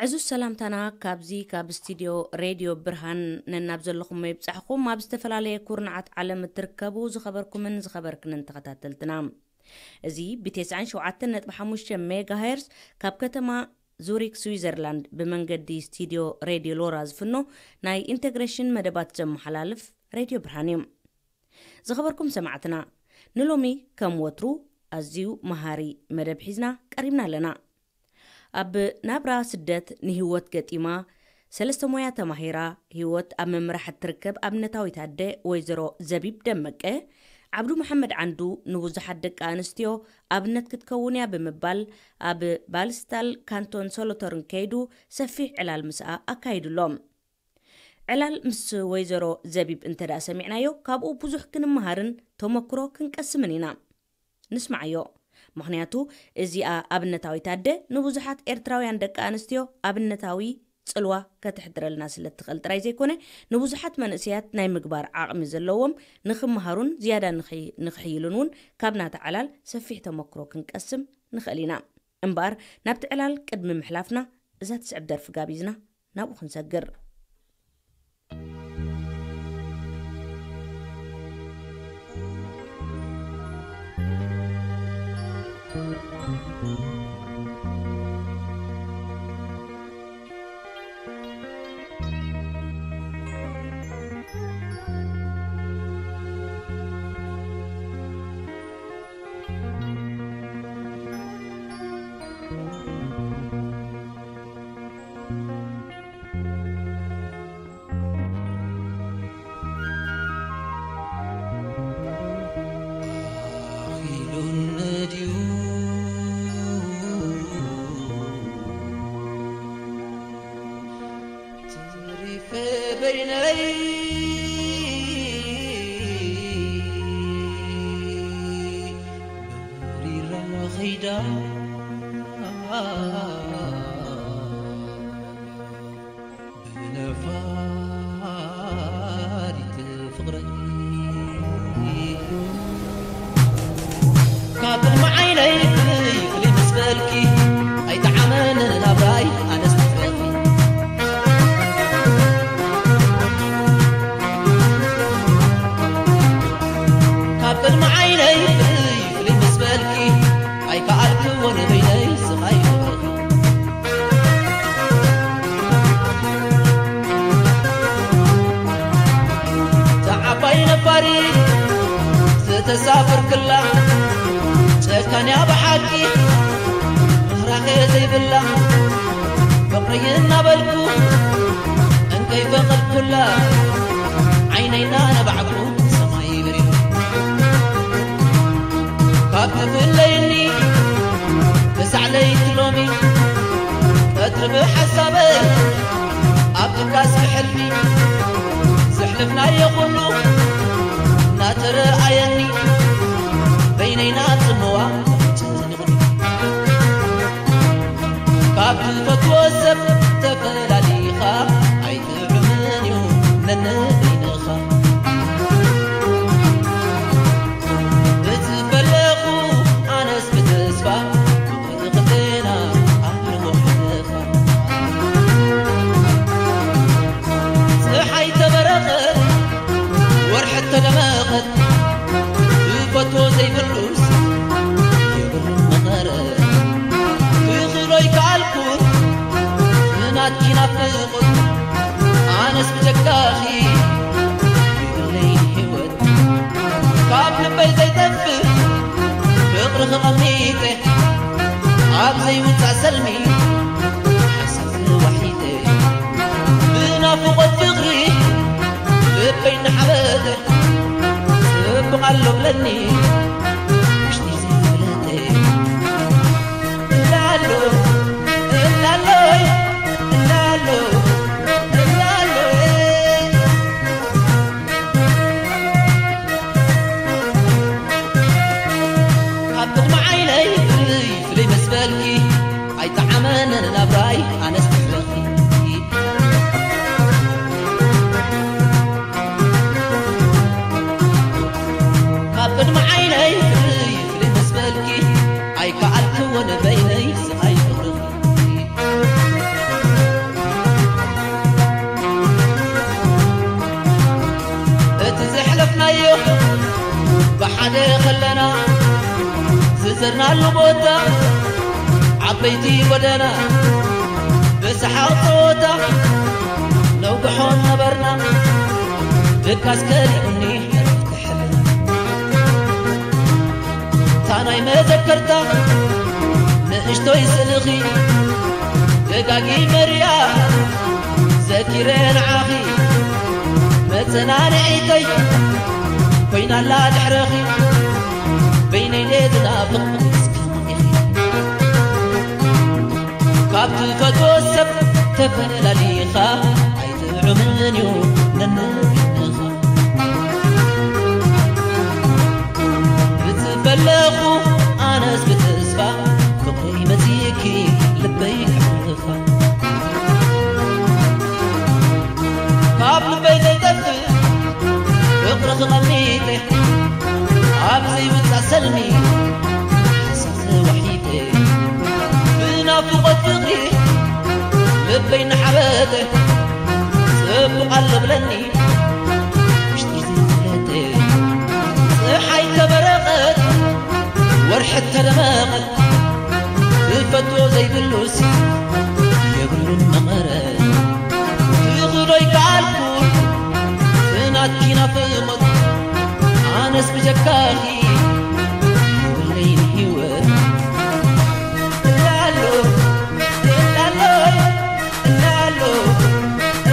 እዚ ሰላምታና ካብዚ ካብ ስቱድዮ ሬድዮ ብርሃን ነናብ ዘለኹም ይብጻሕኹም። ኣብ ዝተፈላለየ ኩርናዓት ዓለም እትርከቡ ዝኸበርኩምን ዝኸበርክንን ተኸታተልትና፣ እዚ ብ97.5 ሜጋሄርዝ ካብ ከተማ ዙሪክ ስዊዘርላንድ ብመንገዲ ስቱድዮ ሬድዮ ሎራ ዝፍኖ ናይ ኢንተግሬሽን መደባት ዘመሓላልፍ ሬድዮ ብርሃን እዩ። ዝኸበርኩም ሰማዕትና፣ ንሎሚ ከም ወትሩ ኣዝዩ መሃሪ መደብ ሒዝና ቀሪብና ኣለና። ኣብ ናብራ ስደት ንህይወት ገጢማ፣ ሰለስተ ሞያ ተማሂራ፣ ህይወት ኣብ ምምራሕ እትርከብ ኣብነታዊት ኣደ ወይዘሮ ዘቢብ ደመቀ፣ ዓብዱ መሓመድ ዓንዱ ንብዙሓት ደቂ ኣንስትዮ ኣብነት ክትከውን እያ ብምባል፣ ኣብ ባልስታል ካንቶን ሶሎተርን ከይዱ ሰፊሕ ዕላል ምስኣ ኣካይዱ ኣሎ። ዕላል ምስ ወይዘሮ ዘቢብ እንተ ደኣ ሰሚዕናዮ፣ ካብኡ ብዙሕ ክንመሃርን ተመክሮ ክንቀስምን ኢና። ንስማዓዮ። ምኽንያቱ፣ እዚኣ ኣብነታዊት ኣደ ንብዙሓት ኤርትራውያን ደቂ ኣንስትዮ ኣብነታዊ ጽልዋ ከተሕድረልና ስለ እትኽእል ጥራይ ዘይኮነ፣ ንብዙሓት መንእሰያት ናይ ምግባር ዓቕሚ ዘለዎም ንኽመሃሩን ዝያዳ ንኽይ-፣ ንኽሕይሉን እውን ካብ ናታ ዕላል ሰፊሕ ተመክሮ ክንቀስም ንኽእል ኢና። እምበኣር፣ ናብቲ ዕላል ቅድሚ ምሕላፍና፣ እዛ ትስዕብ ደርፊ ጋቢዝና ናብኡ ክንሰግር። ሓደ ከለና ዝዘርናሉ ቦታ ዓበይቲ ጎደና ብሰሓቕ ጸወታ ነውግሖ ነበርና። ድቃስ ከሊኡኒ ሕርፍ ክሕልና እታ ናይ መዘከርታ ንእሽቶይ ስእልኺ ደጋጊመ ሪኣ ዘኪረ ንዓኺ መጸናንዒተይ ኮይናላ ድሕረኺ በይነይ ድየ ዝናፍቕ እስኪ ኢኺ ካብ ትፈትዎ ሰብ ተፈላሊኻ ኣይጥዑምን እዩ ነንነኻ ዝፈለኹ ኣነስ ብተስፋ ፍቕሪ መጺእኪ ልበይ ክሕልፋ ካብ ልበይ ዘይጠፍእ ፍቕርኺ ቐሚጠ ኣብ ዘይውጻእ ሰልሚ ሓሳብ ተዋሒጠ ብናፍቖት ፍቕሪ ልበይ እናሓበጠ ጽቡቕ ኣሎ ብለኒ ምሽጢ ዘይፍለጠ ፀሓይ ተበረቐት ወርሒ ተደመቐት ክፈትዎ ዘይብሉስ የብሉን መቐረት ክኽዶ ይከኣልኩ ፍናትኪ ናፍቖት ኣነስ ብጀካኺ የብለይን ህይወት እላሎ እላሎ እላሎ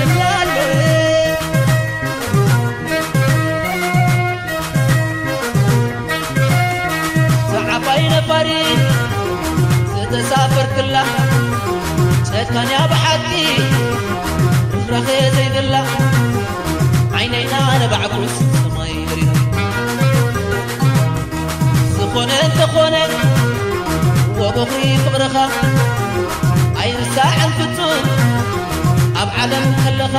እላሎ ዝዓባይ ነፋሪት ዝተሳፈርክላ ጨካንያ ብሓቂ ርህራኸ ዘይብላ ዓይነይና ነባዕኩስ ሰማይ በሪራ ዝኾነ እንተኾነ ወቦኽሪ ፍቕርኻ ኣይርሳዕን ፍጹም ኣብ ዓለም ከለኻ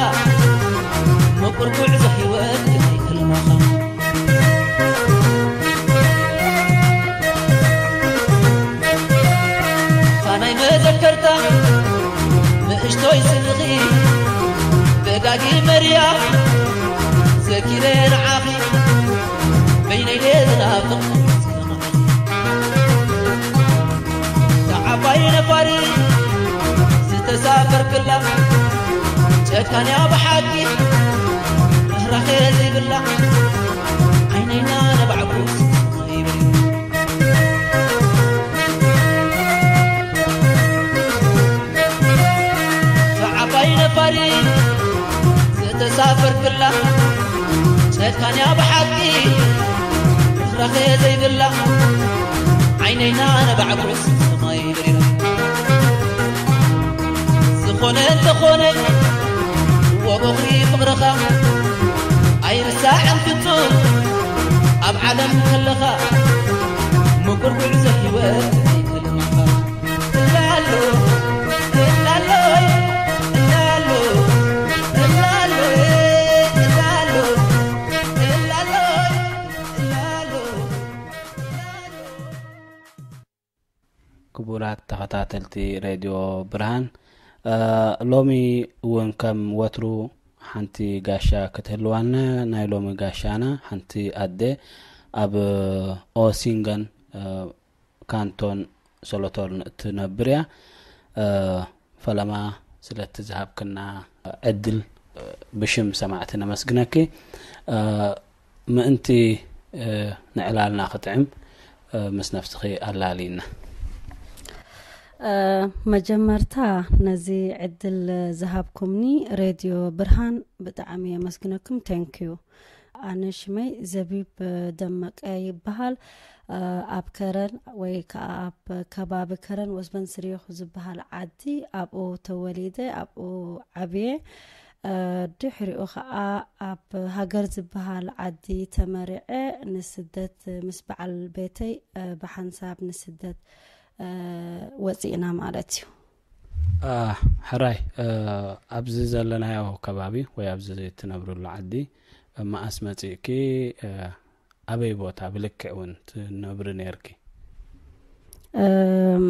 ምቁር ጉዕዞ ህይወት ግናይ ሕልማኻ እታ ናይ መዘከርታ ንእሽቶይ ስልኺ ደጋጊመ ሪኣ ዘኪረ ንዓኺ በይነይ ድየ ዝናፍቕ ዝናፍቕ ዓባይ ነፋሪት ዝተሳፈርክላ ጨካንያ ብሓቂ ርህራኸ ዘይብላ ዓይነይና ነባዕኩ ይብል ዓባይ ነፋሪት ዝተሳፈርክላ ጨካንያ ብሓቂ ርህራኸ ዘይብላ ዓይነይና ነባዕኩስ ሰማይ በሪራ ዝኾነ እንተኾነ ወቦኽሪ ፍቕርኻ ኣይርሳዕን ፍጹም ኣብ ዓለም ከለኻ ምቁር ጉዕዞ ህይወት ኣይፈልማኻ እላሎ እላሎ እላሎ እላሎ እላሎ እላሎ እላሎ ክቡራት ተኸታተልቲ ሬድዮ ብርሃን፣ እ፣ ሎሚ እውን ከም ወትሩ ሓንቲ ጋሻ ክትህልዋና፣ ናይ ሎሚ ጋሻና ሓንቲ ኣደ ኣብ ኦሲንገን፣ እ፣ ካንቶን ሶሎቶርን እትነብር እያ። እ፣ ፈለማ ስለቲ ዝሃብክና ዕድል፣ እ፣ ብሽም ሰማዕቲ ነመስግነኪ። እ፣ ምእንቲ፣ እ፣ ንዕላልና ክጥዕም፣ እ፣ ምስ ነፍስኺ ኣላልይና። እ፣ መጀመርታ ነዚ ዕድል ዝሃብኩምኒ ሬድዮ ብርሃን ብጣዕሚ የመስግነኩም። ቴንክዩ። ኣነ ሽመይ ዘቢብ ደመቀ ይበሃል። እ፣ ኣብ ከረን ወይ ከዓ ኣብ ከባቢ ከረን ወስበን ስሪኹ ዝበሃል ዓዲ ኣብኡ ተወሊደ፣ ኣብኡ ዓብየ። እ፣ ድሕሪኡ ከዓ ኣብ ሃገር ዝበሃል ዓዲ ተመሪዐ ንስደት ምስ በዓል ቤተይ፣ እ፣ ብሓንሳብ ንስደት፣ እ፣ ወፂእና ማለት እዩ። አ፣ ሕራይ፣ እ፣ ኣብዚ ዘለናዮ ከባቢ ወይ ኣብዚ ትነብርሉ ዓዲ መኣስ መፂእኪ፣ እ፣ ኣበይ ቦታ ብልክዕ እውን ትነብሪ ነርኪ? እም፣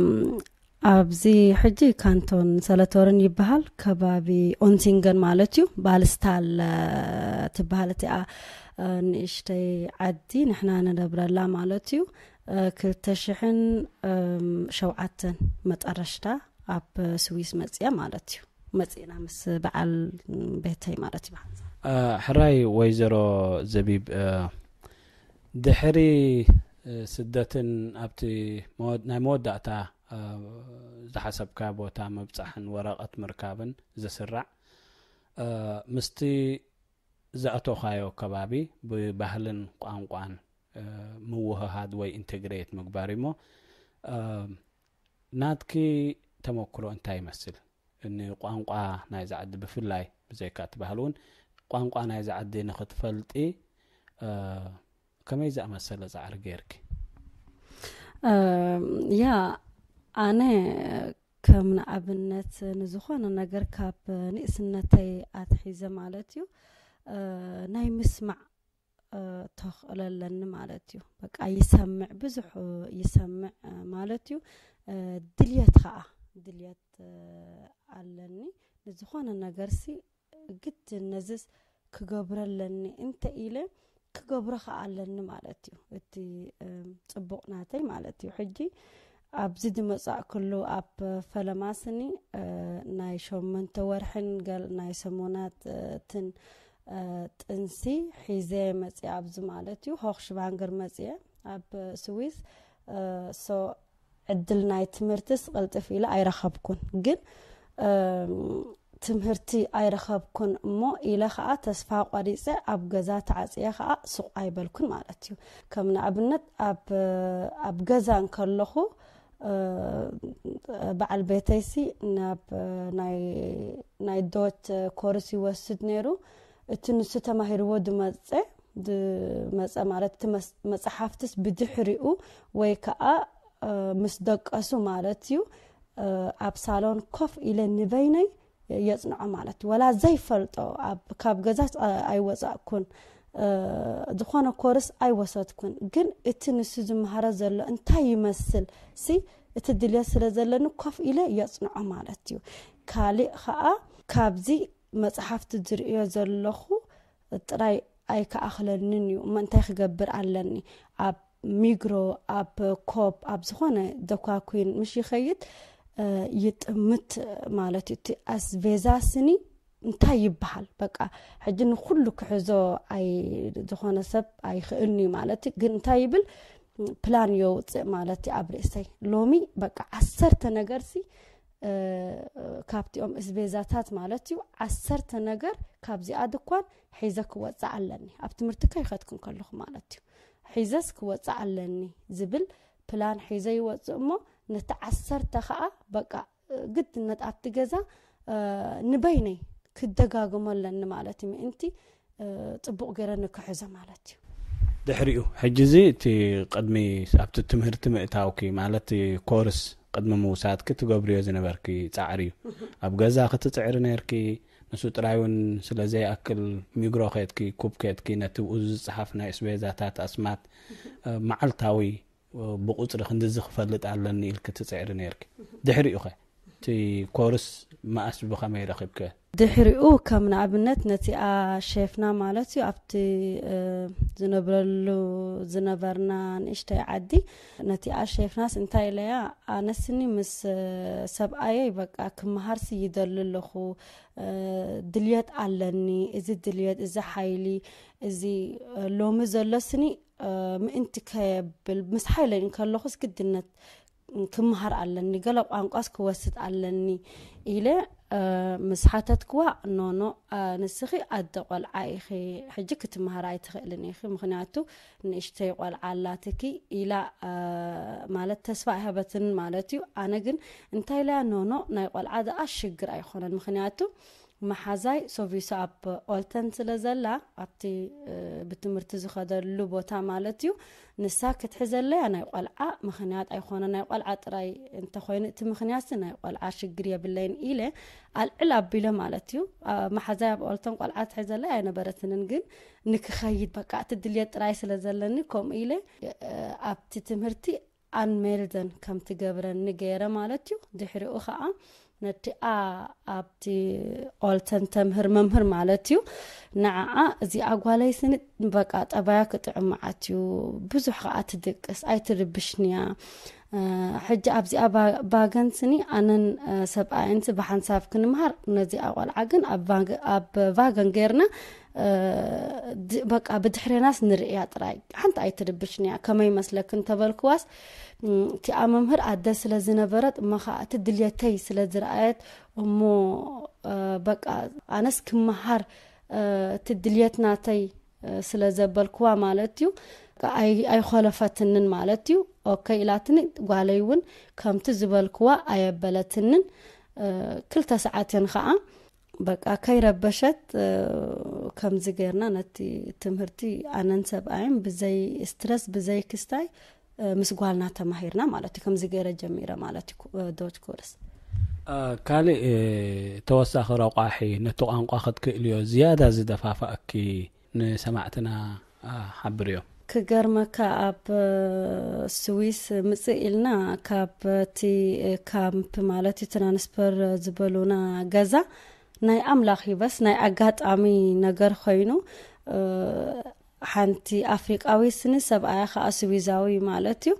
ኣብዚ ሕጂ ካንቶን ሰለቶርን ይበሃል፣ ከባቢ ኦንሲንገን ማለት እዩ። ባልስታል፣ እ፣ ትበሃል እቲኣ ንእሽተይ ዓዲ ንሕና ንነብረላ ማለት እዩ። ክልተ ሽሕን ሸውዓተን መጠረሽታ ኣብ ስዊስ መፅያ ማለት እዩ። መፅና ምስ በዓል ቤተይ ማለት እዩ። ብሓንሳብ ሕራይ ወይዘሮ ዘቢብ፣ ድሕሪ ስደትን ኣብቲ ናይ መወዳእታ ዝሓሰብካ ቦታ ምብፃሕን ወረቐት ምርካብን ዝስራዕ፣ ምስቲ ዝኣተኻዮ ከባቢ ብባህልን ቋንቋን ምውህሃድ ወይ ኢንተግሬት ምግባር እሞ፣ ናትኪ ተመክሮ እንታይ ይመስል? ንቋንቋ ናይዚ ዓዲ ብፍላይ ብዘይካ እቲ ባህሊ እውን ቋንቋ ናይዚ ዓዲ ንኽትፈልጢ ከመይ ዝኣመሰለ ፃዕሪ ገይርኪ? ያ፣ ኣነ ከም ንኣብነት ንዝኾነ ነገር ካብ ንእስነተይ ኣትሒዘ ማለት እዩ፣ ናይ ምስማዕ ተኽእሎ ኣለኒ ማለት እዩ። በቃ ይሰምዕ፣ ብዙሕ ይሰምዕ ማለት እዩ። ድልየት ኸዓ፣ ድልየት ኣለኒ ንዝኾነ ነገርሲ ግድን ነዝስ ክገብሮ ኣለኒ እንተ ኢለ ክገብሮ ኸዓ ኣለኒ ማለት እዩ። እቲ ፅቡቕ ናተይ ማለት እዩ። ሕጂ ኣብዚ ዝመፃእኩሉ ኣብ ፈለማ ስኒ ናይ ሸመንተ ወርሕን ገል ናይ ሰሙናትን ጥንሲ ሒዘ መፅየ ኣብዚ ማለት እዩ። ሆኽሽባንገር መፅየ ኣብ ስዊስ። ሶ ዕድል ናይ ትምህርትስ ቅልጥፍ ኢለ ኣይረኸብኩን፣ ግን ትምህርቲ ኣይረኸብኩን እሞ ኢለ ኸዓ ተስፋ ቆሪፀ ኣብ ገዛ ተዓፅየ ኸዓ ሱቕ ኣይበልኩን ማለት እዩ። ከም ንኣብነት ኣብ ገዛ እንከለኹ በዓል ቤተይሲ ናብ ናይ ዶት ኮርስ ይወስድ ነይሩ። እቲ ንሱ ተማሂርዎ ድመፀ ድመፀ ማለት እቲ መፅሓፍትስ ብድሕሪኡ ወይ ከዓ ምስ ደቀሱ ማለት እዩ ኣብ ሳሎን ኮፍ ኢለ ንበይነይ የፅንዖ ማለት እዩ። ወላ ዘይፈልጦ ካብ ገዛ ኣይወፃእኩን፣ ዝኾነ ኮርስ ኣይወሰድኩን፣ ግን እቲ ንሱ ዝመሃሮ ዘሎ እንታይ ይመስል ሲ እቲ ድልየት ስለ ዘለኒ ኮፍ ኢለ የፅንዖ ማለት እዩ። ካሊእ ከዓ ካብዚ መፅሓፍቲ ዝርእዮ ዘለኹ ጥራይ ኣይከኣኽለንን እዩ እሞ እንታይ ክገብር ኣለኒ? ኣብ ሚግሮ፣ ኣብ ኮፕ፣ ኣብ ዝኾነ ደኳኩን ምሽ ይኸይድ ይጥምት ማለት እዩ። እቲ ኣስቤዛ ስኒ እንታይ ይበሃል? በቃ ሕጂ ንኩሉ ክሕዞ ኣይ ዝኾነ ሰብ ኣይኽእልን እዩ ማለት እዩ። ግን እንታይ ይብል ፕላን የውፅእ ማለት እዩ ኣብ ርእሰይ። ሎሚ በቃ ዓሰርተ ነገርሲ ካብቲኦም እስቤዛታት ማለት እዩ ዓሰርተ ነገር ካብዚኣ ድኳን ሒዘ ክወፅእ ኣለኒ። ኣብ ትምህርቲ ከይኸድኩ እንከለኹ ማለት እዩ። ሒዘስ ክወፅእ ኣለኒ ዝብል ፕላን ሒዘ ይወፅእ እሞ ነቲ ዓሰርተ ከዓ በቃ ግድነት ኣብቲ ገዛ ንበይነይ ክደጋግሞ ኣለኒ ማለት እዩ። ምእንቲ ፅቡቕ ገይረ ንክሕዞ ማለት እዩ። ድሕሪኡ ሕጂ እዚ እቲ ቅድሚ ኣብቲ ትምህርቲ ምእታውኪ ማለት ኮርስ ቅድሚ ምውሳድኪ ትገብርዮ ዝነበርኪ ፃዕሪ እዩ። ኣብ ገዛ ክትፅዕሪ ነርኪ። ንሱ ጥራይ እውን ስለ ዘይኣክል ሚግሮ ከድኪ ኩብ ከድኪ ነቲ ብኡ ዝፀሓፍ ናይ እስቤዛታት ኣስማት መዓልታዊ ብቁፅሪ ክንድዚ ክፈልጥ ኣለኒ ኢልኪ ትፅዕሪ ነርኪ። ድሕሪኡ ኸ እቲ ኮርስ መኣስ ብኸመይ ረኺብኪ? ድሕሪኡ ከም ንኣብነት ነቲኣ ሼፍና ማለት እዩ ኣብቲ ዝነብረሉ ዝነበርና ንእሽተይ ዓዲ ነቲኣ ሼፍናስ እንታይ ኢለያ ኣነስኒ ምስ ሰብኣየይ በቃ ክመሃርሲ ይደሊ ኣለኹ ድልየት ኣለኒ እዚ ድልየት እዚ ሓይሊ እዚ ሎሚ ዘሎ ስኒ ምእንቲ ከብል ምስ ሓይለይ እንከለኹስ ግድነት ክመሃር ኣለኒ ገለ ቋንቋስ ክወስድ ኣለኒ ኢለ ምስ ሓተትክዋ ኖኖ ንስኺ ኣደ ቆልዓ ኢኺ ሕጂ ክትመሃር ኣይትኽእልን ኢኺ ምክንያቱ ንእሽተይ ቆልዓ ኣላትኪ ኢላ ማለት ተስፋ ኣይሃበትን ማለት እዩ ኣነ ግን እንታይ ኢለያ ኖኖ ናይ ቆልዓ ደኣ ሽግር ኣይኮነን ምክንያቱ መሓዛይ ሶቪሶ ኣብ ኦልተን ስለ ዘላ ኣብቲ ብትምህርቲ ዝኸደሉ ቦታ ማለት እዩ ንሳ ክትሕዘለያ ናይ ቆልዓ ምኽንያት ኣይኮነ ናይ ቆልዓ ጥራይ እንተኮይኑ እቲ ምኽንያት ናይ ቆልዓ ሽግር የብለይን ኢለ ኣልዕል ኣቢለ ማለት እዩ መሓዛይ ኣብ ኦልተን ቆልዓ ትሕዘለይ ኣይነበረትንን ግን ንክኸይድ በቃ እቲ ድልየት ጥራይ ስለ ዘለኒ ከምኡ ኢለ ኣብቲ ትምህርቲ ኣንሜልደን ከም ትገብረኒ ገይረ ማለት እዩ ድሕሪኡ ከዓ ነቲኣ ኣብቲ ኦልተን ተምህር መምህር ማለት እዩ። ንዓኣ እዚኣ ጓለይ ስኒ በቃ ጠባያ ክጥዕም መዓት እዩ፣ ብዙሕ ከዓ ትድቅስ ኣይትርብሽንያ። ሕጂ ኣብዚኣ ቫገን ስኒ ኣነን ሰብኣየንስ ብሓንሳብ ክንምሃር፣ ነዚኣ ቆልዓ ግን ኣብ ቫገን ገይርና በቃ ብድሕሬናስ ንርእያ ጥራይ፣ ሓንቲ ኣይትርብሽንያ። ከመይ መስለክ እንተበልክዋስ፣ እቲኣ መምህር ኣደ ስለ ዝነበረት እሞ ከዓ እቲ ድልየተይ ስለ ዝረኣየት እሞ በቃ ኣነስ ክመሃር እቲ ድልየት ናተይ ስለ ዘበልክዋ ማለት እዩ። ኣይኮለፈትንን ማለት እዩ። ኦከይ ኢላትኒ። ጓለይ እውን ከምቲ ዝበልክዋ ኣየበለትንን። ክልተ ሰዓትን ከዓ በቃ ከይረበሸት ከምዚ ገይርና ነቲ ትምህርቲ ኣነን ሰብኣይን ብዘይ ስትረስ ብዘይ ክስታይ ምስ ጓልና ተማሂርና ማለት እዩ። ከምዚ ገይረ ጀሚረ ማለት እዩ ዶች ኮርስ። ካልእ ተወሳኺ ረቋሒ ነቲ ቋንቋ ክትክእልዮ ዝያዳ ዝደፋፋእኪ ንሰማዕትና ሓብርዮ። ክገርመካ ኣብ ስዊስ ምጽእ ኢልና ካብ እቲ ካምፕ ማለት እዩ ትራንስፈር ዝበሉና ገዛ ናይ ኣምላኽ ይበስ ናይ ኣጋጣሚ ነገር ኮይኑ ሓንቲ ኣፍሪቃዊ ስኒ ሰብኣያ ከዓ ስዊዛዊ ማለት እዩ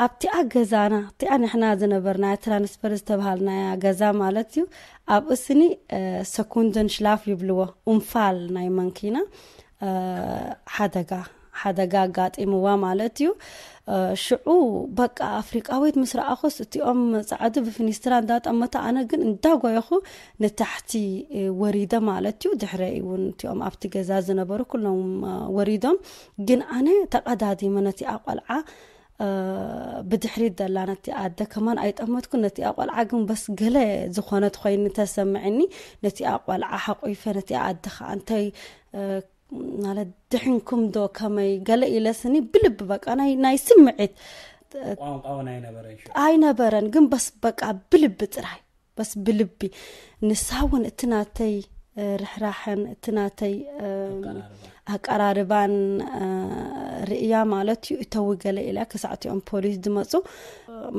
ኣብቲኣ ገዛና እቲኣ ንሕና ዝነበርና ትራንስፈር ዝተባሃልናያ ገዛ ማለት እዩ ኣብኡ ስኒ ሰኩንደን ሽላፍ ይብልዎ ኡንፋል ናይ መንኪና ሓደጋ ሓደጋ ኣጋጢምዋ ማለት እዩ። ሽዑ በቃ ኣፍሪቃዊት ምስ ረኣኹስ እቲኦም ጻዕዱ ብፍኒስትራ እንዳጠመተ ኣነ ግን እንዳጎየኹ ንታሕቲ ወሪደ ማለት እዩ። ድሕረይ እውን እቲኦም ኣብቲ ገዛ ዝነበሩ ኩሎም ወሪዶም፣ ግን ኣነ ተቐዳዲመ ነቲኣ ቆልዓ ብድሕሪት ደላ ነቲ ኣደ ከማን ኣይጠመትኩ። ነቲኣ ቆልዓ ግን በስ ገለ ዝኾነት ኮይኑ ተሰምዕኒ። ነቲኣ ቆልዓ ሓቑፈ ነቲኣ ኣደ ከዓ እንታይ ማለት ድሕንኩም ዶ ከመይ ገለ ኢለስኒ ብልቢ በቃ ናይ ናይ ስምዒት ቋንቋውን ኣይነበረን ሽዑ። ኣይነበረን ግን በስ በቃ ብልቢ ጥራይ በስ ብልቢ ንሳ እውን እቲ ናተይ ርሕራሕን እቲ ናተይ ኣቀራርባን ርእያ ማለት እዩ እተዊ ገለ ኢላ ክሳዕ እቲኦም ፖሊስ ዝመፁ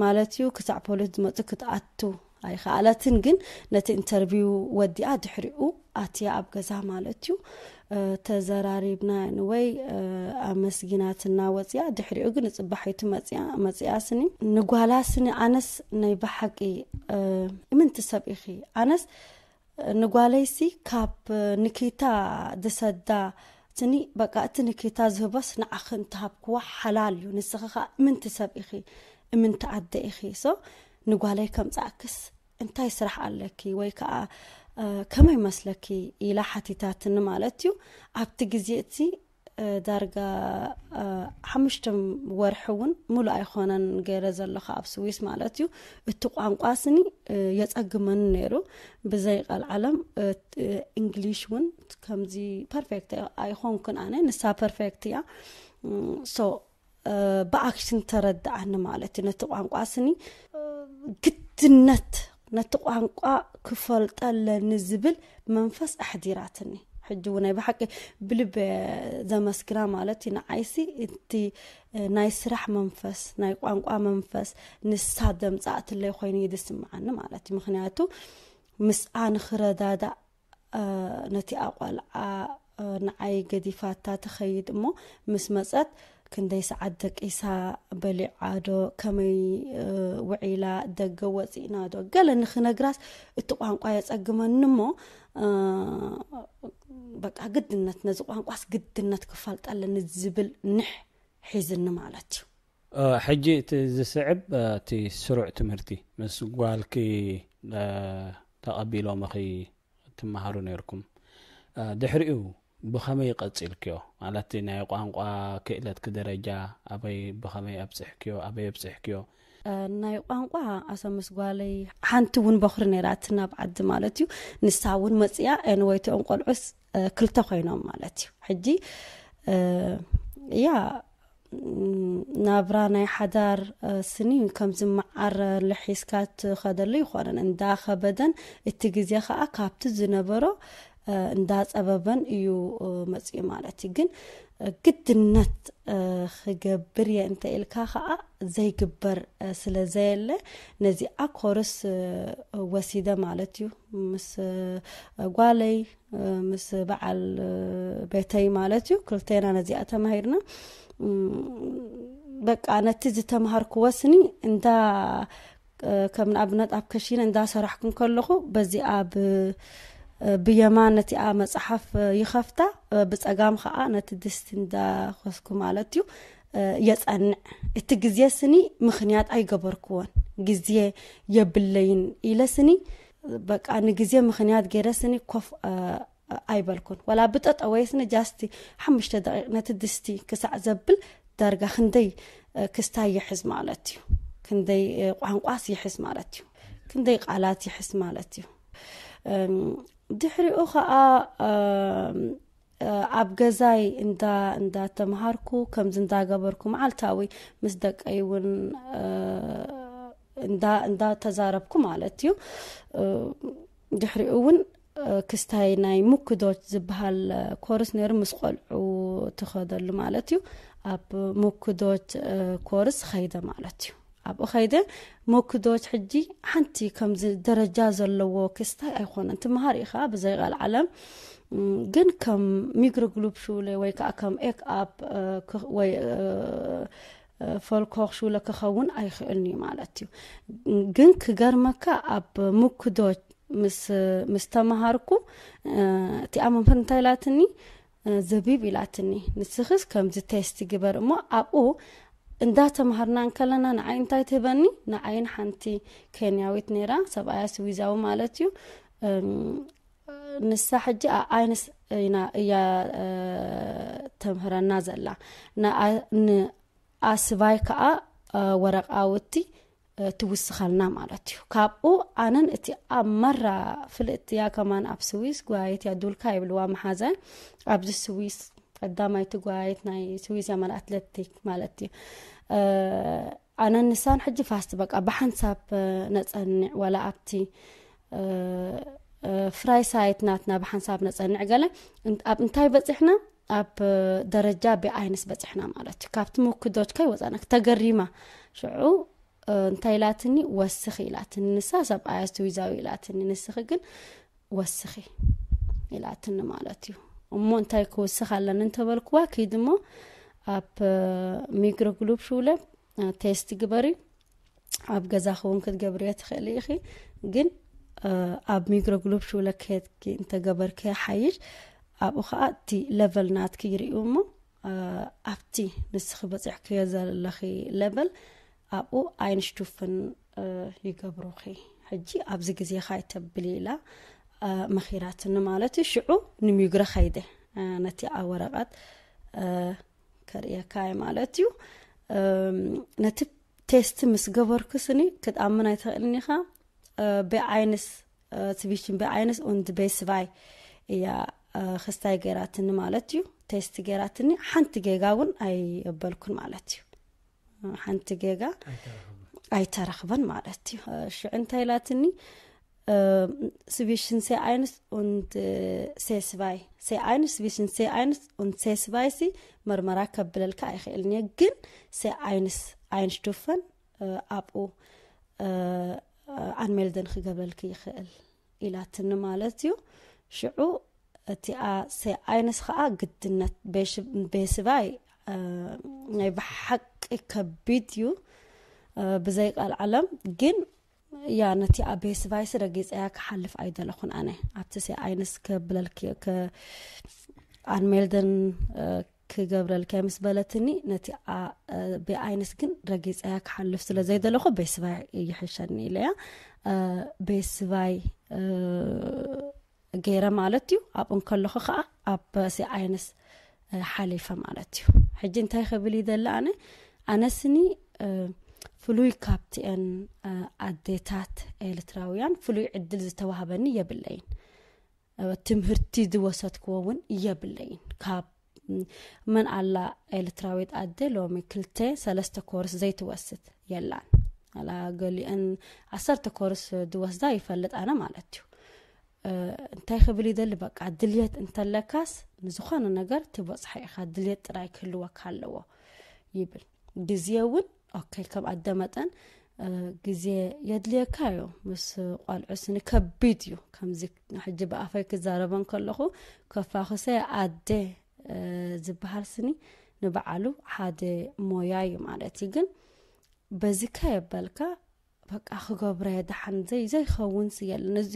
ማለት እዩ ክሳዕ ፖሊስ ዝመፁ ክትኣቱ ኣይኸኣለትን ግን ነቲ ኢንተርቪው ወዲኣ ድሕሪኡ ኣትያ ኣብ ገዛ ማለት እዩ ተዘራሪብና ንወይ ኣመስጊናትና ወፅያ ድሕሪኡ ግን ፅባሒቱ መፅያ መፅያ ስኒ ንጓላ ስኒ ኣነስ ናይ ብሓቂ ምንቲ ሰብ ኢኺ ኣነስ ንጓለይሲ ካብ ንኪታ ዝሰዳ ስኒ በቃ እቲ ንኪታ ዝህቦስ ንዓኺ እንተሃብክዋ ሓላል እዩ ንስኺ ከዓ ምንቲ ሰብ ኢኺ እምንቲ ኣደ ኢኺ ሶ ንጓለይ ከምፃእክስ እንታይ ስራሕ ኣለኪ ወይ ከዓ ከመይ መስለኪ ኢላ ሓቲታትኒ ማለት እዩ ኣብቲ ግዜ እቲ ዳርጋ ሓሙሽተ ወርሒ እውን ሙሉእ ኣይኮነን ገይረ ዘለኹ ኣብ ስዊስ ማለት እዩ እቲ ቋንቋ ስኒ የፀግመኒ ነይሩ ብዘይ ቀልዓለም እንግሊሽ እውን ከምዚ ፐርፌክት ኣይኮንኩን ኣነ ንሳ ፐርፌክት እያ ሶ ብኣክሽን ተረድኣኒ ማለት እዩ ነቲ ቋንቋ ስኒ ግድነት ነቲ ቋንቋ ክፈልጠ ኣለኒ ዝብል መንፈስ ኣሕዲራትኒ ሕጂ እውን ናይ ብሓቂ ብልበ ዘመስግና ማለት እዩ ንዓይሲ እቲ ናይ ስራሕ መንፈስ ናይ ቋንቋ መንፈስ ንሳ ደምፃእትለይ ኮይኑ እዩ ዝስምዓኒ ማለት እዩ ምክንያቱ ምስኣ ንክረዳዳእ ነቲኣ ቆልዓ ንዓይ ገዲፋታ ትኸይድ እሞ ምስ መፀት ክንደይ ሰዓት ደቂሳ በሊዓ ዶ ከመይ ውዒላ ደገ ወፂእና ዶ ገለ ንክነግራስ እቲ ቋንቋ የፀግመኒ እሞ በቃ ግድነት ነዚ ቋንቋስ ግድነት ክፋልጠለኒ ዝብል ንሕ ሒዝኒ ማለት እዩ ሕጂ እቲ ዝስዕብ እቲ ስሩዕ ትምህርቲ ምስ ጓልኪ ተቐቢሎምኺ ትመሃሩ ነርኩም ድሕሪኡ ብኸመይ ቀፂልክዮ ማለት ናይ ቋንቋ ክእለትኪ ደረጃ ኣበይ ብኸመይ ኣብፅሕክዮ ኣበይ ኣብፅሕክዮ ናይ ቋንቋ ኣሰምስ ጓለይ ሓንቲ እውን በኹሪ ነይራትና ኣብ ዓዲ ማለት እዩ ንሳ እውን መፅያ ኤንወይቲኦም ቆልዑስ ክልተ ኮይኖም ማለት እዩ ሕጂ ያ ናብራ ናይ ሓዳር ስኒ ከምዚ መዓር ልሒስካ ትኸደሉ ይኾነን እንዳኸበደን እቲ ግዜ ከዓ ካብቲ ዝነበሮ እንዳጸበበን እዩ መጽኡ ማለት እዩ። ግን ግድነት ክገብር እየ እንተ ኢልካ ከዓ ዘይግበር ስለ ዘየለ፣ ነዚኣ ኮርስ ወሲደ ማለት እዩ። ምስ ጓለይ፣ ምስ በዓል ቤተይ ማለት እዩ፣ ክልቴና ነዚኣ ተማሂርና። በቃ ነቲ ዝተምሃርክዎ ስኒ እንዳ ከም ንኣብነት ኣብ ከሽነ እንዳሰራሕኩ ከለኹ፣ በዚኣ ብ ብየማን ነቲኣ መጽሓፍ ይኸፍታ፣ ብጸጋም ኸዓ ነቲ ድስቲ እንዳኾስኩ ማለት እዩ የጸንዕ። እቲ ግዜ ስኒ ምኽንያት ኣይገበርክዎን። ግዜ የብለይን ኢለ ስኒ፣ በቃ ንግዜ ምኽንያት ገይረ ስኒ ኮፍ ኣይበልኩን። ወላ ብጠጠወ ስኒ ጃስቲ ሓሙሽተ ደቂቕ ነቲ ድስቲ ክሳዕ ዘብል ዳርጋ ክንደይ ክስታይ ይሕዝ ማለት እዩ፣ ክንደይ ቋንቋስ ይሕዝ ማለት እዩ፣ ክንደይ ቃላት ይሕዝ ማለት እዩ። ድሕሪኡ ከዓ ኣብ ገዛይ እንዳ እንዳተምሃርኩ ከምዚ እንዳገበርኩ መዓልታዊ ምስ ደቀይ እውን እንዳ እንዳተዛረብኩ ማለት እዩ። ድሕሪኡ እውን ክስታይ ናይ ምክዶች ዝበሃል ኮርስ ነይሩ፣ ምስ ቆልዑ ትኸደሉ ማለት እዩ። ኣብ ምክዶች ኮርስ ኸይደ ማለት እዩ። ኣብኡ ኸይደ ምክዶች ሕጂ ሓንቲ ከምዚ ደረጃ ዘለዎ ክስታይ ኣይኮነን። ትምሃር ኢኻ ብዘይ ቃል ዓለም፣ ግን ከም ሚግሮ ግሉፕ ሹለ ወይ ከዓ ከም ኤክ ኣፕ ወይ ፈልኮክ ሹለ ክኸውን ኣይኽእልን እዩ ማለት እዩ። ግን ክገርመካ ኣብ ምክዶች ምስ ምስ ተምሃርኩ እቲኣ መምህር እንታይ ኢላትኒ፣ ዘቢብ ኢላትኒ፣ ንስኽስ ከምዚ ቴስቲ ግበር እሞ ኣብኡ እንዳተምሃርና እንከለና ንዓይ እንታይ ትህበኒ፣ ንዓይን ሓንቲ ኬንያዊት ነይራ፣ ሰብኣያ ስዊዛዊ ማለት እዩ። ንሳ ሕጂ ኣኣይንስ ኢና እያ ተምህረና ዘላ። ንኣስባይ ከዓ ወረቃውቲ ትውስኸልና ማለት እዩ። ካብኡ ኣነን እቲ ኣብ መራ ፍልጥቲ እያ ከማን ኣብ ስዊስ ጓየት እያ ዱልካ ይብልዋ መሓዘ ኣብዚ ስዊስ ቀዳማይቲ ጓየት ናይ ስዊስ እያ መን ኣትለቲክ ማለት እዩ። ኣነን ንሳን ሕጂ ፋስት በቃ ብሓንሳብ ነጸንዕ ዋላ ኣብቲ ፍራይ ሳይት ናትና ብሓንሳብ ነጸንዕ ገለ ኣብ እንታይ በጺሕና ኣብ ደረጃ ቢኣይንስ በጺሕና ማለት እዩ። ካብቲ ምክዶች ከይ ወጻና ተገሪማ ሽዑ እንታይ ኢላትኒ ወስኺ ኢላትኒ። ንሳ ሰብኣያ ስዊዛዊ ኢላትኒ፣ ንስኺ ግን ወስኺ ኢላትኒ ማለት እዩ። እሞ እንታይ ክውስኽ ኣለኒ እንተበልክዋ፣ ኪድ እሞ ኣብ ሚግሮ ግሉፕ ሽውለ ቴስት ግበሪ። ኣብ ገዛ ክውን ክትገብርዮ ትኽእሊ ኢኺ፣ ግን ኣብ ሚግሮ ግሉፕ ሽውለ ከድኪ እንተገበርኪ ሓይሽ። ኣብኡ ከዓ እቲ ለቨል ናትኪ ይርእዩ እሞ ኣብቲ ንስኺ በፂሕክዮ ዘለኺ ለቨል ኣብኡ ኣይንሽቱፍን ይገብሩኺ። ሕጂ ኣብዚ ግዜኻ ኣይተብሊ ኢላ መኺራትኒ ማለት እዩ። ሽዑ ንሚግረ ኸይደ ነቲ ወረቐት ከርእየካ እየ ማለት እዩ። ነቲ ቴስት ምስ ገበርኩ ስኒ ክትኣምን ኣይትኽእልን ኢኻ። ብዓይንስ ትቪሽን ብዓይንስ und ቤስቫይ እያ ክስታይ ገይራትኒ ማለት እዩ። ቴስት ገይራትኒ፣ ሓንቲ ጌጋ እውን ኣይበልኩን ማለት እዩ። ሓንቲ ጌጋ ኣይተረኽበን ማለት እዩ። ሽዑ እንታይ ኢላትኒ፣ zwischen C eins und C zwei, C eins, zwischen C eins und C zwei ሲ መርመራ ከብለልካ ኣይኽእልን እየ፣ ግን C eins ኣይንሽቱፈን ኣብኡ ኣንሜልደን ክገብረልክ ይኽእል ኢላትኒ ማለት እዩ። ሽዑ እቲኣ C eins ከዓ ግድነት ቤስባይ ናይ ብሓቂ ከቢድ እዩ። ብዘይ ቃል ዓለም ግን ያ ነቲ ኣብ ቤስባይስ ረጊፀያ ክሓልፍ ኣይደለኹን። ኣነ ኣብቲ C eins ከብለልክ ኣንሜልደን ክገብረልካ ምስ በለትኒ፣ ነቲ B eins ግን ረጊፀያ ክሓልፍ ስለ ዘይደለኹ ቤስባይ ይሕሸኒ ኢለያ። ቤስባይ ገይረ ማለት እዩ። ኣብኡ እንከለኹ ከዓ ኣብ C eins ሓሊፈ ማለት እዩ። ሕጂ እንታይ ክብል ይደሊ ኣነ፣ ኣነስኒ ፍሉይ ካብቲአን ኣዴታት ኤርትራውያን ፍሉይ ዕድል ዝተዋህበኒ የብለይን። ትምህርቲ ዝወሰድክዎ እውን የብለይን። ካብ መን ኣላ ኤርትራዊት ኣደ ሎሚ ክልተ ሰለስተ ኮርስ ዘይትወስድ የላን። ኣላ ገሊአን ዓሰርተ ኮርስ ዝወስዳ ይፈልጥ ኣነ ማለት እዩ። እንታይ ክብል ይደሊ? በቃ ድልየት እንተለካስ ንዝኾነ ነገር ትበፅሖ ኢኻ፣ ድልየት ጥራይ ክህልወካ ኣለዎ ይብል። ግዜ እውን ኦኬ፣ ከም ኣደ መጠን ግዜ የድልየካ እዩ። ምስ ቆልዑ ስኒ ከቢድ እዩ። ከምዚ ሕጂ ብኣፈይ ክዛረበን ከለኹ ከፋኹሰ ኣደ ዝበሃል ስኒ ንበዓሉ ሓደ ሞያ እዩ ማለት እዩ። ግን በዚካ የበልካ በቃ ክገብረ ደሓን ዘይ ዘይኸውን የለን፣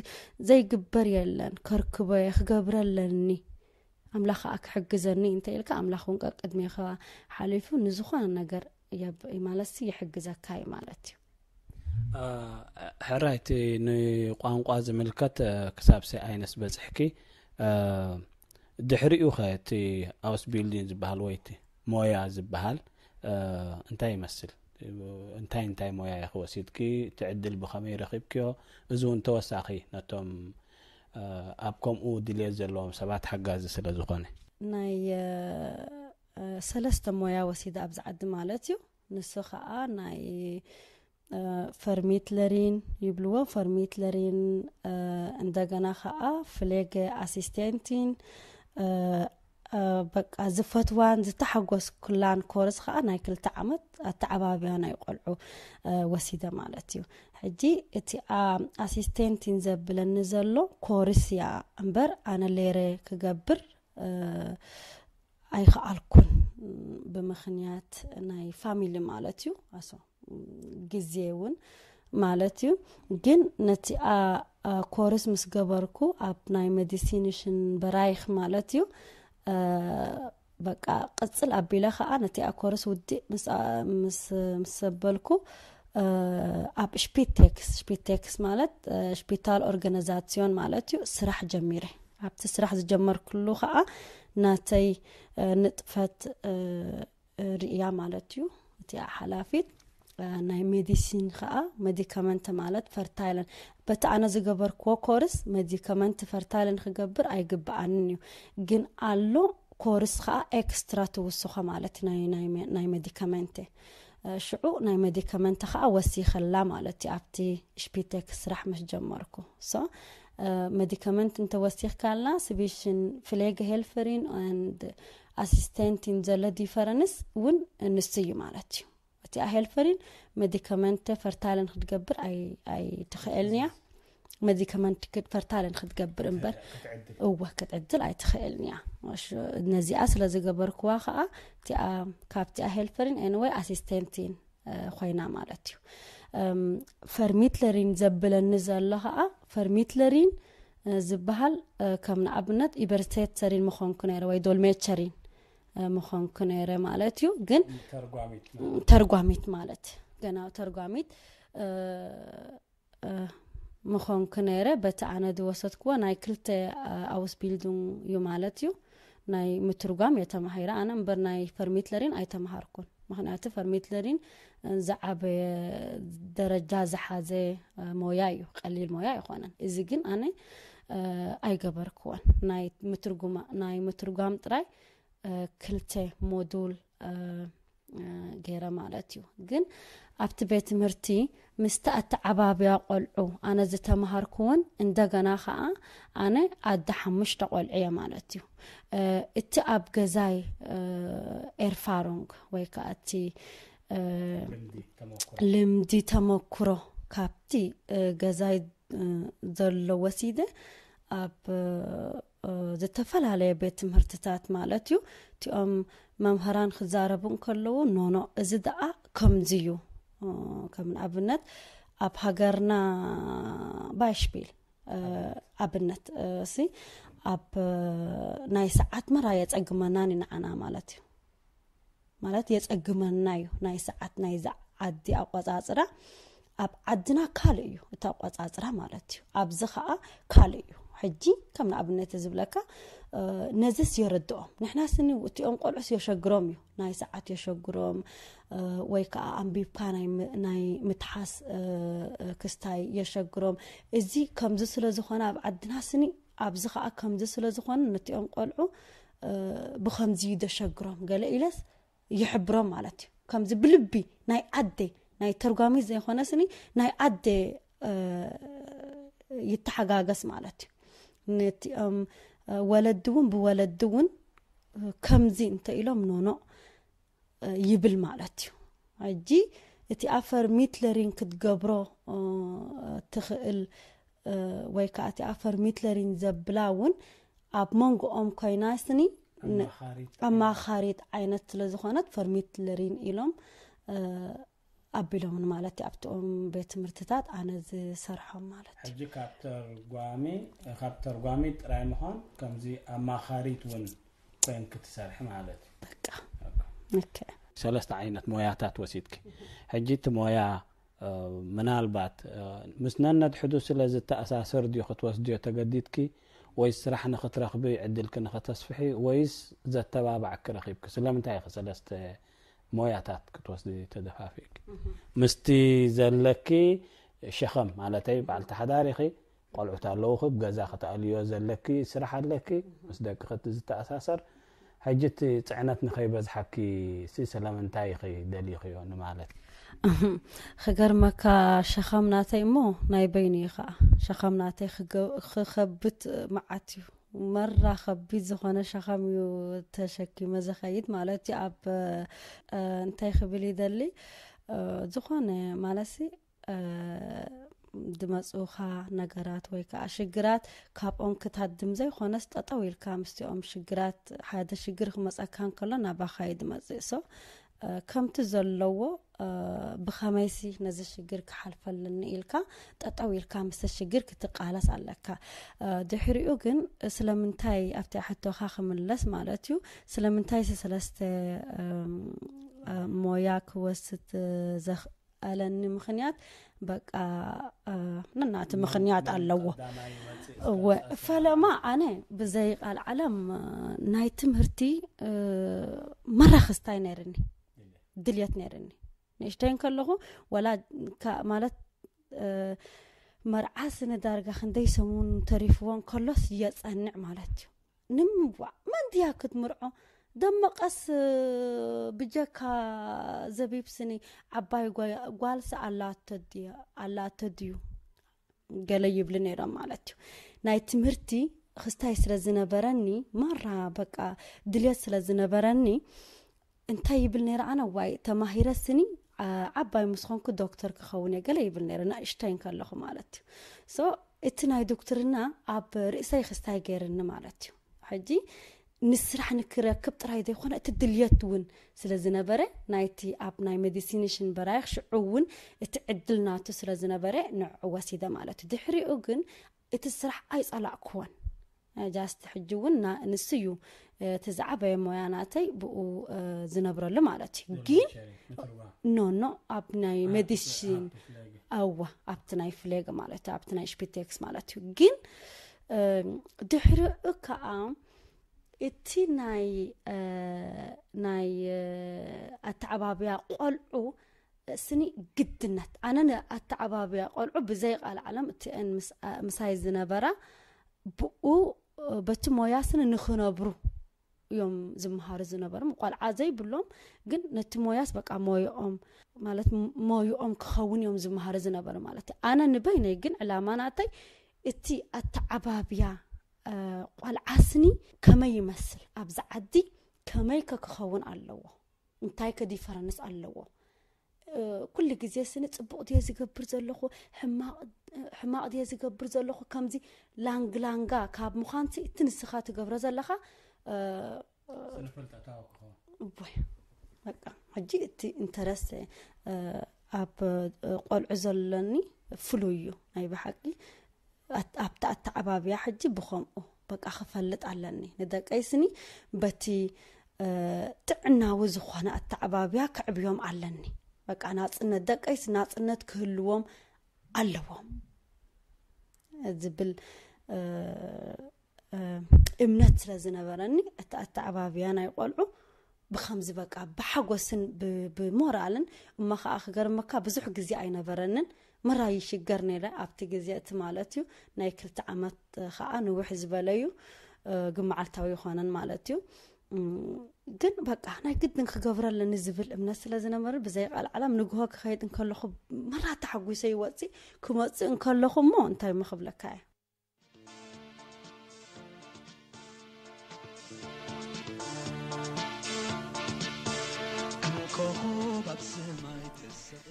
ዘይግበር የለን። ከርክቦ ክገብረ ኣለኒ፣ ኣምላኽ ከዓ ክሕግዘኒ እንተ ኢልካ ኣምላኽ እውን ቀቅድሜኻ ሓሊፉ ንዝኾነ ነገር ማለት ይሕግዘካ እዩ ማለት እዩ። ሕራይ እቲ ንቋንቋ ዝምልከት ክሳብ ሰ ኣይነስ በፅሕኪ ድሕሪኡ ኸ እቲ ኣውስ ቢልዲን ዝበሃል ወይ እቲ ሞያ ዝበሃል እንታይ ይመስል? እንታይ እንታይ ሞያ ኢኺ ወሲድኪ? እቲ ዕድል ብኸመይ ረኺብክዮ? እዚ እውን ተወሳኺ ነቶም ኣብ ከምኡ ድልየት ዘለዎም ሰባት ሓጋዚ ስለ ዝኾነ። ናይ ሰለስተ ሞያ ወሲደ ኣብዚ ዓዲ ማለት እዩ። ንሱ ከዓ ናይ ፈርሚትለሪን ይብልዎ። ፈርሚትለሪን እንደገና ከዓ ፍሌገ ኣሲስቴንቲን በቃ ዝፈትዋን ዝተሓጎስኩላን ኮርስ ከዓ ናይ ክልተ ዓመት ኣተዓባብያ ናይ ቆልዑ ወሲደ ማለት እዩ። ሕጂ እቲ ኣሲስቴንቲን ዘብለኒ ዘሎ ኮርስ እያ እምበር ኣነ ሌረ ክገብር ኣይከኣልኩን፣ ብምኽንያት ናይ ፋሚሊ ማለት እዩ። ኣሶ ግዜ እውን ማለት እዩ። ግን ነቲ ኮርስ ምስ ገበርኩ ኣብ ናይ ሜዲሲንሽን በራይክ ማለት እዩ በቃ ቅፅል ኣቢለ ከዓ ነቲ ኮርስ ውዲእ ምስ ዘበልኩ ኣብ ሽፒቴክስ፣ ሽፒቴክስ ማለት ሽፒታል ኦርጋናይዛሲዮን ማለት እዩ፣ ስራሕ ጀሚረ። ኣብቲ ስራሕ ዝጀመርኩሉ ከዓ ናተይ ንጥፈት ርእያ ማለት እዩ። እቲኣ ሓላፊት ናይ ሜዲሲን ከዓ ሜዲካመንት ማለት ፈርታይለን፣ በቲ ኣነ ዝገበርክዎ ኮርስ ሜዲካመንት ፈርታይለን ክገብር ኣይግብኣንን እዩ። ግን ኣሎ ኮርስ ከዓ ኤክስትራ ትውስኾ ማለት ናይ ሜዲካመንት። ሽዑ ናይ ሜዲካመንት ከዓ ወሲኸላ ማለት እዩ። ኣብቲ ሽፒቴክ ስራሕ ምስ ጀመርኩ ሶ ሜዲካመንት እንተወሲኽካልና ስቢሽን ፍሌግ ሄልፈሪን ንድ ኣሲስቴንቲን ዘሎ ዲፈረንስ እውን ንሱ እዩ ማለት እዩ። እቲኣ ሄልፈሪን ሜዲካመንት ፈርታይለን ክትገብር ኣይትኽእልን እያ። ሜዲካመንት ፈርታይለን ክትገብር እምበር እወ ክትዕድል ኣይትኽእልን እያ። ነዚኣ ስለ ዝገበርክዋ ከዓ እቲኣ ካብቲኣ ሄልፈሪን ኤንወይ ኣሲስቴንቲን ኮይና ማለት እዩ። ፈርሚትለሪን ዘብለኒ ዘሎ ከዓ ፈርሚትለሪን ዝበሃል ከም ንኣብነት ኢበርሴተሪን ምኾንኩ ነይረ ወይ ዶልሜቸሪን ምኾንኩ ነይረ ማለት እዩ። ግን ተርጓሚት ማለት ገና ተርጓሚት ምኾንኩ ነይረ። በቲ ኣነ ዝወሰድክዎ ናይ ክልተ ኣውስ ቢልዱን እዩ ማለት እዩ። ናይ ምትርጓም የተማሂረ ኣነ እምበር ናይ ፈርሚትለሪን ኣይተምሃርኩን። ምክንያቱ ፈርሚትለሪን ዝዓበየ ደረጃ ዝሓዘ ሞያ እዩ፣ ቀሊል ሞያ ኣይኮነን። እዚ ግን ኣነ ኣይገበርክዎን። ናይ ምትርጉማ ናይ ምትርጓም ጥራይ ክልተ ሞዱል ገይረ ማለት እዩ። ግን ኣብቲ ቤት ትምህርቲ ምስቲ ኣተዓባብያ ቆልዑ ኣነ ዝተምሃርኩውን እንደገና ከዓ ኣነ ኣደ ሓሙሽተ ቆልዑ እየ ማለት እዩ። እቲ ኣብ ገዛይ ኤርፋሮንግ ወይ ከዓ እቲ ልምዲ ተመክሮ ካብቲ ገዛይ ዘሎ ወሲደ ኣብ ዝተፈላለየ ቤት ትምህርትታት ማለት እዩ እቲኦም መምህራን ክዛረቡ እንከለዉ ኖኖ እዚ ደኣ ከምዚ እዩ። ከም ንኣብነት ኣብ ሃገርና ባይሽፒል ኣብነት ሲ ኣብ ናይ ሰዓት መራ የፀግመናን ንዓና ማለት እዩ። ማለት የፀግመና እዩ ናይ ሰዓት ናይዚ ዓዲ ኣቆፃፅራ። ኣብ ዓድና ካልእ እዩ እቲ ኣቆፃፅራ ማለት እዩ። ኣብዚ ከዓ ካልእ እዩ። ሕጂ ከም ንኣብነት ዝብለካ ነዚስ የረድኦም። ንሕና ስኒ እቲኦም ቆልዑስ የሸግሮም እዩ፣ ናይ ሰዓት የሸግሮም ወይ ከዓ ኣንቢብካ ናይ ምትሓስ ክስታይ የሸግሮም። እዚ ከምዚ ስለ ዝኾነ ኣብ ዓድና ስኒ ኣብዚ ከዓ ከምዚ ስለ ዝኾነ ነቲኦም ቆልዑ ብኸምዚ ደሸግሮም ገለ ኢለስ ይሕብሮም ማለት እዩ። ከምዚ ብልቢ ናይ ዓደ ናይ ተርጓሚት ዘይኮነ ስኒ ናይ ዓደ ይተሓጋገስ ማለት እዩ። ነቲኦም ወለዲ እውን ብወለዲ እውን ከምዚ እንተ ኢሎም ኖኖ ይብል ማለት እዩ። ሕጂ እቲኣ ፈርሚትለሪን ክትገብሮ ትኽእል ወይ ከዓ እቲኣ ፈርሚትለሪን ዘብላ እውን ኣብ መንጎኦም ኮይና ስኒ ኣማኻሪት ዓይነት ስለ ዝኾነት ፈርሚትለሪን ኢሎም ኣቢሎምን ማለት እዩ ኣብቲኦም ቤት ትምህርትታት ኣነ ዝሰርሖም ማለት እዩ። ሕጂ ካብ ተርጓሚ ካብ ተርጓሚ ጥራይ ምዃን ከምዚ ኣማኻሪት እውን ኮይንኪ ትሰርሒ ማለት እዩ። በቃ ሰለስተ ዓይነት ሞያታት ወሲድኪ። ሕጂ እቲ ሞያ ምናልባት ምስ ነነድሕዱ ስለ ዝተኣሳሰር ድዩ ክትወስድዮ ተገዲድኪ፣ ወይስ ስራሕ ንክትረኽቢ ዕድልኪ ንክተስፍሒ፣ ወይስ ዘተባባዕኪ ረኺብኪ? ስለምንታይ ኢኺ ሰለስተ ሞያታት ክትወስዲ ተደፋፊእኪ? ምስቲ ዘለኪ ሸኸም ማለተይ በዓልቲ ሓዳር ኢኺ፣ ቆልዑት ኣለውኺ፣ ብገዛ ክትኣልዮ ዘለኪ ስራሕ ኣለኪ፣ ምስ ደቂ ክትዝተኣሳሰር። ሕጂ እቲ ፅዕነት ንኸይበዝሓኪ ሲ ስለምንታይ ኢኺ ደሊኽዮ ንማለት? ክገርመካ፣ ሸኸም ናተይ እሞ ናይ በይኑ እዩ ከዓ። ሸኸም ናተይ ክገ- ክኸብድ መዓት እዩ። መራ ከቢድ ዝኾነ ሸኸም እዩ ተሸኪመ ዝኸይድ ማለት እዩ። ኣብ እ፣ እንታይ ክብል ይደሊ እ፣ ዝኾነ ማለትሲ እ፣ ዝመፁኻ ነገራት ወይ ከዓ ሽግራት ካብኦም ክታድም ዘይኮነስ ጠጠው ኢልካ ምስቲኦም ሽግራት፣ ሓደ ሽግር ክመፀካ እንከሎ ናባኻ እዩ ዝመፅእ። ሶ እ፣ ከምቲ ዘለዎ እ፣ ብኸመይሲ ነዚ ሽግር ክሓልፈለኒ ኢልካ ጠጠው ኢልካ ምስቲ ሽግር ክትቃለስ ኣለካ። እ፣ ድሕሪኡ ግን ስለምንታይ ኣብቲ ሕቶኻ ክምለስ ማለት እዩ፣ ስለምንታይ ሰለስተ እም፣ እ፣ ሞያ ክወስድ ዘኽኣለኒ ምኽንያት በቃ እ፣ ነናቲ ምኽንያት ኣለዎ። እወ፣ ፈለማ ኣነ ብዘይ ቃል ዓለም እ፣ ናይ ትምህርቲ እ፣ መራኽስታይ ነይርኒ፣ ድልየት ነይርኒ። ንእሽተይ እንከለኹ ወላ ካ- ማለት እ፣ መርዓ ስነ ዳርጋ ክንደይ ሰሙን ተሪፍዎ እንከሎስ የጸንዕ ማለት እዩ። ንምዋዕ መን ድያ ክትምርዖ? ደመቀስ እ፣ ብጀካ ዘቢብ ስኒ ዓባይ ጓ- ጓልሲ ኣላቶ ድያ- ኣላቶ ድዩ? ገለ ይብሉ ነይሮም ማለት እዩ። ናይ ትምህርቲ ክስታይ ስለ ዝነበረኒ ማራ በቃ ድልየት ስለ ዝነበረኒ እንታይ ይብል ነይረ ኣነ ዋይ ተማሂረ ስኒ ዓ- ዓባይ ምስ ኾንኩ ዶክተር ክኸውን እየ ገለ ይብል ነይረ ንእሽተይ እንከለኹ ማለት እዩ። ሶ እቲ ናይ ዶክትርና ኣብ ርእሰይ ክስታይ ገይርኒ ማለት እዩ። ሕጂ ንስራሕ ንክረክብ ጥራይ ዘይኮነ እቲ ድልየት እውን ስለ ዝነበረ ናይቲ ኣብ ናይ ሜዲሲኒሽን በራይኽ ሽዑ እውን እቲ ዕድል ናቱ ስለ ዝነበረ ንዕኡ ወሲደ ማለት እዩ። ድሕሪኡ ግን እቲ ስራሕ ኣይጸላእኩዎን። ጃስት ሕጂ እውን ና- ንሱ እዩ እ፣ እቲ ዝዓበየ ሞያ ናተይ ብኡ እ፣ ዝነብረሉ ማለት እዩ። ግን ኖ ኖ ኣብ ናይ ሜዲሲን ኣዋ ኣብቲ ናይ ፍሌግ ማለት እዩ ኣብቲ ናይ ሽፒቴክስ ማለት እዩ። ግን እ፣ ድሕሪኡ ከዓ እቲ ናይ እ፣ ናይ እ፣ ኣተዓባብያ ቆልዑ ስኒ ግድነት ኣነ ንኣተዓባብያ ቆልዑ ብዘይ ቃል ዓለም እቲአን ምስ- ምሳይ ዝነበራ ብኡ በቲ ሞያ ስኒ ንክነብሩ እዮም ዝመሃሩ ዝነበሩ። ቆልዓ ዘይብሎም ግን ነቲ ሞያስ በቃ ሞይኦም ማለት ሞይኦም ክኸውን እዮም ዝመሃሩ ዝነበሩ ማለት እዩ። ኣነ ንበይነይ ግን ዕላማ ናተይ እቲ ኣተዓባብያ እ፣ ቆልዓ ስኒ ከመይ ይመስል ኣብዚ ዓዲ ከመይ ከ ክኸውን ኣለዎ እንታይ ከ ዲፈረንስ ኣለዎ? እ፣ ኩሉ ግዜ ስኒ ፅቡቕ ድየ ዝገብር ዘለኹ ሕማቕ ሕማቕ ድየ ዝገብር ዘለኹ ከምዚ ላንግ ላንጋ ካብ ምዃንሲ እቲ ንስኻ ትገብሮ ዘለኻ እ፣ ስነ ፍልጠታዊ ክኸውን እቦይ በቃ ሕጂ እቲ ኢንተረስት እ፣ ኣብ እ፣ ቆልዑ ዘለኒ ፍሉይ እዩ ናይ ብሓቂ ኣት- ኣብቲ ኣተዓባብያ ሕጂ ብኸምኡ በቃ ክፈልጥ ኣለኒ ንደቀይ ስኒ በቲ እ፣ ጥዕናዊ ዝኾነ ኣተዓባብያ ክዕብዮም ኣለኒ በቃ ናፅነት ደቀይስ ናፅነት ክህልዎም ኣለዎም ዝብል እ፣ እ፣ እምነት ስለ ዝነበረኒ እቲ ኣተዓባብያ ናይ ቆልዑ ብከምዚ በቃ ብሓጎስን ብ- ብሞራልን እሞ ከዓ ክገርመካ ብዙሕ ግዜ ኣይነበረንን ምራ ይሽገር ነይረ ኣብቲ ግዜ እቲ ማለት እዩ ናይ ክልተ ዓመት ከዓ ንውሕ ዝበለዩ እ፣ ግን መዓልታዊ ይኮነን ማለት እዩ እም፣ ግን በቃ ናይ ግድን ክገብረለኒ ዝብል እምነት ስለ ዝነበረ ብዘይ ቃል ዓለም ንግሆ ክኸይድ እንከለኹ መራ ተሓጒሰ ይወፅእ ክመፅእ እንከለኹ እሞ እንታይ ምክብለካ እየ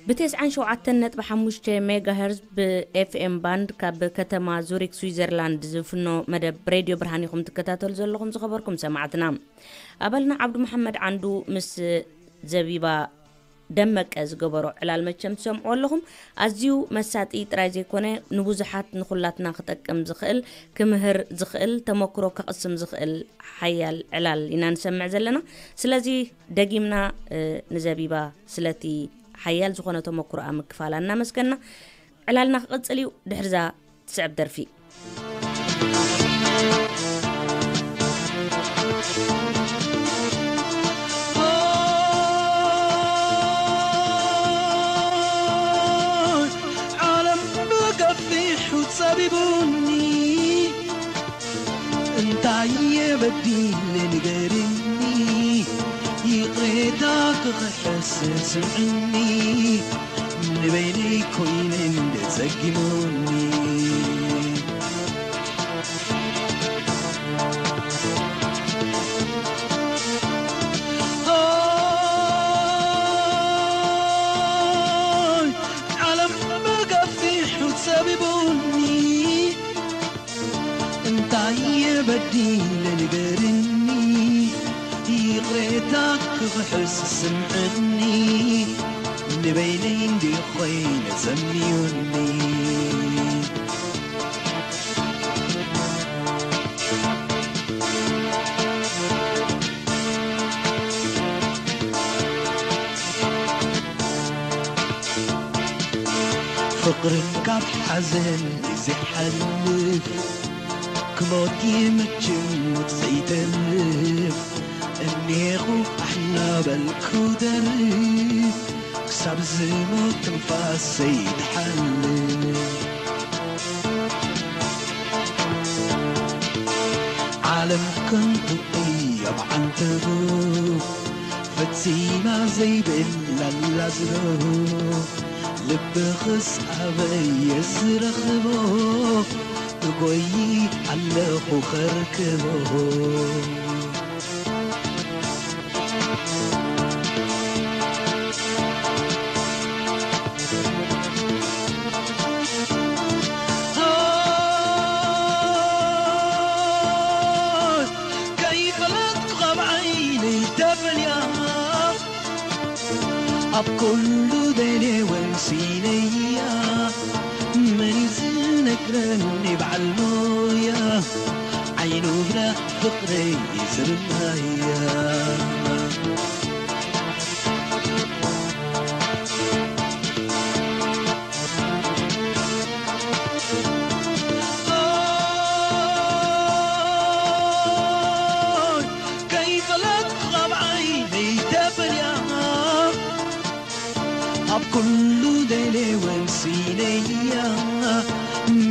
ብ ተስዓን ሸውዓተን ነጥቢ ሓሙሽተ ሜጋሄርዝ ብ ኤፍ ኤም ባንድ ካብ ከተማ ዙሪክ ስዊዘርላንድ ዝፍኖ መደብ ሬድዮ ብርሃን ኢኹም ትከታተሉ ዘለኹም ዝኸበርኩም ሰማዕትና። ኣባልና ዓብዱ መሓመድ ዓንዱ ምስ ዘቢባ ደመቀ ዝገበሮ ዕላል መቸም ትሰምዑ ኣለኹም። ኣዝዩ መሳጢ ጥራይ ዘይኮነ ንብዙሓት ንኹላትና ክጠቅም ዝኽእል ክምህር ዝኽእል ተመክሮ ከቕስም ዝኽእል ሓያል ዕላል ኢና ንሰምዕ ዘለና። ስለዚ ደጊምና ንዘቢባ ስለቲ ሓያል ዝኾነ ተመክሮኣ ምክፋላ እናመስገና ዕላልና ክቕጽል እዩ። ድሕርዛ ትስዕብ ደርፊ። ዓለም ብገፊሑ ጸቢቡኒ እንታይ የበዲለ ንገርኒ ይቕሬታ ክኽሕስ ስምዕኒ ንበይነይ ኮይነ እንደ ጸጊሙኒ ዓለም ብገፊሑ ጸቢቡኒ እንታይ የበዲለ ንገርኒ ይቕሬታ ክኽሕስ ስምዕኒ ንበይነይ እንዲ ኮይነ ዘምዩኒ ፍቕርን ካብ ሓዘን ዘይሓልፍ ክሞት ይምችም ሞት ዘይተርፍ እኔኹ ኣሕናበልኩ ደርፍ ክሳብ ዝሞት ትንፋስ ዘይትሓልፍ ዓለም ከንቱ እያ ብዓንተቡ ፈጺማ ዘይብላ ላዝሎ ልብኽስ ኣበየ ዝረኽቦ እጎይ ኣለኹ ኸርክቦ ከይፈለጥኩ ካብ ዓይነይ ተፈልያ ኣብ ኩሉ ደልየ ወንሲነያ መን እዩ ዝነግረኒ በዓል ሞያ ዓይኑ ብራ ፍቕረይ ዝርናያ ከይፈለጥኩ ካብ ዓይነይ ተፈልያ ኣብ ኩሉ ደልየ ወንሲነያ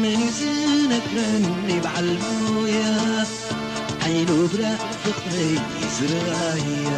መን እዩ ዝነግረኒ በዓል ሞያ ዓይኑ ብራ ፍቕረይ ዝረኣያ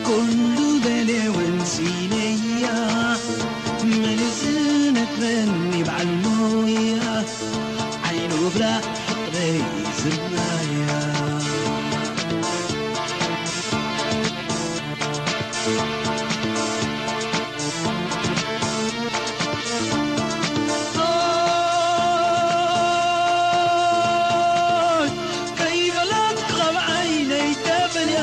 ኩሉ ደልየውን ሲነያ፣ መን ዝነግረኒ በዓል ሞያ? ዓይኑ ብላ ፍቕረይ ዝናያ። ከይበለት ካብ ዓይነይ ተፈልያ፣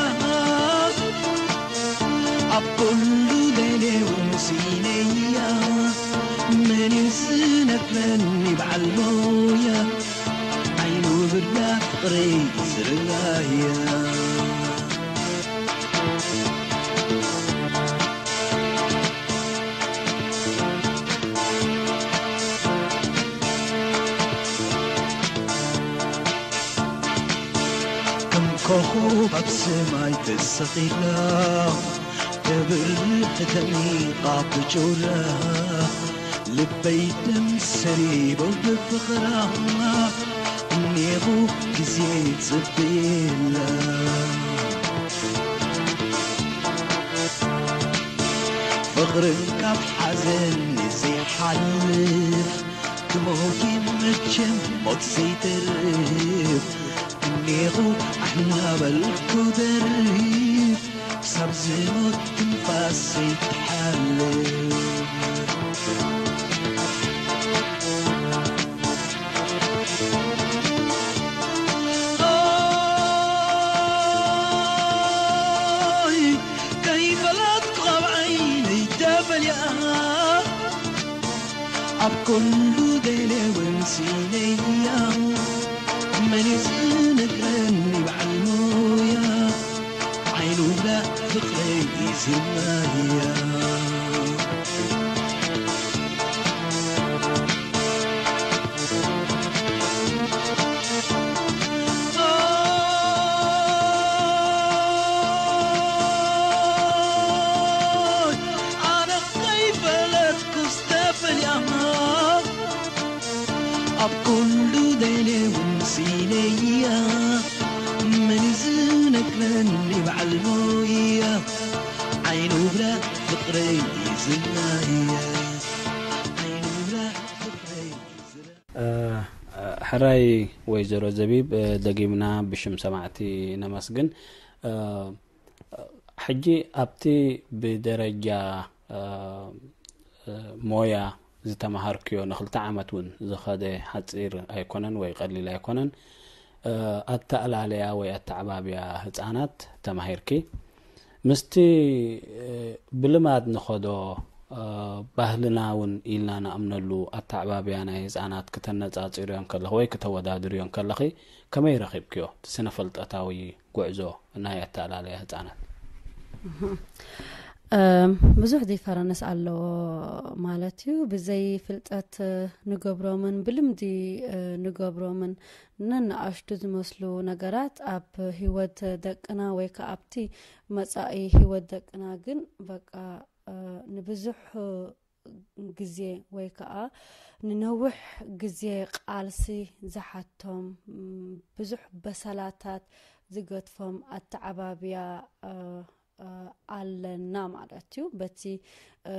ኣብ ኩሉ ደልየውን ሲነያ፣ መን እዩ ዝነግረኒ በዓል ሞያ? ዓይኑ ብርዳ ፍቕረይ ዝርኣያ። ከም ኮኾብ ኣብ ሰማይ ተሰቒላ፣ ተብርህ ተሚቓ ብጩራ፣ ልበይ ደም ሰሪቡ ብፍቕራ፣ እኔኹ ግዜ ጽበየላ። ፍቕርን ካብ ሓዘን ዘይሓልፍ፣ ክሞት መቸም ሞት ዘይተርፍ፣ እኔኹ ኣሕናበልኩ ደርፍ፣ ክሳብ ዝሞት ትንፋስ ዘይትሓልፍ። ኦይ፣ ከይበለት ካብ ዓይነይ ተፈልያ፣ ኣብ ኩሉ ደልየውን ሲነያ፣ መን እዩ ዝነግረኒ በዓል ሞያ? ዓይኑ ብላ ፍቕረይ ዝናያ። ኣነ ከይፈለጥኩስ ተፈልያ፣ ኣብ ኩሉ ደልየውን ሲነያ፣ መን እዩ ዝነግረኒ በዓል ሞያ? ዓይኑ ብራ ፍቕረይ ዝናያ፣ ዓይኑ ብራ ፍቕረይ ዝናያ። እ፣ ሕራይ ወይዘሮ ዘቢብ፣ እ፣ ደጊምና ብሽም ሰማዕቲ ነመስግን። እ፣ ሕጂ ኣብቲ ብደረጃ፣ እ፣ እ፣ ሞያ ዝተማሃርክዮ ንክልተ ዓመት እውን ዝኸደ ሓፂር ኣይኮነን ወይ ቀሊል ኣይኮነን። እ፣ ኣተኣላለያ ወይ ኣተዓባብያ ህፃናት ተማሂርኪ። ምስቲ፣ እ፣ ብልማድ ንኸዶ፣ እ፣ ባህልና እውን ኢልና ንኣምነሉ ኣተዓባብያ ናይ ህፃናት ክተነፃፅርዮ እንከለኺ ወይ ክተወዳድርዮ እንከለኺ ከመይ ረኺብክዮ? እቲ ስነ-ፍልጠታዊ ጉዕዞ ናይ ኣተኣላለያ ህፃናት። እም፣ ብዙሕ ዲፈረንስ ኣለዎ ማለት እዩ። ብዘይ ፍልጠት ንገብሮምን ብልምዲ ንገብሮምን ነንኣሽቱ ዝመስሉ ነገራት ኣብ ህይወት ደቅና ወይ ከዓ ኣብቲ መጻኢ ህይወት ደቅና ግን በቃ፣ እ፣ ንብዙሕ ግዜ ወይ ከዓ ንነዊሕ ግዜ ቃልሲ ዝሓቶም፣ ም፣ ብዙሕ በሰላታት ዝገድፎም ኣተዓባብያ፣ እ፣ እ፣ ኣለና ማለት እዩ። በቲ፣ እ፣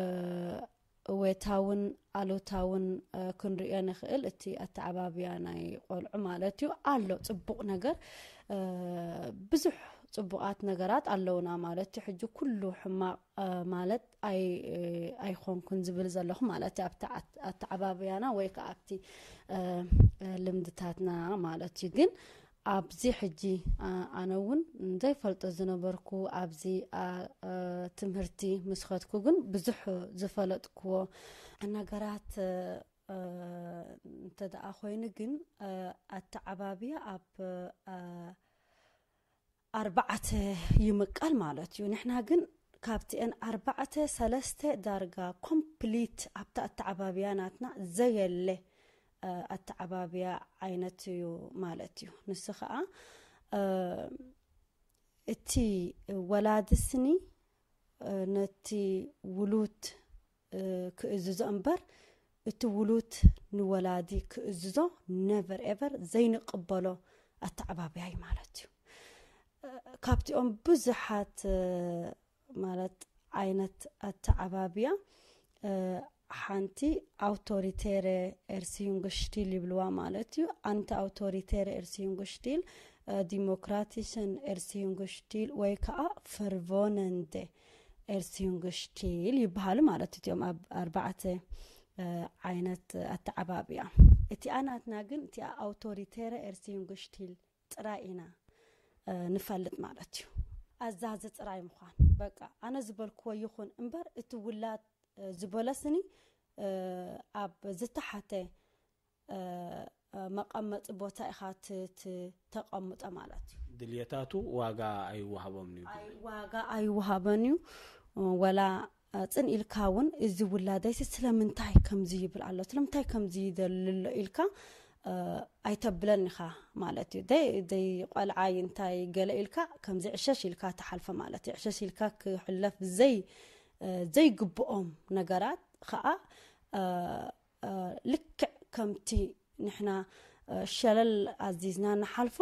እወታውን ኣሉታውን፣ እ፣ ክንሪኦ ንኽእል። እቲ ኣተዓባብያ ናይ ቆልዑ ማለት እዩ ኣሎ ጽቡቕ ነገር፣ እ፣ ብዙሕ ጽቡቓት ነገራት ኣለውና ማለት እዩ። ሕጂ ኩሉ ሕማቕ፣ እ፣ ማለት ኣይ-፣ እ፣ ኣይኾንኩን ዝብል ዘለኹ ማለት እዩ። ኣብቲ ኣት-፣ ኣተዓባብያና ወይ ከዓ ኣብቲ፣ እ፣ እ፣ ልምድታትና ማለት እዩ። ግን ኣብዚ ሕጂ፣ ኣ-፣ ኣነ እውን ዘይፈልጦ ዝነበርኩ ኣብዚ፣ ኣ-፣ እ፣ ትምህርቲ ምስ ኸድኩ ግን ብዙሕ ዝፈለጥክዎ ነገራት፣ እ፣ እንተ ደኣ ኮይኑ ግን፣ እ፣ ኣተዓባብያ ኣብ፣ እ፣ ኣርባዕተ ይምቀል ማለት እዩ። ንሕና ግን ካብቲአን ኣርባዕተ ሰለስተ ዳርጋ ኮምፕሊት ኣብቲ ኣተዓባብያ ናትና ዘየለ፣ እ፣ ኣተዓባብያ ዓይነት እዩ ማለት እዩ። ንሱ ኸዓ፣ እ፣ እቲ ወላዲ ስኒ፣ እ፣ ነቲ ውሉድ፣ እ፣ ክእዝዞ እምበር እቲ ውሉድ ንወላዲ ክእዝዞ ነቨር ኤቨር ዘይንቕበሎ ኣተዓባብያ እዩ ማለት እዩ። እ፣ ካብቲኦም ብዙሓት፣ እ፣ ማለት ዓይነት ኣተዓባብያ ሓንቲ ኣውቶሪቴረ ኤርሲዩንግሽቲል ይብልዋ ማለት እዩ። ኣንቲ ኣውቶሪቴረ ኤርሲዩንግሽቲል፣ ዲሞክራቲሽን ኤርሲዩንግሽቲል ወይ ከዓ ፈርቮነንደ ኤርሲዩንግሽቲል ይበሃሉ ማለት እዩ። እቲኦም ኣብ ኣርባዕተ ዓይነት ኣተዓባብያ። እቲኣ ናትና ግን እቲኣ ኣውቶሪቴረ ኤርሲዩንግሽቲል ጥራይ ኢና ንፈልጥ ማለት እዩ። ኣዛዚ ጥራይ ምዃን፣ በቃ ኣነ ዝበልክዎ ይኹን እምበር እቲ ውላድ ዝበለስኒ ኣብ ዝተሓተ መቐመጢ ቦታ ኢኻ ተቐምጦ ማለት እዩ። ድልየታቱ ዋጋ ኣይወሃቦም እዩ። ዋጋ ኣይወሃበን እዩ። ወላ ፅን ኢልካ እውን እዚ ውላደይሲ ስለምንታይ ከምዚ ይብል ኣሎ፣ ስለምንታይ ከምዚ ይደልሎ ኢልካ ኣይተብለን ኢኻ ማለት እዩ። ደይ ቆልዓይ እንታይ ገለ ኢልካ ከምዚ ዕሸሽ ኢልካ ትሓልፈ ማለት እዩ። ዕሸሽ ኢልካ ክሕለፍ ዘይ ዘይግብኦም ነገራት ከዓ ልክዕ ከምቲ ንሕና ሸለል ኣዚዝና ንሓልፎ፣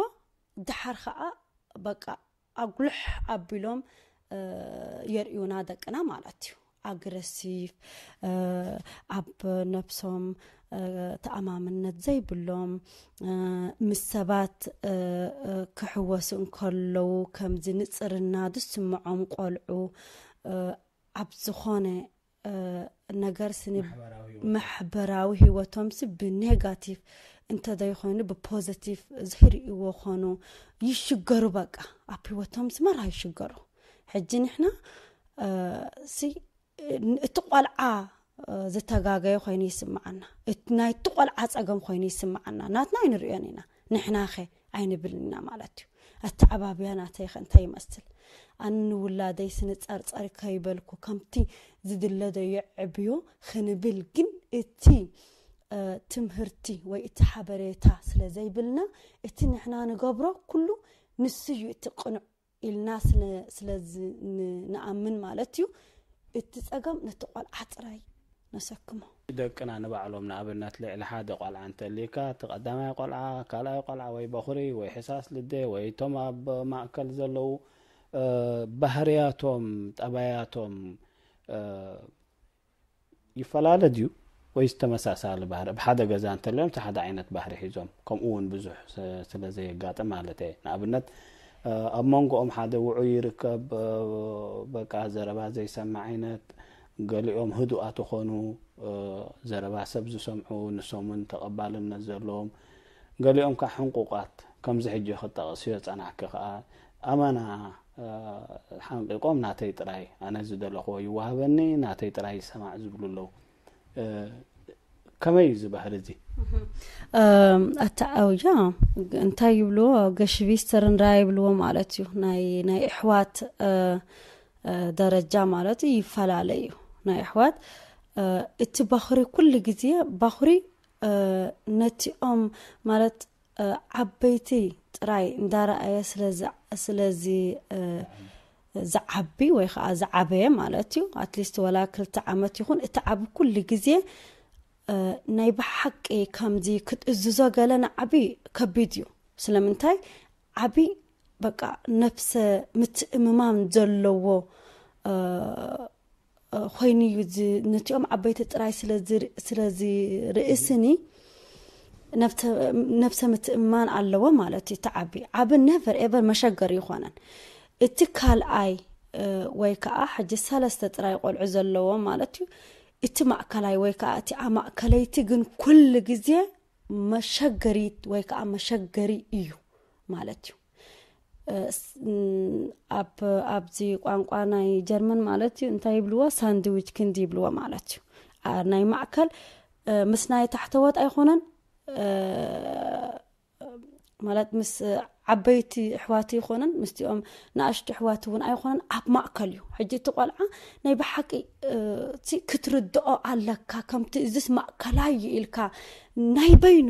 ድሓር ከዓ በቃ ኣጉልሕ ኣቢሎም የርእዩና ደቅና ማለት እዩ። ኣግረሲቭ፣ ኣብ ነብሶም ተኣማምነት ዘይብሎም፣ ምስ ሰባት ክሕወሱ እንከለዉ ከምዚ ንፅርና ዝስምዖም ቆልዑ፣ ኣብ ዝኾነ ነገር ስኒ ማሕበራዊ ህይወቶም ሲ ብኔጋቲቭ እንተዘይኮይኑ ብፖዘቲቭ ዝርእይዎ ኮኑ ይሽገሩ። በቃ ኣብ ህይወቶም ሲ መራ ይሽገሩ። ሕጂ ንሕና ሲ እቲ ቆልዓ ዝተጋገየ ኮይኑ ይስምዓና፣ ናይቲ ቆልዓ ፀገም ኮይኑ ይስምዓና። ናትና ኣይንርእዮን ኢና፣ ንሕናኸ ኣይንብልን ኢና ማለት እዩ። ኣተዓባብያ ናተይኸ እንታይ ይመስል? ኣነ ንውላደይ ስንፀርፀር ከይበልኩ ከምቲ ዝድለዶ የዕብዮ ክንብል ግን እቲ ትምህርቲ ወይ እቲ ሓበሬታ ስለ ዘይብልና እቲ ንሕና ንገብሮ ኩሉ ንሱ እዩ እቲ ቅኑዕ ኢልና ስለ ንኣምን ማለት እዩ። እቲ ፀገም ነቲ ቆልዓ ጥራይ ነሰክሞ። ደቅና ንባዕሎም ንኣብነት ልዕሊ ሓደ ቆልዓ እንተሊካ እቲ ቀዳማይ ቆልዓ፣ ካልኣይ ቆልዓ ወይ በኹሪ ወይ ሕሳስ ልደ ወይ እቶም ኣብ ማእከል ዘለዉ ባህርያቶም፣ ጠባያቶም ይፈላለ ድዩ ወይስ ተመሳሳሊ ባህሪ? ኣብ ሓደ ገዛ እንተልዮም እቲ ሓደ ዓይነት ባህሪ ሒዞም ከምኡ እውን ብዙሕ ስለ ዘየጋጥም ማለት እየ። ንኣብነት ኣብ መንጎኦም ሓደ ውዑይ ይርከብ፣ በቃ ዘረባ ዘይሰምዕ ዓይነት፣ ገሊኦም ህዱኣት ይኾኑ፣ ዘረባ ሰብ ዝሰምዑ፣ ንሶም እውን ተቐባልነት ዘለዎም፣ ገሊኦም ከዓ ሕንቁቋት፣ ከምዚ ሕጂ ክጠቕስዮ ጸናሕኪ ከዓ ኣመና ሓንቂቆም ናተይ ጥራይ ኣነ ዝደለኽዎ ይወሃበኒ፣ ናተይ ጥራይ ይሰማዕ ዝብሉ ኣለዉ። ከመይ እዩ እዚ ባህሪ እዚ? ኣታ ኣውያ እንታይ ይብልዎ? ገሽቪስተርን ራ ይብልዎ ማለት እዩ። ናይ ናይ ኣሕዋት ደረጃ ማለት እዩ ይፈላለ እዩ። ናይ ኣሕዋት እቲ ባኽሪ ኩሉ ግዜ ባኽሪ ነቲኦም ማለት ዓበይቲ ጥራይ እንዳረኣየ ስለዚ ዝዓቢ ወይ ከዓ ዝዓበየ ማለት እዩ። ኣትሊስት ወላ ክልተ ዓመት ይኹን እቲ ዓቢ ኩሉ ግዜ ናይ ብሓቂ ከምዚ ክትእዝዞ ገለ ንዓቢ ከቢድ እዩ። ስለምንታይ ዓቢ በቃ ነፍሰ ምትእምማን ዘለዎ ኮይኑ እዩ። ነቲኦም ዓበይቲ ጥራይ ስለዚ ርእስኒ ነፍሰ ምትእምማን ኣለዎ ማለት እዩ። ተዓቢ ዓቢ ነቨር ኤቨር መሸገር ይኾነን። እቲ ካልኣይ ወይ ከዓ ሕጂ ሰለስተ ጥራይ ቆልዑ ዘለዎ ማለት እዩ። እቲ ማእከላይ ወይ ከዓ እቲ ኣማእከለይቲ ግን ኩሉ ግዜ መሸገሪት ወይ ከዓ መሸገሪ እዩ ማለት እዩ። ኣብ ኣብዚ ቋንቋ ናይ ጀርመን ማለት እዩ እንታይ ይብልዎ? ሳንድዊች ክንዲ ይብልዎ ማለት እዩ። ናይ ማእከል ምስ ናይ ታሕተዎት ኣይኮነን ማለት ምስ ዓበይቲ ኣሕዋት ይኮነን ምስቲኦም ንኣሽቱ ኣሕዋት እውን ኣይኮነን፣ ኣብ ማእከል እዩ። ሕጂ እቲ ቆልዓ ናይ ብሓቂ ክትርድኦ ኣለካ፣ ከምቲ እዚስ ማእከላይ ኢልካ ናይ በይኑ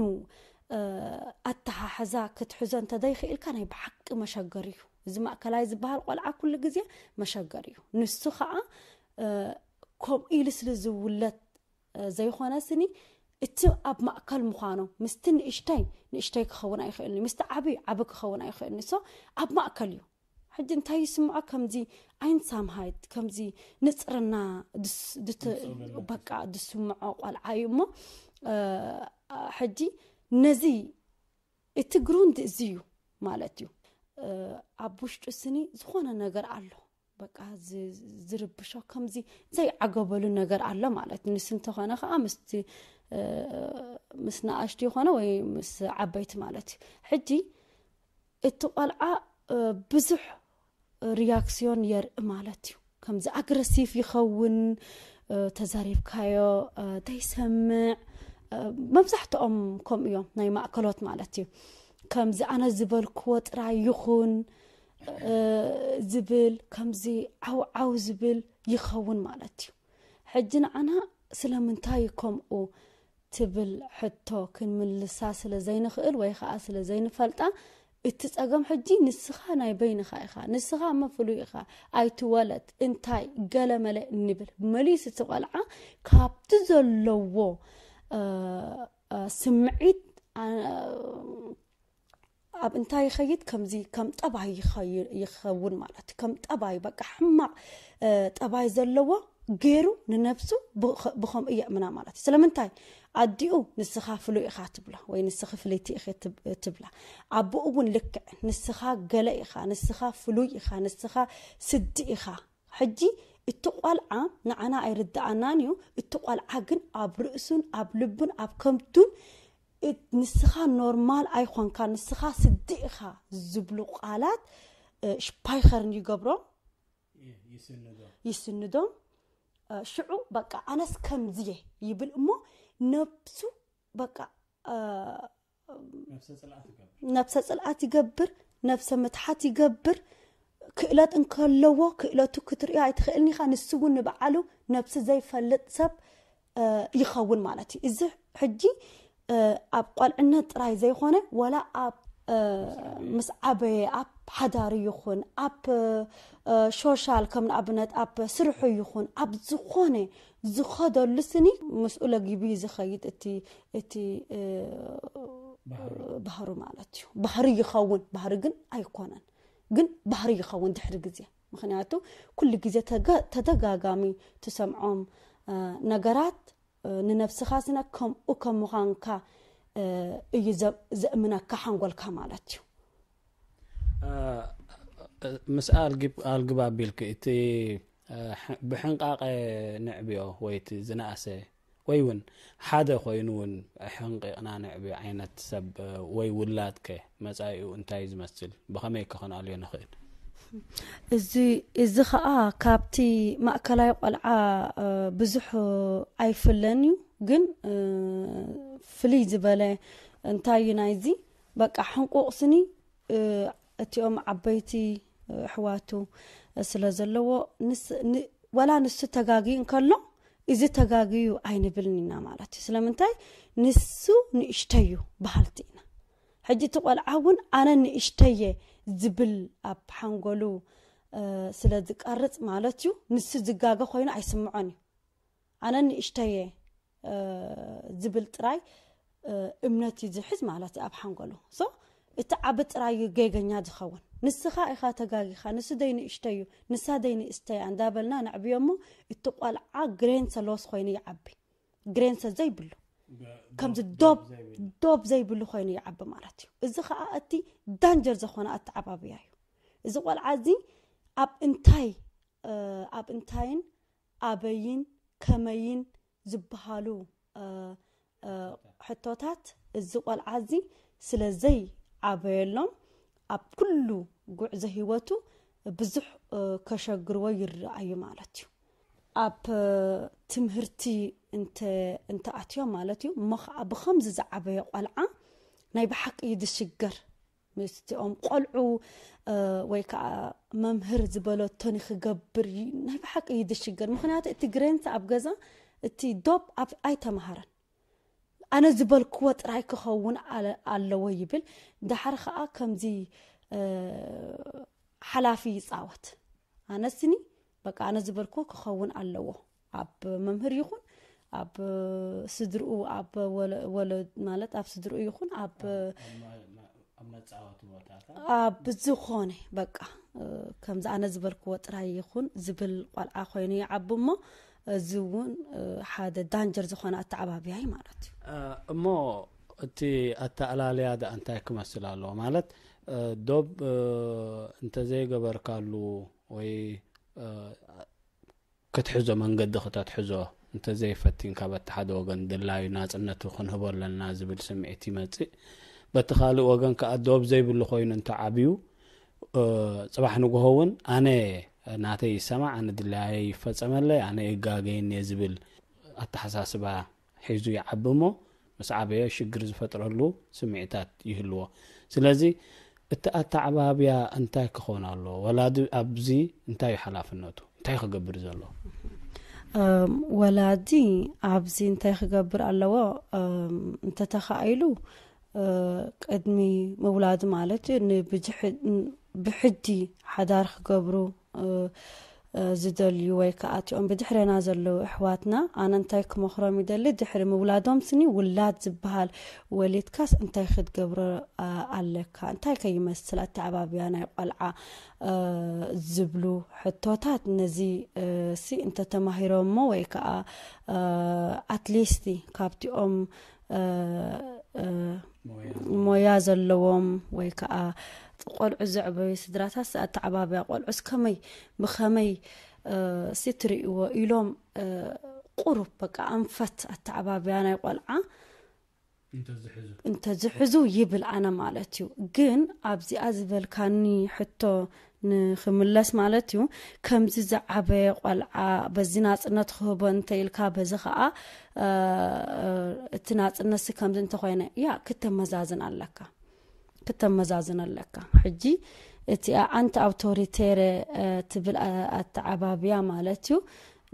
ኣተሓሕዛ ክትሕዞ እንተዘይክእልካ ናይ ብሓቂ መሸገር እዩ። እዚ ማእከላይ ዝበሃል ቆልዓ ኩሉ ግዜ መሸገር እዩ። ንሱ ከዓ ከምኡ ኢሉ ስለ ዝውለድ ዘይኮነ ስኒ እቲ ኣብ ማእከል ምዃኖም ምስቲ ንእሽተይ ንእሽተይ ክኸውን ኣይኽእልኒ፣ ምስቲ ዓቢ ዓቢ ክኸውን ኣይኽእልኒ። ሶ ኣብ ማእከል እዩ። ሕጂ እንታይ ይስምዖ? ከምዚ ኣይንሳምሃይት፣ ከምዚ ንጽርና ድስ- ድተ- በቃ ድስምዖ ቆልዓ እዩ እሞ፣ እ፣ ሕጂ ነዚ እቲ ግሩንድ እዚ እዩ ማለት እዩ። እ፣ ኣብ ውሽጡ ስኒ ዝኾነ ነገር ኣሎ፣ በቃ ዝ- ዝርብሾ፣ ከምዚ ዘይዓገበሉ ነገር ኣሎ ማለት እዩ። ንሱ እንተኾነ ከዓ ምስቲ፣ እ፣ ምስ ንኣሽቱ ይኾነ ወይ ምስ ዓበይቲ ማለት እዩ። ሕጂ እቲ ቆልዓ፣ እ፣ ብዙሕ ሪያክስዮን የርኢ ማለት እዩ። ከምዚ ኣግረሲቭ ይኸውን፣ እ፣ ተዛሪብካዮ፣ እ፣ ዘይሰምዕ፣ እ፣ መብዛሕትኦም ከምኡ እዮም፣ ናይ ማእከሎት ማለት እዩ። ከምዚ ኣነ ዝበልክዎ ጥራይ ይኹን፣ እ፣ ዝብል፣ ከምዚ ዓው ዓው ዝብል ይኸውን ማለት እዩ። ሕጂ ንዓና ስለምንታይ ከምኡ ትብል ሕቶ ክንምልሳ ስለ ዘይንኽእል ወይ ከዓ ስለ ዘይንፈልጣ፣ እቲ ጸገም ሕጂ ንስኻ ናይ በይንኻ ኢኻ፣ ንስኻ እሞ ፍሉይ ኢኻ፣ ኣይትወለድ፣ እንታይ ገለ መለ እንብል። መሊሱ እቲ ቆልዓ ካብቲ ዘለዎ፣ እ፣ እ፣ ስምዒት፣ ኣ-፣ ኣብ እንታይ ይኸይድ? ከምዚ ከም ጠባይ ይኸይ- ይኸውን ማለት እዩ። ከም ጠባይ፣ በቃ ሕማቕ፣ እ፣ ጠባይ ዘለዎ ገይሩ ንነብሱ ብኸ- ብኸምኡ የእምና ማለት እዩ። ስለምንታይ? ኣዲኡ ንስኻ ፍሉይ ኢኻ ትብላ ወይ ንስኺ ፍልይቲ ኢኺ ትብ- ትብላ። ኣቦኡ እውን ልክዕ፣ ንስኻ ገለ ኢኻ፣ ንስኻ ፍሉይ ኢኻ፣ ንስኻ ስዲ ኢኻ። ሕጂ እቲ ቆልዓ ንዓና ኣይርድኣናን እዩ። እቲ ቆልዓ ግን ኣብ ርእሱን ኣብ ልቡን ኣብ ከብዱን፣ እት- ንስኻ ኖርማል ኣይኾንካ፣ ንስኻ ስዲ ኢኻ ዝብሉ ቃላት፣ እ፣ ሽፓይኸርን ይገብሮ፣ ይስንዶም። እ፣ ሽዑ በቃ ኣነስ ከምዚ እየ ይብል እሞ፣ ነብሱ በቃ፣ እ፣ ነብሰ ጽልኣት ይገብር። ነብሰ ጽልኣት ይገብር፣ ነብሰ ምትሓት ይገብር። ክእለት እንከለዎ ክእለቱ ክትርእዮ ኣይትኽእልን ኢኻ። ንሱ እውን ንባዕሉ ነብሲ ዘይፈልጥ ሰብ፣ እ፣ ይኸውን ማለት እዩ። እዚ ሕጂ፣ እ፣ ኣብ ቆልዕነት ጥራይ ዘይኮነ፣ ዋላ ኣብ፣ እ፣ ምስ ዓበየ፣ ኣብ ሓዳሪ ይኹን፣ ኣብ፣ እ፣ ሶሻል፣ ከም ንኣብነት ኣብ ስርሑ ይኹን፣ ኣብ ዝኾነ ዝኸደሉ ስኒ ምስኡ ለጊቡ እዩ ዝኸይድ እቲ፣ እቲ፣ እ፣ ባህሩ። ባህሩ ማለት እዩ። ባህሪ ይኸውን፣ ባህሪ ግን ኣይኮነን። ግን ባህሪ ይኸውን ድሕሪ ግዜ። ምኽንያቱ ኩሉ ግዜ ተገ- ተደጋጋሚ ትሰምዖም፣ እ፣ ነገራት፣ እ፣ ንነብስኻ ስነ ከምኡ ከም ምዃንካ፣ እ፣ እዩ ዘ- ዘእምነካ ሓንጎልካ ማለት እዩ። እ፣ ምስ ኣልግብ ኣልግብ ኣቢልኪ እቲ፣ እ፣ ሕ- ብሕንቃቐ ንዕብዮ ወይ እቲ ዝነኣሰ ወይ እውን ሓደ ኮይኑ እውን ሕንቂቕና ንዕብዮ ዓይነት ሰብ፣ እ፣ ወይ ውላድከ መጻኢኡ እንታይ ዝመስል፣ ብኸመይ ከ ከነኣልዮ ንኽእል? እዚ እዚ ኸኣ ካብቲ ማእከላይ ቆልዓ፣ እ፣ ብዙሕ ኣይፍለን እዩ። ግን፣ እ፣ ፍልይ ዝበለ እንታይ እዩ ናይዚ፣ በቃ ሕንቁቕ ስኒ፣ እ፣ እቲኦም ዓበይቲ፣ እ፣ ኣሕዋቱ ስለ ዘለዎ፣ ንስ- ን- ወላ ንሱ ተጋጊ እንከሎ እዚ ተጋግዩ ኣይንብልን ኢና ማለት እዩ። ስለምንታይ? ንሱ ንእሽተዩ በሃልቲ ኢና። ሕጂ እቲ ቆልዓ እውን ኣነ ንእሽተየ ዝብል ኣብ ሓንጎሉ፣ እ፣ ስለ ዝቀርጽ ማለት እዩ፣ ንሱ ዝጋገ ኮይኑ ኣይስምዖን እዩ። ኣነ ንእሽተየ፣ እ፣ ዝብል ጥራይ፣ እ፣ እምነት እዩ ዝሕዝ ማለት እዩ ኣብ ሓንጎሉ። ሶ እቲ ዓቢ ጥራይ እዩ ጌገኛ ዝኸውን። ንስኻ ኢኻ ተጋጊኻ፣ ንሱ ደይ ንእሽተዩ፣ ንሳ ደይ ንእስተያ እንዳበልና ነዕብዮ እሞ፣ እቲ ቆልዓ ግሬንሰ ሎስ ኮይኑ ይዓቢ። ግሬንሰ ዘይብሉ፣ ከምዚ ዶብ ዶብ ዘይብሉ ኮይኑ ይዓቢ ማለት እዩ። እዚ ኸኣ እቲ ዳንጀር ዝኾነ ኣተዓባብያ እዩ። እዚ ቆልዓ እዚ ኣብ እንታይ፣ እ፣ ኣብ እንታይን ኣበይን ከመይን ዝበሃሉ፣ እ፣ እ፣ ሕቶታት፣ እዚ ቆልዓ እዚ ስለ ዘይዓበየሎም ኣብ ኩሉ ጉዕዞ ህይወቱ ብዙሕ፣ እ፣ ከሸግርዎ ይረኣዩ ማለት እዩ። ኣብ፣ እ፣ ትምህርቲ እንተ እንተኣትዮም ማለት እዩ። እሞ ኸዓ ብኸምዚ ዝዓበየ ቆልዓ ናይ ብሓቂ እዩ ዝሽገር። ምስቲኦም ቆልዑ፣ እ፣ ወይ ከዓ መምህር ዝበለቶ ንክገብር ይ- ናይ ብሓቂ እዩ ዝሽገር። ምኽንያቱ እቲ ግሬንት ኣብ ገዛ እቲ ዶብ ኣብ ኣይተምሃረን። ኣነ ዝበልክዎ ጥራይ ክኸውን ኣለ- ኣለዎ ይብል። ደሓር ኸዓ ከምዚ፣ እ፣ ሓላፊ ይጻወት። ኣነ ስኒ በቃ ኣነ ዝበልክዎ ክኸውን ኣለዎ። ኣብ መምህር ይኹን ኣብ ስድርኡ፣ ኣብ ወለ- ወለ- ማለት ኣብ ስድርኡ ይኹን ኣብ ኣብ መጻወቲ ቦታታት ኣብ ዝኾነ በቃ እ፣ ከምዚ ኣነ ዝበልክዎ ጥራይ ይኹን ዝብል ቆልዓ ኮይኑ ይዓቢ እሞ፣ እዚ እውን እ፣ ሓደ ዳንጀር ዝኾነ ኣተዓባብያ እዩ ማለት እዩ። እ፣ እሞ እቲ ኣተኣላልያ ደኣ እንታይ ክመስል ኣለዎ ማለት እ፣ ዶብ እ፣ እንተዘይገበርካሉ ወይ እ፣ ክትሕዞ መንገዲ ክተትሕዞ እንተዘይፈቲንካ በቲ ሓደ ወገን ድላዩ ናፅነቱ ክንህቦ ኣለና ዝብል ስምዒት ይመፅእ። በቲ ካልእ ወገን ከዓ ዶብ ዘይብሉ ኮይኑ እንተዓብዩ እ፣ ፅባሕ ንግሆ እውን ኣነ ናተይ ይሰማዕ፣ ኣነ ድላየ ይፈፀመለይ፣ ኣነ ይጋገይን እየ ዝብል ኣተሓሳስባ ሒዙ ይዓቢ እሞ ምስ ዓበየ ሽግር ዝፈጥረሉ ስምዒታት ይህልዎ። ስለዚ እቲ ኣተዓባብያ እንታይ ክኸውን ኣለዎ? ወላዲ ኣብዚ እንታይ እዩ ሓላፍነቱ? እንታይ ክገብር ዘለዎ? እም፣ ወላዲ ኣብዚ እንታይ ክገብር ኣለዎ? እም፣ እንተተኻኢሉ እ፣ ቅድሚ ምውላዱ ማለት እዩ ንብጅሕ- ን- ብሕጂ ሓዳር ክገብሩ እ፣ እ፣ ዝደልዩ ወይ ከዓ እቲኦም ብድሕሬና ዘለዉ ኣሕዋትና ኣነ እንታይ ክመኽሮም ይደሊ፣ ድሕሪ ምውላዶም ስኒ ውላድ ዝበሃል ወሊድካስ እንታይ ክትገብሮ ኣ- ኣለካ፣ እንታይ ከይመስል ኣተዓባብያ ናይ ቆልዓ እ፣ ዝብሉ ሕቶታት ነዚ እ፣ ሲ እንተተማሂሮሞ ወይ ከዓ ኣትሊስቲ ካብቲኦም እ፣ እ፣ ሞያ ዘለዎም ወይ ከዓ ቆልዑ ዘዕበዩ ስድራታት ኣተዓባብያ ቆልዑስ ከመይ ብኸመይ እ፣ ሲ ትርእይዎ ኢሎም እ፣ ቁሩብ በቃ ኣንፈት ኣተዓባብያ ናይ ቆልዓ እንተዝሕዙ እንተዝሕዙ ይብል ኣነ ማለት እዩ። ግን ኣብዚኣ ዝበልካኒ ሕቶ ንክምለስ ማለት እዩ፣ ከምዚ ዝዓበየ ቆልዓ በዚ ናፅነት ክህቦ እንተ ኢልካ በዚ ከዓ እ፣ እቲ ናፅነት ሲ ከምዚ እንተኮይነ ያ ክተመዛዝን ኣለካ ክተመዛዝን ኣለካ። ሕጂ እቲ ኣንቲ ኣውቶሪቴረ እ፣ ትብል ኣ- ኣተዓባብያ ማለት እዩ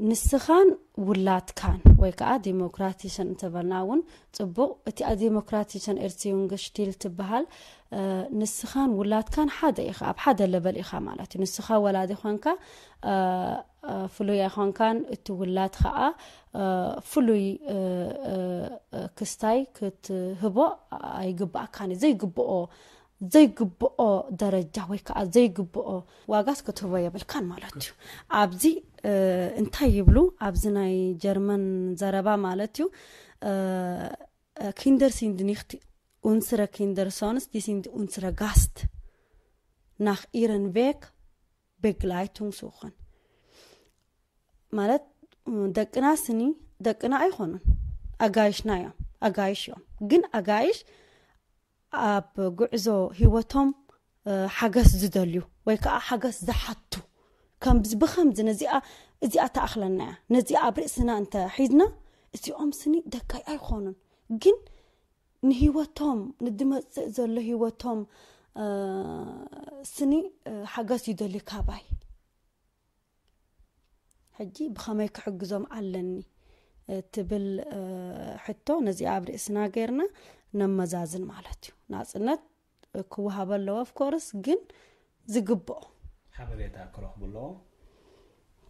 ንስኻን ውላድካን ወይ ከዓ ዲሞክራቲሽን እንተበልና እውን ፅቡቕ። እቲ ዲሞክራቲሽን ኤርትዩንግ ሽቲል ትበሃል እ፣ ንስኻን ውላድካን ሓደ ኢኻ፣ ኣብ ሓደ ለበል ኢኻ ማለት እዩ። ንስኻ ወላዲ ኮንካ እ፣ እ፣ ፍሉይ ኣይኮንካን፣ እቲ ውላድ ከዓ እ፣ ፍሉይ እ፣ እ፣ እ፣ ክስታይ ክትህቦ ኣይግባእካን እዩ። ዘይግብኦ ዘይግብኦ ደረጃ ወይ ከዓ ዘይግብኦ ዋጋስ ክትህቦ የብልካን ማለት እዩ። ኣብዚ እ፣ እንታይ ይብሉ ኣብዚ ናይ ጀርመን ዘረባ ማለት እዩ እ፣ እ፣ Kinder sind nicht unsere Kinder, sonst die sind unsere Gast. Nach ihrem Weg begleiten suchen ማለት እ፣ ደቅና ስኒ ደቅና ኣይኮኑን፣ ኣጋይሽና እዮም። ኣጋይሽ እዮም። ግን ኣጋይሽ ኣብ ጉዕዞ ህይወቶም እ፣ ሓገስ ዝደልዩ ወይ ከዓ ሓገስ ዝሓቱ ከምዚ ብከምዚ ነዚኣ እዚኣ ተኣኽለና እያ፣ ነዚኣ ኣብ ርእስና እንተ ሒዝና እዚኦም ስኒ ደቀይ ኣይኮኑን። ግን ንህይወቶም ንድመፅእ ዘሎ ህይወቶም እ፣ ስኒ እ፣ ሓገስ ይደልዩ ካባይ። ሕጂ ብኸመይ ክሕግዞም ኣለኒ እ፣ ትብል እ፣ ሕቶ ነዚኣ ኣብ ርእስና ገይርና ነመዛዝን ማለት እዩ። ናፅነት ክወሃበ ኣለዎ ኦፍኮርስ፣ ግን ዝግብኦ ሓበሬታ ክረኽቡ ኣለዎም፣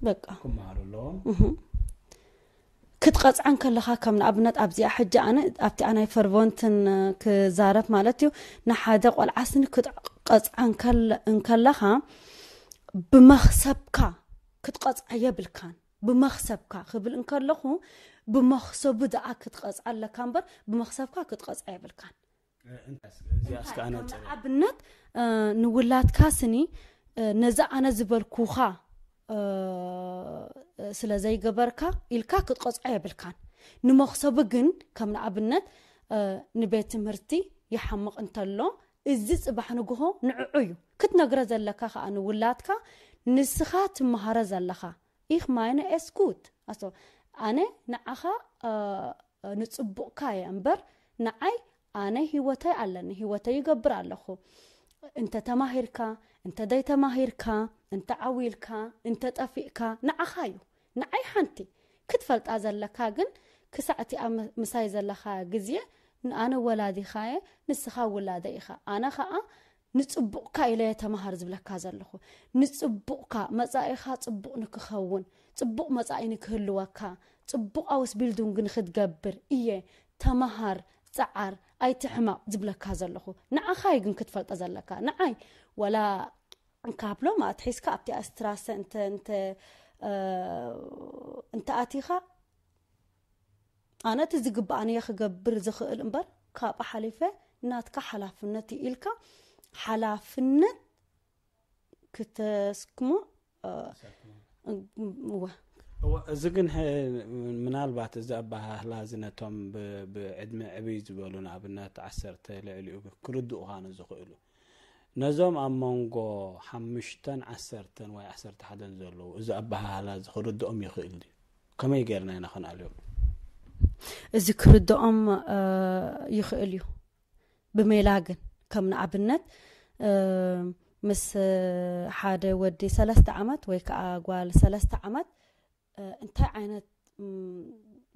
በቃ ክመሃሩ ኣለዎም። ክትቐፅዓ እንከለኻ ከም ንኣብነት ኣብዚኣ ሕጂ ኣነ ኣብቲኣ ናይ ፈርቮንትን ክዛረብ ማለት እዩ። ንሓደ ቆልዓ ስኒ ክትቐፅዓ እንከለ- እንከለኻ ብመኽሰብካ ክትቐፅዓ የብልካን። ብመኽሰብካ ክብል እንከለኹ ብመኽሰቡ ደኣ ክትቐፅዓ ኣለካ እምበር ብመኽሰብካ ክትቐፅዓ የብልካን። እንታይ እዚኣ እስከ ኣነፅር ንኣብነት እ፣ ንውላድካ ስኒ እ፣ ነዚ ኣነ ዝበልኩኻ እ፣ ስለ ዘይገበርካ ኢልካ ክትቐፅዖ የብልካን። ንመኽሰቡ ግን ከም ንኣብነት እ፣ ንቤት ትምህርቲ ይሓምቕ እንተሎ እዚ ፅባሕ ንግሆ ንዕዑ እዩ ክትነግረ ዘለካ። ከዓ ንውላድካ ንስኻ ትመሃረ ዘለኻ ich meine es gut። ኣስቶ ኣነ ንዓኻ እ፣ ንፅቡቕካ እየ እምበር ንዓይ ኣነ ህይወተይ ኣለኒ፣ ህይወተይ ይገብር ኣለኹ። እንተ ተማሂርካ እንተ ደይተማሂርካ እንተ ዓዊልካ እንተ ጠፊእካ ንዓኻ እዩ፣ ንዓይ ሓንቲ ክትፈልጣ ዘለካ ግን ክሳዕ እቲኣ ም- ምሳይ ዘለካ ግዜ ኣነ ወላዲኻ እየ፣ ንስኻ ውላደ ኢኻ። ኣነ ከዓ ንፅቡቕካ ኢለ እየ ተምሃር ዝብለካ ዘለኹ። ንፅቡቕካ መፃኢኻ ፅቡቕ ንክኸውን፣ ፅቡቕ መፃኢ ንክህልወካ፣ ፅቡቕ ኣውስ ቢልዱንግ ንክትገብር እየ። ተምሃር፣ ፀዓር፣ ኣይትሕመቕ ዝብለካ ዘለኹ። ንዓኻ እዩ ግን ክትፈልጦ ዘለካ። ንዓይ ወላ ካብ ሎም ኣትሒዝካ ኣብቲ ኣስትራሰ እንተ እንተ እ፣ እንተ ኣቲኻ ኣነ እቲ ዝግባኣኒ እየ ክገብር ዝኽእል እምበር ካብኣ ሓሊፈ ናትካ ሓላፍነት እዩ ኢልካ ሓላፍነት ክተስክሞ እ፣ እወ። እወ፣ እዚ ግን ህ- ምናልባት እዚ ኣባሃህላ እዚ ነቶም ብ- ብዕድመ ዕብይ ዝበሉ ንኣብነት ዓሰርተ ልዕሊኡ ክርድኡኻ ንዝኽእሉ ነዞም ኣብ መንጎ ሓሙሽተን ዓሰርተን ወይ ዓሰርተ ሓደን ዘለዉ እዚ ኣባሃህላ እዚ ክርድኦም ይኽእል ድዩ? ከመይ ጌርና ኢና ክንኣልዮም? እዚ ክርድኦም እ፣ ይኽእል እዩ ብሜላ ግን ከም ንኣብነት እ፣ ምስ እ፣ ሓደ ወዲ ሰለስተ ዓመት ወይ ከዓ ጓል ሰለስተ ዓመት እ፣ እንታይ ዓይነት ም፣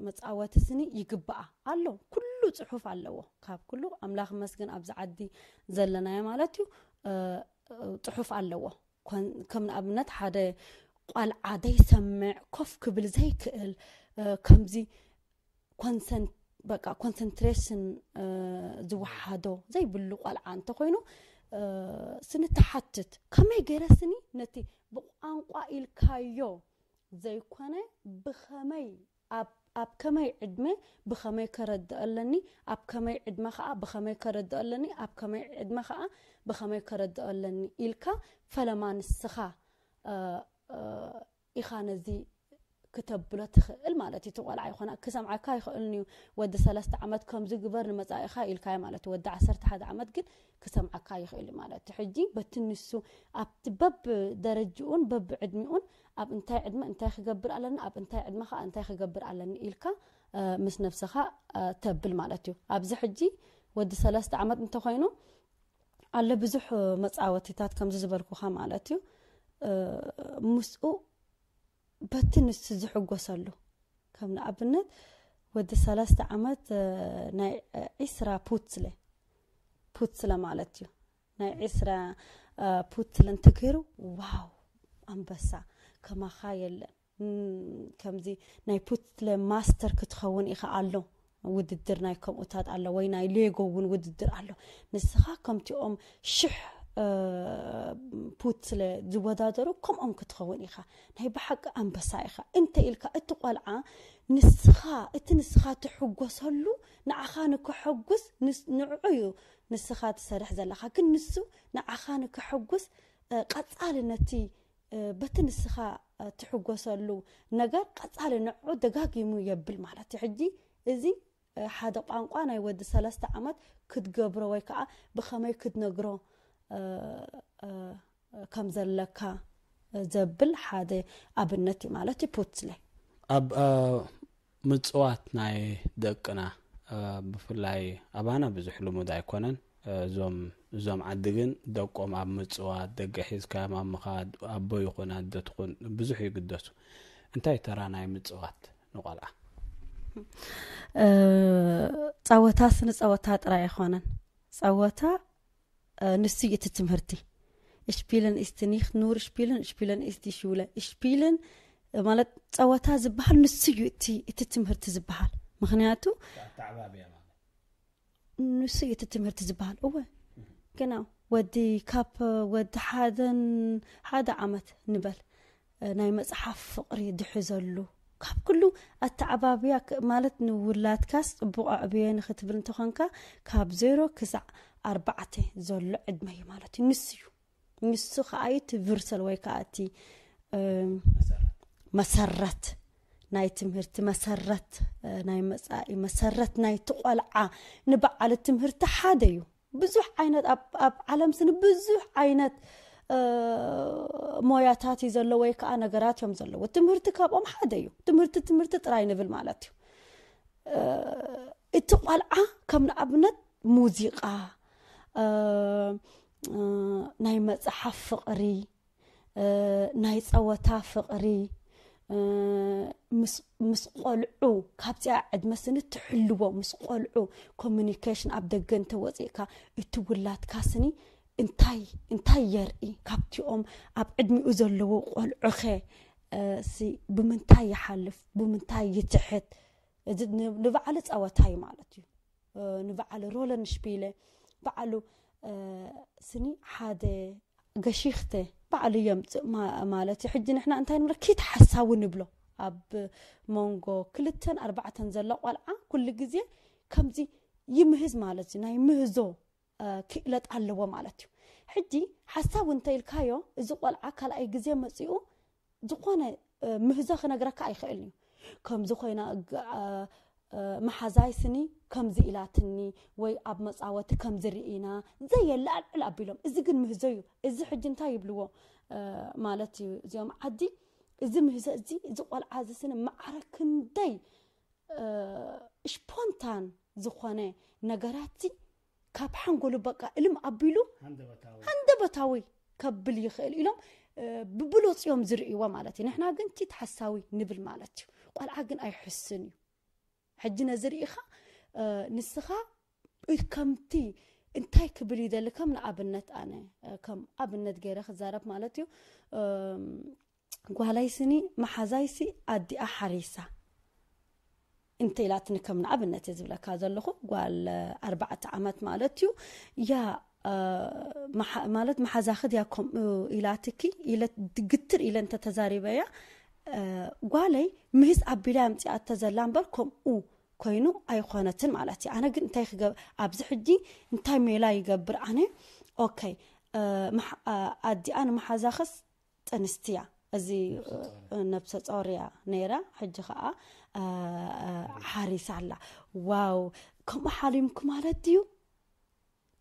መፃወቲ ስኒ ይግባኣ ኣሎ። ኩሉ ፅሑፍ ኣለዎ። ካብ ኩሉ ኣምላኽ መስግን ኣብዚ ዓዲ ዘለናዮ ማለት እዩ እ፣ እ፣ ፅሑፍ ኣለዎ። ኮን- ከም ንኣብነት ሓደ ቋልዓ ዘይሰምዕ ኮፍ ክብል ዘይክእል እ፣ ከምዚ ኮንሰን በቃ ኮንሰንትሬሽን እ፣ ዝወሓዶ ዘይብሉ ቆልዓ እንተኮይኑ እ፣ ስኒ ትሓትት ከመይ ገይረ ስኒ ነቲ ብቋንቋ ኢልካዮ ዘይኮነ ብኸመይ ኣብ ኣብ ከመይ ዕድመ ብኸመይ ከረድእ ኣለኒ ኣብ ከመይ ዕድመ ከዓ ብኸመይ ከረድእ ኣለኒ ኣብ ከመይ ዕድመ ከዓ ብኸመይ ከረድእ ኣለኒ ኢልካ ፈለማ ንስኻ እ፣ እ፣ ኢኻ ነዚ ክተብሎ ትኽእል ማለት እዩ። እቲ ቆልዓ ይኾና ክሰምዓካ ይኽእል እዩ። ወዲ ሰለስተ ዓመት ከምዚ ግበር ንመጻኢኻ ኢልካዮ ማለት እዩ። ወዲ ዓሰርተ ሓደ ዓመት ግን ክሰምዓካ ይኽእል እዩ ማለት እዩ። ሕጂ በቲ ንሱ ኣብቲ በብ ደረጅኡን በብ ዕድሚኡን ኣብ እንታይ ዕድመ እንታይ ክገብር ኣለኒ ኣብ እንታይ ዕድመ ከዓ እንታይ ክገብር ኣለኒ ኢልካ እ፣ ምስ ነብስኻ እ፣ ተብል ማለት እዩ። ኣብዚ ሕጂ ወዲ ሰለስተ ዓመት እንተኮይኑ ኣለ ብዙሕ መፃወቲታት ከምዚ ዝበልኩኻ ማለት እዩ እ፣ ምስኡ በቲ ንሱ ዝሕጎሰሉ ከም ንኣብነት ወዲ ሰለስተ ዓመት እ፣ ናይ ዒስራ ፑትስለ ፑትስለ ማለት እዩ ናይ ዒስራ እ፣ ፑትስለ እንተገይሩ ዋው ኣንበሳ ከማኻ የለን ም፣ ከምዚ ናይ ፑትስለ ማስተር ክትኸውን ኢኻ ኣሎ ውድድር ናይ ከምኡታት ኣሎ ወይ ናይ ሌጎ እውን ውድድር ኣሎ ንስኻ ከምቲኦም ሽሕ እ፣ ፑትስለ ዝወዳደሩ ከምኦም ክትኸውን ኢኻ ናይ ብሓቂ ኣንበሳ ኢኻ እንተ ኢልካ እቲ ቆልዓ ንስኻ እቲ ንስኻ ትሕጎሰሉ ንዓኻ ንክሐጉስ ንስ- ንዕዑ እዩ ንስኻ ትሰርሕ ዘለኻ ግን ንሱ ንዓኻ ንክሐጉስ እ፣ ቀጻሊ ነቲ እ፣ በቲ ንስኻ እ፣ ትሕጎሰሉ ነገር ቀጻሊ ንዕዑ ደጋጊሙ የብል ማለት እዩ ሕጂ እዚ እ፣ ሓደ ቋንቋ ናይ ወዲ ሰለስተ ዓመት ክትገብሮ ወይ ከዓ ብኸመይ ክትነግሮ እ፣ እ፣ ከም ዘለካ እ፣ ዘብል ሓደ ኣብነት እዩ ማለት እዩ ፑትስለ ኣብ እ፣ ምፅዋት ናይ ደቅና እ፣ ብፍላይ ኣባና ብዙሕ ልሙድ ኣይኮነን። እ፣ እዞም እዞም ዓዲ ግን ደቆም ኣብ ምፅዋት ደገ ሒዝካዮም ኣብ ምኻድ ኣቦ ይኹን ኣደ ትኹን ብዙሕ ይግደሱ። እንታይ ተራ ናይ ምፅዋት ንቆልዓ? እ፣ ፀወታስ ንፀወታ ጥራይ ኣይኮነን። ፀወታ እ፣ ንሱ እዩ እቲ ትምህርቲ። Spielen ist nicht nur Spielen, Spielen ist die Schule. Spielen እ፣ ማለት ፀወታ ዝበሃል ንሱ እዩ እቲ እቲ ትምህርቲ ዝበሃል። ምክንያቱ ኣተዓባብያ ማለት ንሱ እዩ እቲ ትምህርቲ ዝበሃል። እወ ግና ወዲ ካብ ወዲ ሓደን ሓደ ዓመት ንበል እ፣ ናይ መፅሓፍ ፍቕሪ ድሕዘሉ ካብ ኩሉ ኣተዓባብያ ክ- ማለት ንውላድካስ ፅቡቕ ኣዕብየ ንክትብል እንተኾንካ ካብ ዜሮ ክሳዕ ኣርባዕተ ዘሎ ዕድመ እዩ ማለት እዩ ንሱ እዩ ንሱ ከዓ እዩ እቲ ቪርሰል ወይ ከዓ እቲ እ፣ መሰረት ናይ ትምህርቲ መሰረት እ፣ ናይ መፃኢ መሰረት ናይቲ ቆልዓ ንበዓል ትምህርቲ ሓደ እዩ ብዙሕ ዓይነት ኣብ ኣብ ዓለም ስኒ ብዙሕ ዓይነት እ፣ ሞያታት እዩ ዘሎ ወይ ከዓ ነገራት እዮም ዘለዎ ትምህርቲ ካብኦም ሓደ እዩ ትምህርቲ ትምህርቲ ጥራይ ንብል ማለት እዩ እ፣ እቲ ቆልዓ ከም ንኣብነት ሙዚቃ እ፣ እ፣ ናይ መፅሓፍ ፍቕሪ እ፣ ናይ ፀወታ ፍቕሪ እ፣ ምስ ምስ ቆልዑ ካብዚኣ ዕድመ ስኒ ትሕልዎ ምስ ቆልዑ ኮሚኒኬሽን ኣብ ደገ እንተወፂእካ እቲ ውላድካ ስኒ እንታይ እንታይ የርኢ ካብቲኦም ኣብ ዕድሚኡ ዘለዉ ቆልዑኸ እ፣ ሲ ብምንታይ ይሓልፍ ብምንታይ ይትሕት እዚ ን- ንባዕሉ ፀወታ እዩ ማለት እዩ ንበዓል ሮለን ሽፒለ በዓሉ ስኒ ሓደ ገሺኽተ ባዕሉ የምፅእ ማለት እዩ። ሕጂ ንሕና እንታይ ንብሎ ኪት ሓሳዊ ንብሎ ኣብ መንጎ ክልተን ኣርባዕተን ዘሎ ቆልዓ ኩሉ ግዜ ከምዚ ይምህዝ ማለት እዩ። ናይ ምህዞ ክእለት ኣለዎ ማለት እዩ። ሕጂ ሓሳዊ እንተኢልካዮ እዚ ቆልዓ ካልኣይ ግዜ መፂኡ ዝኾነ ምህዞ ክነግረካ ኣይኽእልን እዩ። ከምዚ ኮይና መሓዛይ ስኒ ከምዚ ኢላትኒ ወይ ኣብ መፃወቲ ከምዚ ርኢና ዘየለ ኣልዕል ኣቢሎም፣ እዚ ግን ምህዞ እዩ። እዚ ሕጂ እንታይ ይብልዎ ማለት እዩ እዚኦም ዓዲ፣ እዚ ምህዞ እዚ እዚ ቆልዓ እዚ ስኒ ማዕረ ክንደይ ሽፖንታን ዝኾነ ነገራት ካብ ሓንጎሉ በቃ እልም ኣቢሉ ሃንደበታዊ ከብል ይኽእል ኢሎም ብብሉፅ እዮም ዝርእይዎ ማለት እዩ። ንሕና ግን ኪት ሓሳዊ ንብል ማለት እዩ። ቆልዓ ግን ኣይሕስን እዩ። ሕጂ ነዚ ርኢኻ ንስኻ ከምቲ እንታይ ክብል ይደሊ ከም ንኣብነት ኣነ ከም ኣብነት ገይረ ክዛረብ ማለት እዩ። ጓላይ ስኒ መሓዛይሲ ኣዲኣ ሓሪሳ እንተ ኢላትኒ ከም ንኣብነት እየ ዝብለካ ዘለኹ ጓል ኣርባዕተ ዓመት ማለት እዩ። ያ ማለት መሓዛኺ ድያ ከምኡ ኢላትኪ ኢለ ግትር ኢለ እንተተዛሪበያ ጓለይ ምህዝ ኣቢላ ኣምፂኣቶ ዘላ እምበር ከምኡ ኮይኑ ኣይኮነትን ማለት እዩ። ኣነ ግን እንታይ ክገብ ኣብዚ ሕጂ እንታይ ሜላ ይገብር ኣነ ኦኬ ኣዲኣ ንመሓዛኽስ ጥንስቲ እያ፣ እዚ ነብሰ ጾር እያ ነይራ፣ ሕጂ ከዓ ሓሪሳ ኣላ። ዋው ከምኡ ሓሊምኩ ማለት ድዩ?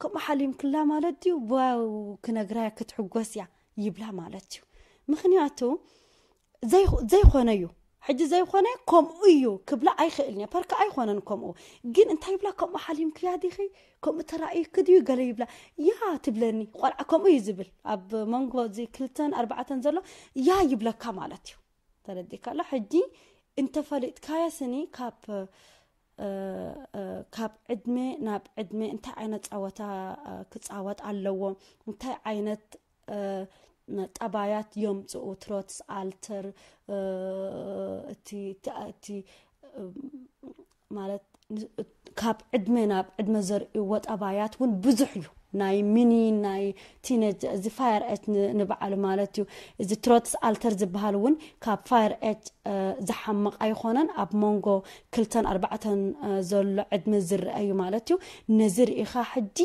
ከምኡ ሓሊምክላ ማለት ድዩ? ዋው ክነግራ ክትሕጎስ እያ ይብላ ማለት እዩ። ምክንያቱ ዘይኮነ እዩ። ሕጂ ዘይኮነ ከምኡ እዩ ክብላ ኣይኽእልን እየ። ፐርካ ኣይኮነን ከምኡ። ግን እንታይ ይብላ? ከምኡ ሓሊምክያ ዲኺ? ከምኡ ተራእይክ ድዩ? ገለ ይብላ። ያ ትብለኒ። ቆልዓ ከምኡ እዩ ዝብል። ኣብ መንጎ እዚ ክልተን ኣርባዕተን ዘሎ ያ ይብለካ ማለት እዩ። ተረዲእካ ኣሎ? ሕጂ እንተፈሊጥካዮ ስኒ ካብ ካብ ዕድመ ናብ ዕድመ እንታይ ዓይነት ጸወታ ክጻወት ኣለዎ፣ እንታይ ዓይነት ጠባያት የምፅኡ ትሮትስ ኣልተር እቲ ማለት ካብ ዕድመ ናብ ዕድመ ዘርእዎ ጠባያት እውን ብዙሕ እዩ። ናይ ሚኒ ናይ ቲነጅ እዚ ፋየር ኤጅ ንበዓሉ ማለት እዩ። እዚ ትሮትስ ኣልተር ዝበሃል እውን ካብ ፋየር ኤጅ ዝሓምቕ ኣይኮነን። ኣብ መንጎ ክልተን ኣርባዕተን ዘሎ ዕድመ ዝረአ እዩ ማለት እዩ። ነዚ ርኢኻ ሕጂ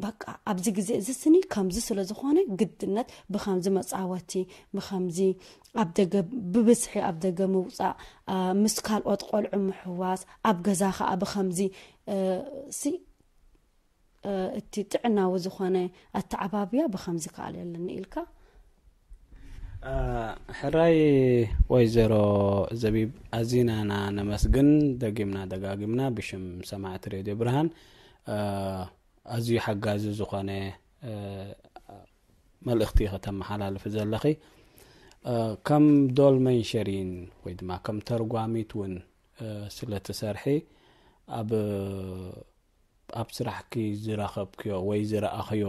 በቃ ኣብዚ ግዜ እዚ ስኒ ከምዚ ስለ ዝኾነ ግድነት ብኸምዚ መፃወቲ ብኸምዚ ኣብ ደገ ብብዝሒ ኣብ ደገ ምውፃእ ምስ ካልኦት ቆልዑ ምሕዋስ ኣብ ገዛ ከዓ ብኸምዚ ሲ እቲ ጥዕናዊ ዝኾነ ኣተዓባብያ ብኸምዚ ክኣል ኣለኒ ኢልካ ሕራይ ወይዘሮ ዘቢብ ኣዚናና ነመስግን። ደጊምና ደጋጊምና ብሽም ሰማዕቲ ሬድዮ ብርሃን ኣዝዩ ሓጋዚ ዝኾነ መልእኽቲ ከተመሓላልፊ ዘለኺ ከም ዶል መንሸሪን ወይ ድማ ከም ተርጓሚት እውን ስለትሰርሒ ኣብ ኣብ ስራሕኪ ዝረኸብክዮ ወይ ዝረኣኽዮ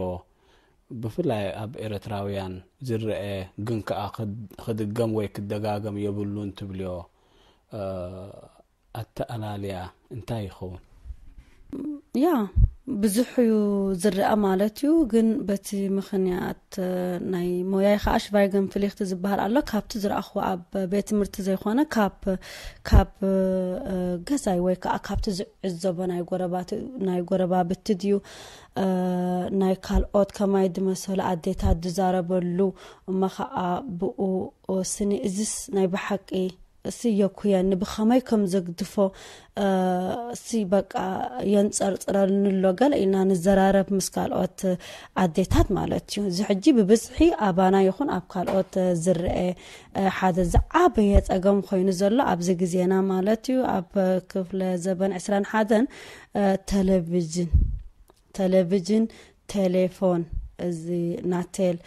ብፍላይ ኣብ ኤርትራውያን ዝረአ ግን ከኣ ክድገም ወይ ክደጋገም የብሉን ትብልዮ ኣተኣላልያ እንታይ ይኸውን? ያ ብዙሕ እዩ ዝረኣ ማለት እዩ። ግን በቲ ምኽንያት ናይ ሞያይ ከዓ ሽቫይገን ፍሊክት ዝበሃል ኣሎ። ካብቲ ዝረኣኽዎ ኣብ ቤት ትምህርቲ ዘይኮነ ካብ ካብ ገዛይ ወይ ከዓ ካብቲ ዝዕዘቦ ናይ ጎረባብቲ ድዩ ናይ ካልኦት ከማይ ዝመሰሉ ኣዴታት ዝዛረበሉ እሞ ከዓ ብኡ ስኒ እዝስ ናይ ብሓቂ እሲ የኩየኒ ብኸመይ ከም ዘግድፎ እሲ በቃ የንፀርፅረኒ ኣሎ ገለ ኢና ንዘራረብ ምስ ካልኦት ኣዴታት ማለት እዩ። እዚ ሕጂ ብብዝሒ ኣባና ይኹን ኣብ ካልኦት ዝረአ ሓደ ዝዓበየ ፀገም ኮይኑ ዘሎ ኣብዚ ግዜና ማለት እዩ። ኣብ ክፍለ ዘበን ዕስራን ሓደን ቴሌቪዥን ቴሌቪዥን ቴሌፎን እዚ ናቴል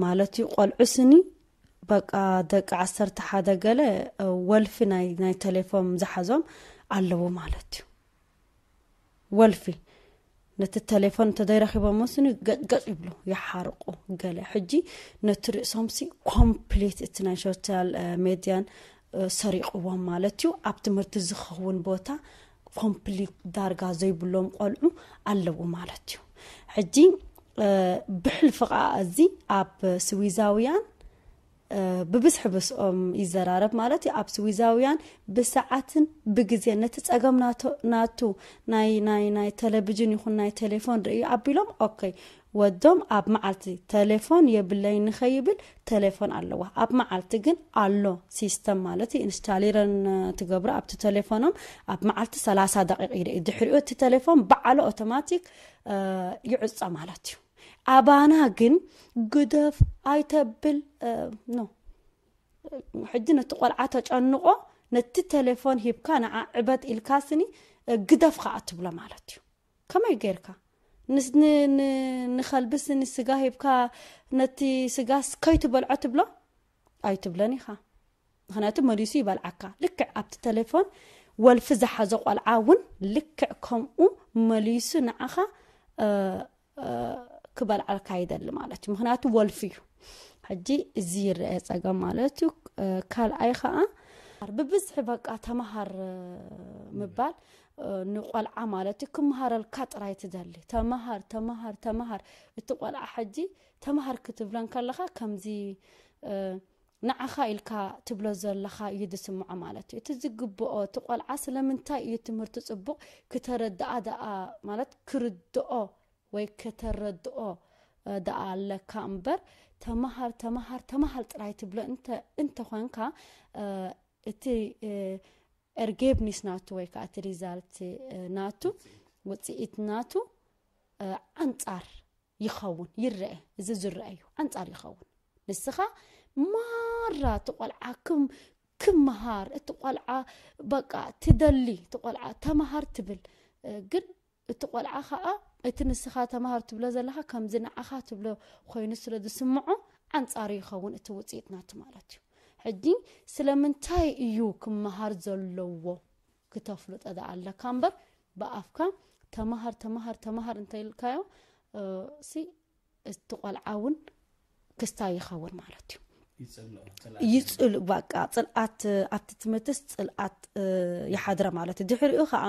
ማለት እዩ። ቆልዑ ስኒ በቃ ደቂ ዓሰርተ ሓደ ገለ ወልፊ ናይ ናይ ቴሌፎን ዝሓዞም ኣለዉ ማለት እዩ። ወልፊ ነቲ ቴሌፎን እንተዘይረኺቦም ስኒ ገጭገጭ ይብሉ ይሓርቁ ገለ። ሕጂ ነቲ ርእሶም ሲ ኮምፕሊት እቲ ናይ ሶሻል ሜድያን ሰሪቕዎም ማለት እዩ። ኣብ ትምህርቲ ዝኸውን ቦታ ኮምፕሊት ዳርጋ ዘይብሎም ቆልዑ ኣለዉ ማለት እዩ። ሕጂ ብሕልፊ ከዓ እዚ ኣብ ስዊዛውያን ብብዝሒ ምስኦም ይዘራረብ ማለት እዩ። ኣብ ስዊዛውያን ብሰዓትን ብግዜ ነቲ ጸገም ናቱ ናይ ናይ ናይ ቴሌቪዥን ይኹን ናይ ቴሌፎን ርእዩ ኣቢሎም ኦኬ ወዶም ኣብ መዓልቲ ቴሌፎን የብለይ ንኸይብል ቴሌፎን ኣለዋ። ኣብ መዓልቲ ግን ኣሎ ሲስተም ማለት እዩ። ኢንስታሊረን ትገብሩ ኣብቲ ቴሌፎኖም ኣብ መዓልቲ ሰላሳ ደቂቕ ኢደ ድሕሪኡ እቲ ቴሌፎን በዓሉ ኦቶማቲክ ይዕጾ ማለት እዩ። ኣባና ግን ግደፍ ኣይተብል ኖ ሕጂ ነቲ ቆልዓ ተጨንቆ ነቲ ቴሌፎን ሂብካ ንዓ ዕበት ኢልካ ስኒ ግደፍ ከዓ ትብሎ ማለት እዩ። ከመይ ጌርካ ንኸልብስ ንስጋ ሂብካ ነቲ ስጋስ ከይትበልዖ ትብሎ ኣይትብለን ኢኻ። ምክንያቱ መሊሱ ይበልዓካ። ልክዕ ኣብቲ ቴሌፎን ወልፊ ዝሓዘ ቆልዓ እውን ልክዕ ከምኡ መሊሱ ንዓኻ ክበልዓልካ ይደሊ ማለት እዩ። ምክንያቱ ወልፊ እዩ። ሕጂ እዚ ይረአ ፀገም ማለት እዩ። ካልኣይ ከዓ ብብዝሒ በቃ ተመሃር ምባል ንቆልዓ ማለት እዩ ክመሃረልካ ጥራይ ትደሊ። ተመሃር ተመሃር ተመሃር። እቲ ቆልዓ ሕጂ ተመሃር ክትብለን ከለካ ከምዚ ንዓኻ ኢልካ ትብሎ ዘለኻ እዩ ዝስምዖ ማለት እዩ። እቲ ዝግብኦ እቲ ቆልዓ ስለምንታይ እዩ ትምህርቲ ጽቡቕ ክተረድኣ ደኣ ማለት ክርድኦ ወይ ከተረድኦ ደኣ ኣለካ እምበር ተመሃር ተመሃር ተመሃር ጥራይ ትብሎ እንተኾንካ እቲ ኤርጌብኒስ ናቱ ወይ ከዓ እቲ ሪዛልት ናቱ ውፅኢት ናቱ ኣንፃር ይኸውን ይረአ። እዚ ዝረአ እዩ ኣንፃር ይኸውን። ንስኻ ማራ እቲ ቆልዓ ክም ክምሃር እቲ ቆልዓ በቃ ትደሊ እቲ ቆልዓ ተምሃር ትብል ግን እቲ ቆልዓ ከዓ እቲ ንስኻ ተምሃር ትብሎ ዘለኻ ከምዚ ንዓኻ ትብሎ ኮይኑ ስለ ዝስምዖ ኣንፃሩ ይኸውን እቲ ውፅኢት ናቱ ማለት እዩ። ሕጂ ስለምንታይ እዩ ክምሃር ዘለዎ ክተፍልጦ ደኣ ኣለካ እምበር ብኣፍካ ተምሃር ተምሃር ተምሃር እንተኢልካዮ ሲ እቲ ቆልዓ እውን ክስታይ ይኸውን ማለት እዩ። ይፅል በቃ ፅልኣት ኣብቲ ትምህርትስ ፅልኣት ይሓድረ ማለት እዩ። ድሕሪኡ ከዓ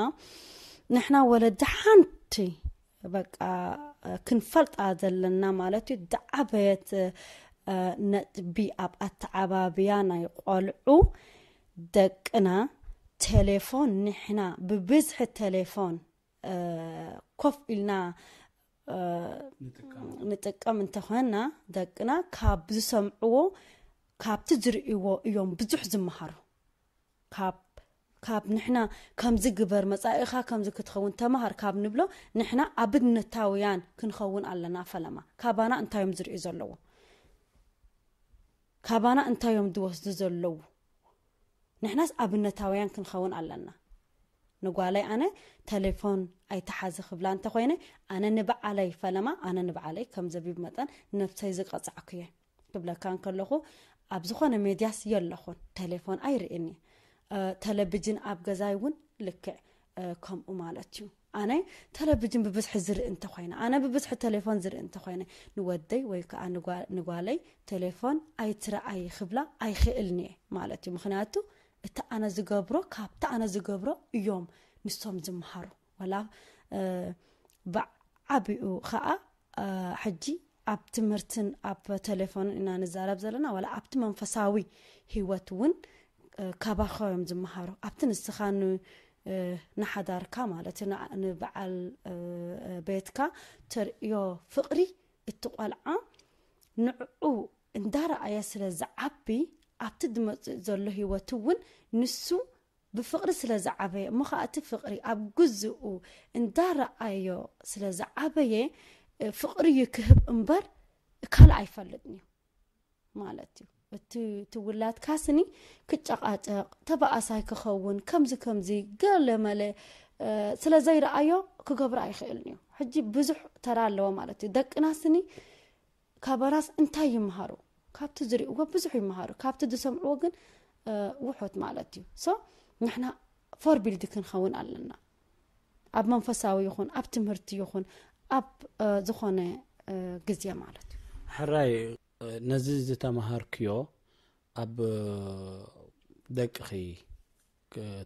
ንሕና ወለዲ ሓንቲ በቃ ክንፈልጣ ዘለና ማለት እዩ። ዝዓበየት ነጥቢ ኣብ ኣተዓባብያ ናይ ቆልዑ ደቅና ቴሌፎን ንሕና ብብዝሒ ቴሌፎን ኮፍ ኢልና ንጥቀም እንተኾንና ደቅና ካብ ዝሰምዕዎ ካብቲ ዝርእይዎ እዮም ብዙሕ ዝመሃሩ። ካብ ካብ ንሕና ከምዚ ግበር መጻኢኻ ከምዚ ክትኸውን ተመሃር ካብ ንብሎ ንሕና ኣብነታውያን ክንኸውን ኣለና። ፈለማ ካባና እንታይ እዮም ዝርእዩ ዘለዎ? ካባና እንታይ እዮም ዝወስዱ ዘለዉ? ንሕናስ ኣብነታውያን ክንኸውን ኣለና። ንጓለይ ኣነ ተሌፎን ኣይትሓዚ ክብላ እንተኾይነ ኣነ ንበዓለይ ፈለማ ኣነ ንበዓለይ ከም ዘቢብ መጠን ነብሰይ ዝቀጻዕኩ እየ ክብለካ እንከለኹ ኣብ ዝኾነ ሜድያስ የለኹን ተሌፎን ኣይርእን እየ። ተለብጅን ኣብ ገዛይ እውን ልክዕ ከምኡ ማለት እዩ። ኣነ ተለብጅን ብብዝሒ ዝርኢ እንተኾይነ ኣነ ብብዝሒ ተሌፎን ዝርኢ እንተኾይነ ንወደይ ወይ ከዓ ንጓለይ ተሌፎን ኣይትረኣይ ክብላ ኣይኽእልን እየ ማለት እዩ። ምክንያቱ እቲ ኣነ ዝገብሮ ካብቲ ኣነ ዝገብሮ እዮም ንሶም ዝምሃሩ። ወላ ብዓቢኡ ከዓ ሕጂ ኣብ ትምህርትን ኣብ ተሌፎንን ኢና ንዛረብ ዘለና ዋላ ኣብቲ መንፈሳዊ ህይወት እውን ካባኻ እዮም ዝመሃሩ። ኣብቲ ንስኻ ንሓዳርካ ማለት ንበዓል ቤትካ ተርእዮ ፍቕሪ እቲ ቆልዓ ንዕኡ እንዳረኣየ ስለ ዝዓቢ ኣብቲ ዝመፅእ ዘሎ ህይወት እውን ንሱ ብፍቕሪ ስለ ዝዓበየ እሞ ከዓ እቲ ፍቕሪ ኣብ ግዝኡ እንዳረኣዮ ስለ ዝዓበየ ፍቕሪ ይክህብ እምበር ካልእ ኣይፈልጥን እዩ ማለት እዩ። እቲ ትውላድካ ስኒ ክጨቃጨቅ ተባኣሳይ ክኸውን ከምዚ ከምዚ ገለ መለ ስለ ዘይረኣዮ ክገብሮ ኣይኽእልን እዩ። ሕጂ ብዙሕ ተራ ኣለዎ ማለት እዩ። ደቅና ስኒ ካባናስ እንታይ ይምሃሩ? ካብቲ ዝርእዎ ብዙሕ ይምሃሩ። ካብቲ ዝሰምዕዎ ግን ውሑድ ማለት እዩ። ሶ ንሕና ፎርቢልድ ክንኸውን ኣለና። ኣብ መንፈሳዊ ይኹን ኣብ ትምህርቲ ይኹን ኣብ ዝኾነ ግዜ ማለት እዩ። ሕራይ ነዚ ዝተማሃርክዮ ኣብ ደቅኺ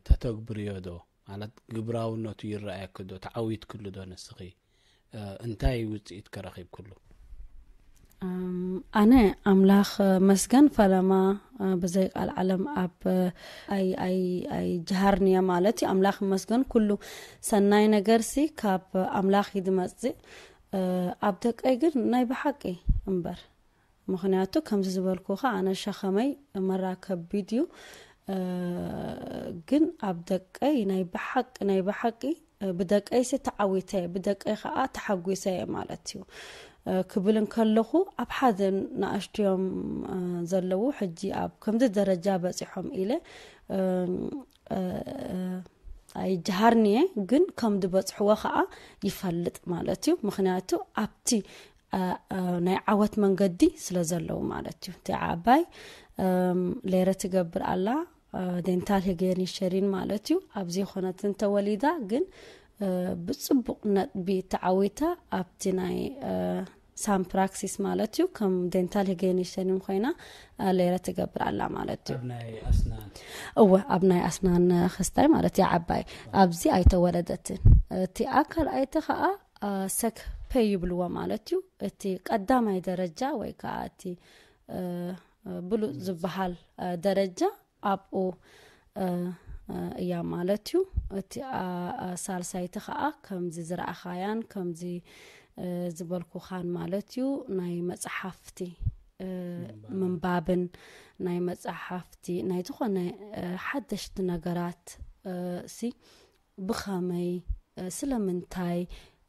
ተተግብርዮ ዶ? ማለት ግብራውነቱ ይረኣየኪ ዶ? ተዓዊትክሉ ዶ ንስኺ? እ፣ እንታይ ውፅኢት ከረኺብክሉ? ኣም፣ ኣነ ኣምላኽ መስገን ፈለማ እ፣ ብዘይ ቃል ዓለም ኣብ እ፣ ኣይ ኣይ ኣይ ጀሃርንየ ማለት እዩ። ኣምላኽ መስገን ኩሉ ሰናይ ነገር ሲ ካብ ኣምላኽ እዩ ዝመጽእ። እ፣ ኣብ ደቀይ ግን ናይ ብሓቂ እምበር፣ ምኽንያቱ ከምዚ ዝበልኩኻ ኣነ ሸኸመይ መራ ከቢድ እዩ። እ፣ ግን ኣብ ደቀይ ናይ ብሓቂ ናይ ብሓቂ እ፣ ብደቀይሲ ተዓዊተ እየ፣ ብደቀይ ከዓ ተሓጒሰ እየ ማለት እዩ እ፣ ክብል እንከለኹ ኣብ ሓደ ንኣሽትዮም እ፣ ዘለዉ ሕጂ ኣብ ከምዚ ደረጃ በፂሖም ኢለ እ፣ እ፣ ኣይጀሃርንየ፣ ግን ከም ዝበፅሕዎ ከዓ ይፈልጥ ማለት እዩ። ምክንያቱ ኣብቲ እ፣ እ፣ ናይ ዓወት መንገዲ ስለ ዘለዉ ማለት እዩ። እቲ ዓባይ እም፣ ሌረ ትገብር ኣላ እ፣ ዴንታል ሄገኒ ሸሪን ማለት እዩ። ኣብዚ ኮነት እንተወሊዳ ግን እ፣ ብፅቡቅ ነጥቢ ተዓዊታ ኣብቲ ናይ እ፣ ሳም ፕራክሲስ ማለት እዩ ከም ዴንታል ሄገኒ ሸሪን ኮይና እ፣ ሌረ ትገብር ኣላ ማለት እዩ። ኣብ ናይ ኣስናን እወ ኣብ ናይ ኣስናን ክስታይ ማለት እያ ዓባይ ኣብዚ ኣይተወለደትን። እቲ ኣካል ኣይቲ ከዓ እ፣ ሰክ ፔ ይብልዎ ማለት እዩ። እቲ ቀዳማይ ደረጃ ወይ ከዓ እቲ እ፣ እ፣ ብሉፅ ዝበሃል እ፣ ደረጃ ኣብኡ እ፣ እ፣ እያ ማለት እዩ። እቲ ኣ- ኣ- ሳልሳይቲ ከዓ ከምዚ ዝረኣኻያን ከምዚ እ፣ ዝበልኩኻን ማለት እዩ ናይ መፅሓፍቲ እ፣ ምንባብን ናይ መፅሓፍቲ ናይ ዝኾነ እ፣ ሓደሽቲ ነገራት እ፣ ሲ ብኸመይ እ፣ ስለምንታይ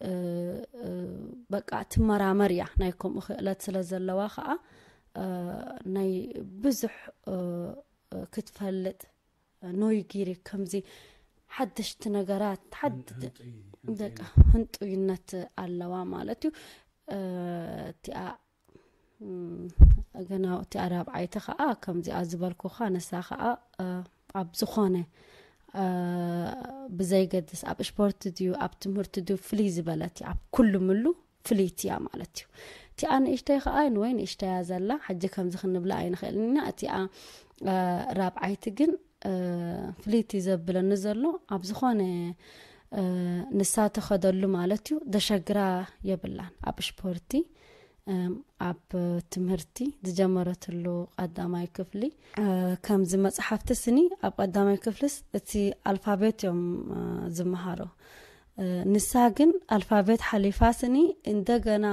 እ፣ እ፣ በቃ ትመራመር እያ። ናይ ከምኡ ክእለት ስለ ዘለዋ ከዓ እ፣ ናይ ብዙሕ እ፣ እ፣ ክትፈልጥ ኖይጊሪ ከምዚ ሓደሽቲ ነገራት ሓድ ደቃ ህንጡይነት ኣለዋ ማለት እዩ። እ፣ እቲኣ እም፣ ገና እቲኣ ራብዓይቲ ከዓ ከምዚኣ ዝበልኩኻ ንሳ ከዓ እ፣ ኣብ ዝኾነ እ፣ ብዘይገድስ ኣብ ስፖርት ድዩ ኣብ ትምህርቲ ድዩ ፍልይ ዝበለት እያ። ኣብ ኩሉ ምሉ ፍልይቲ እያ ማለት እዩ። እቲኣ ንእሽተይ ከዓ ንወይ ንእሽተያ ዘላ ሕጂ ከምዚ ክንብላ ኣይንኽእልን ኢና። እቲኣ እ፣ ራብዓይቲ ግን እ፣ ፍልይቲ ዘብለኒ ዘሎ ኣብ ዝኾነ እ፣ ንሳ ተኸደሉ ማለት እዩ ደሸግራ የብላን ኣብ ስፖርቲ እም፣ ኣብ ትምህርቲ ዝጀመረትሉ ቀዳማይ ክፍሊ እ፣ ከምዚ መፅሓፍቲ ስኒ ኣብ ቀዳማይ ክፍልስ እቲ ኣልፋቤት እዮም እ፣ ዝመሃሮ እ፣ ንሳ ግን ኣልፋቤት ሓሊፋ ስኒ እንደገና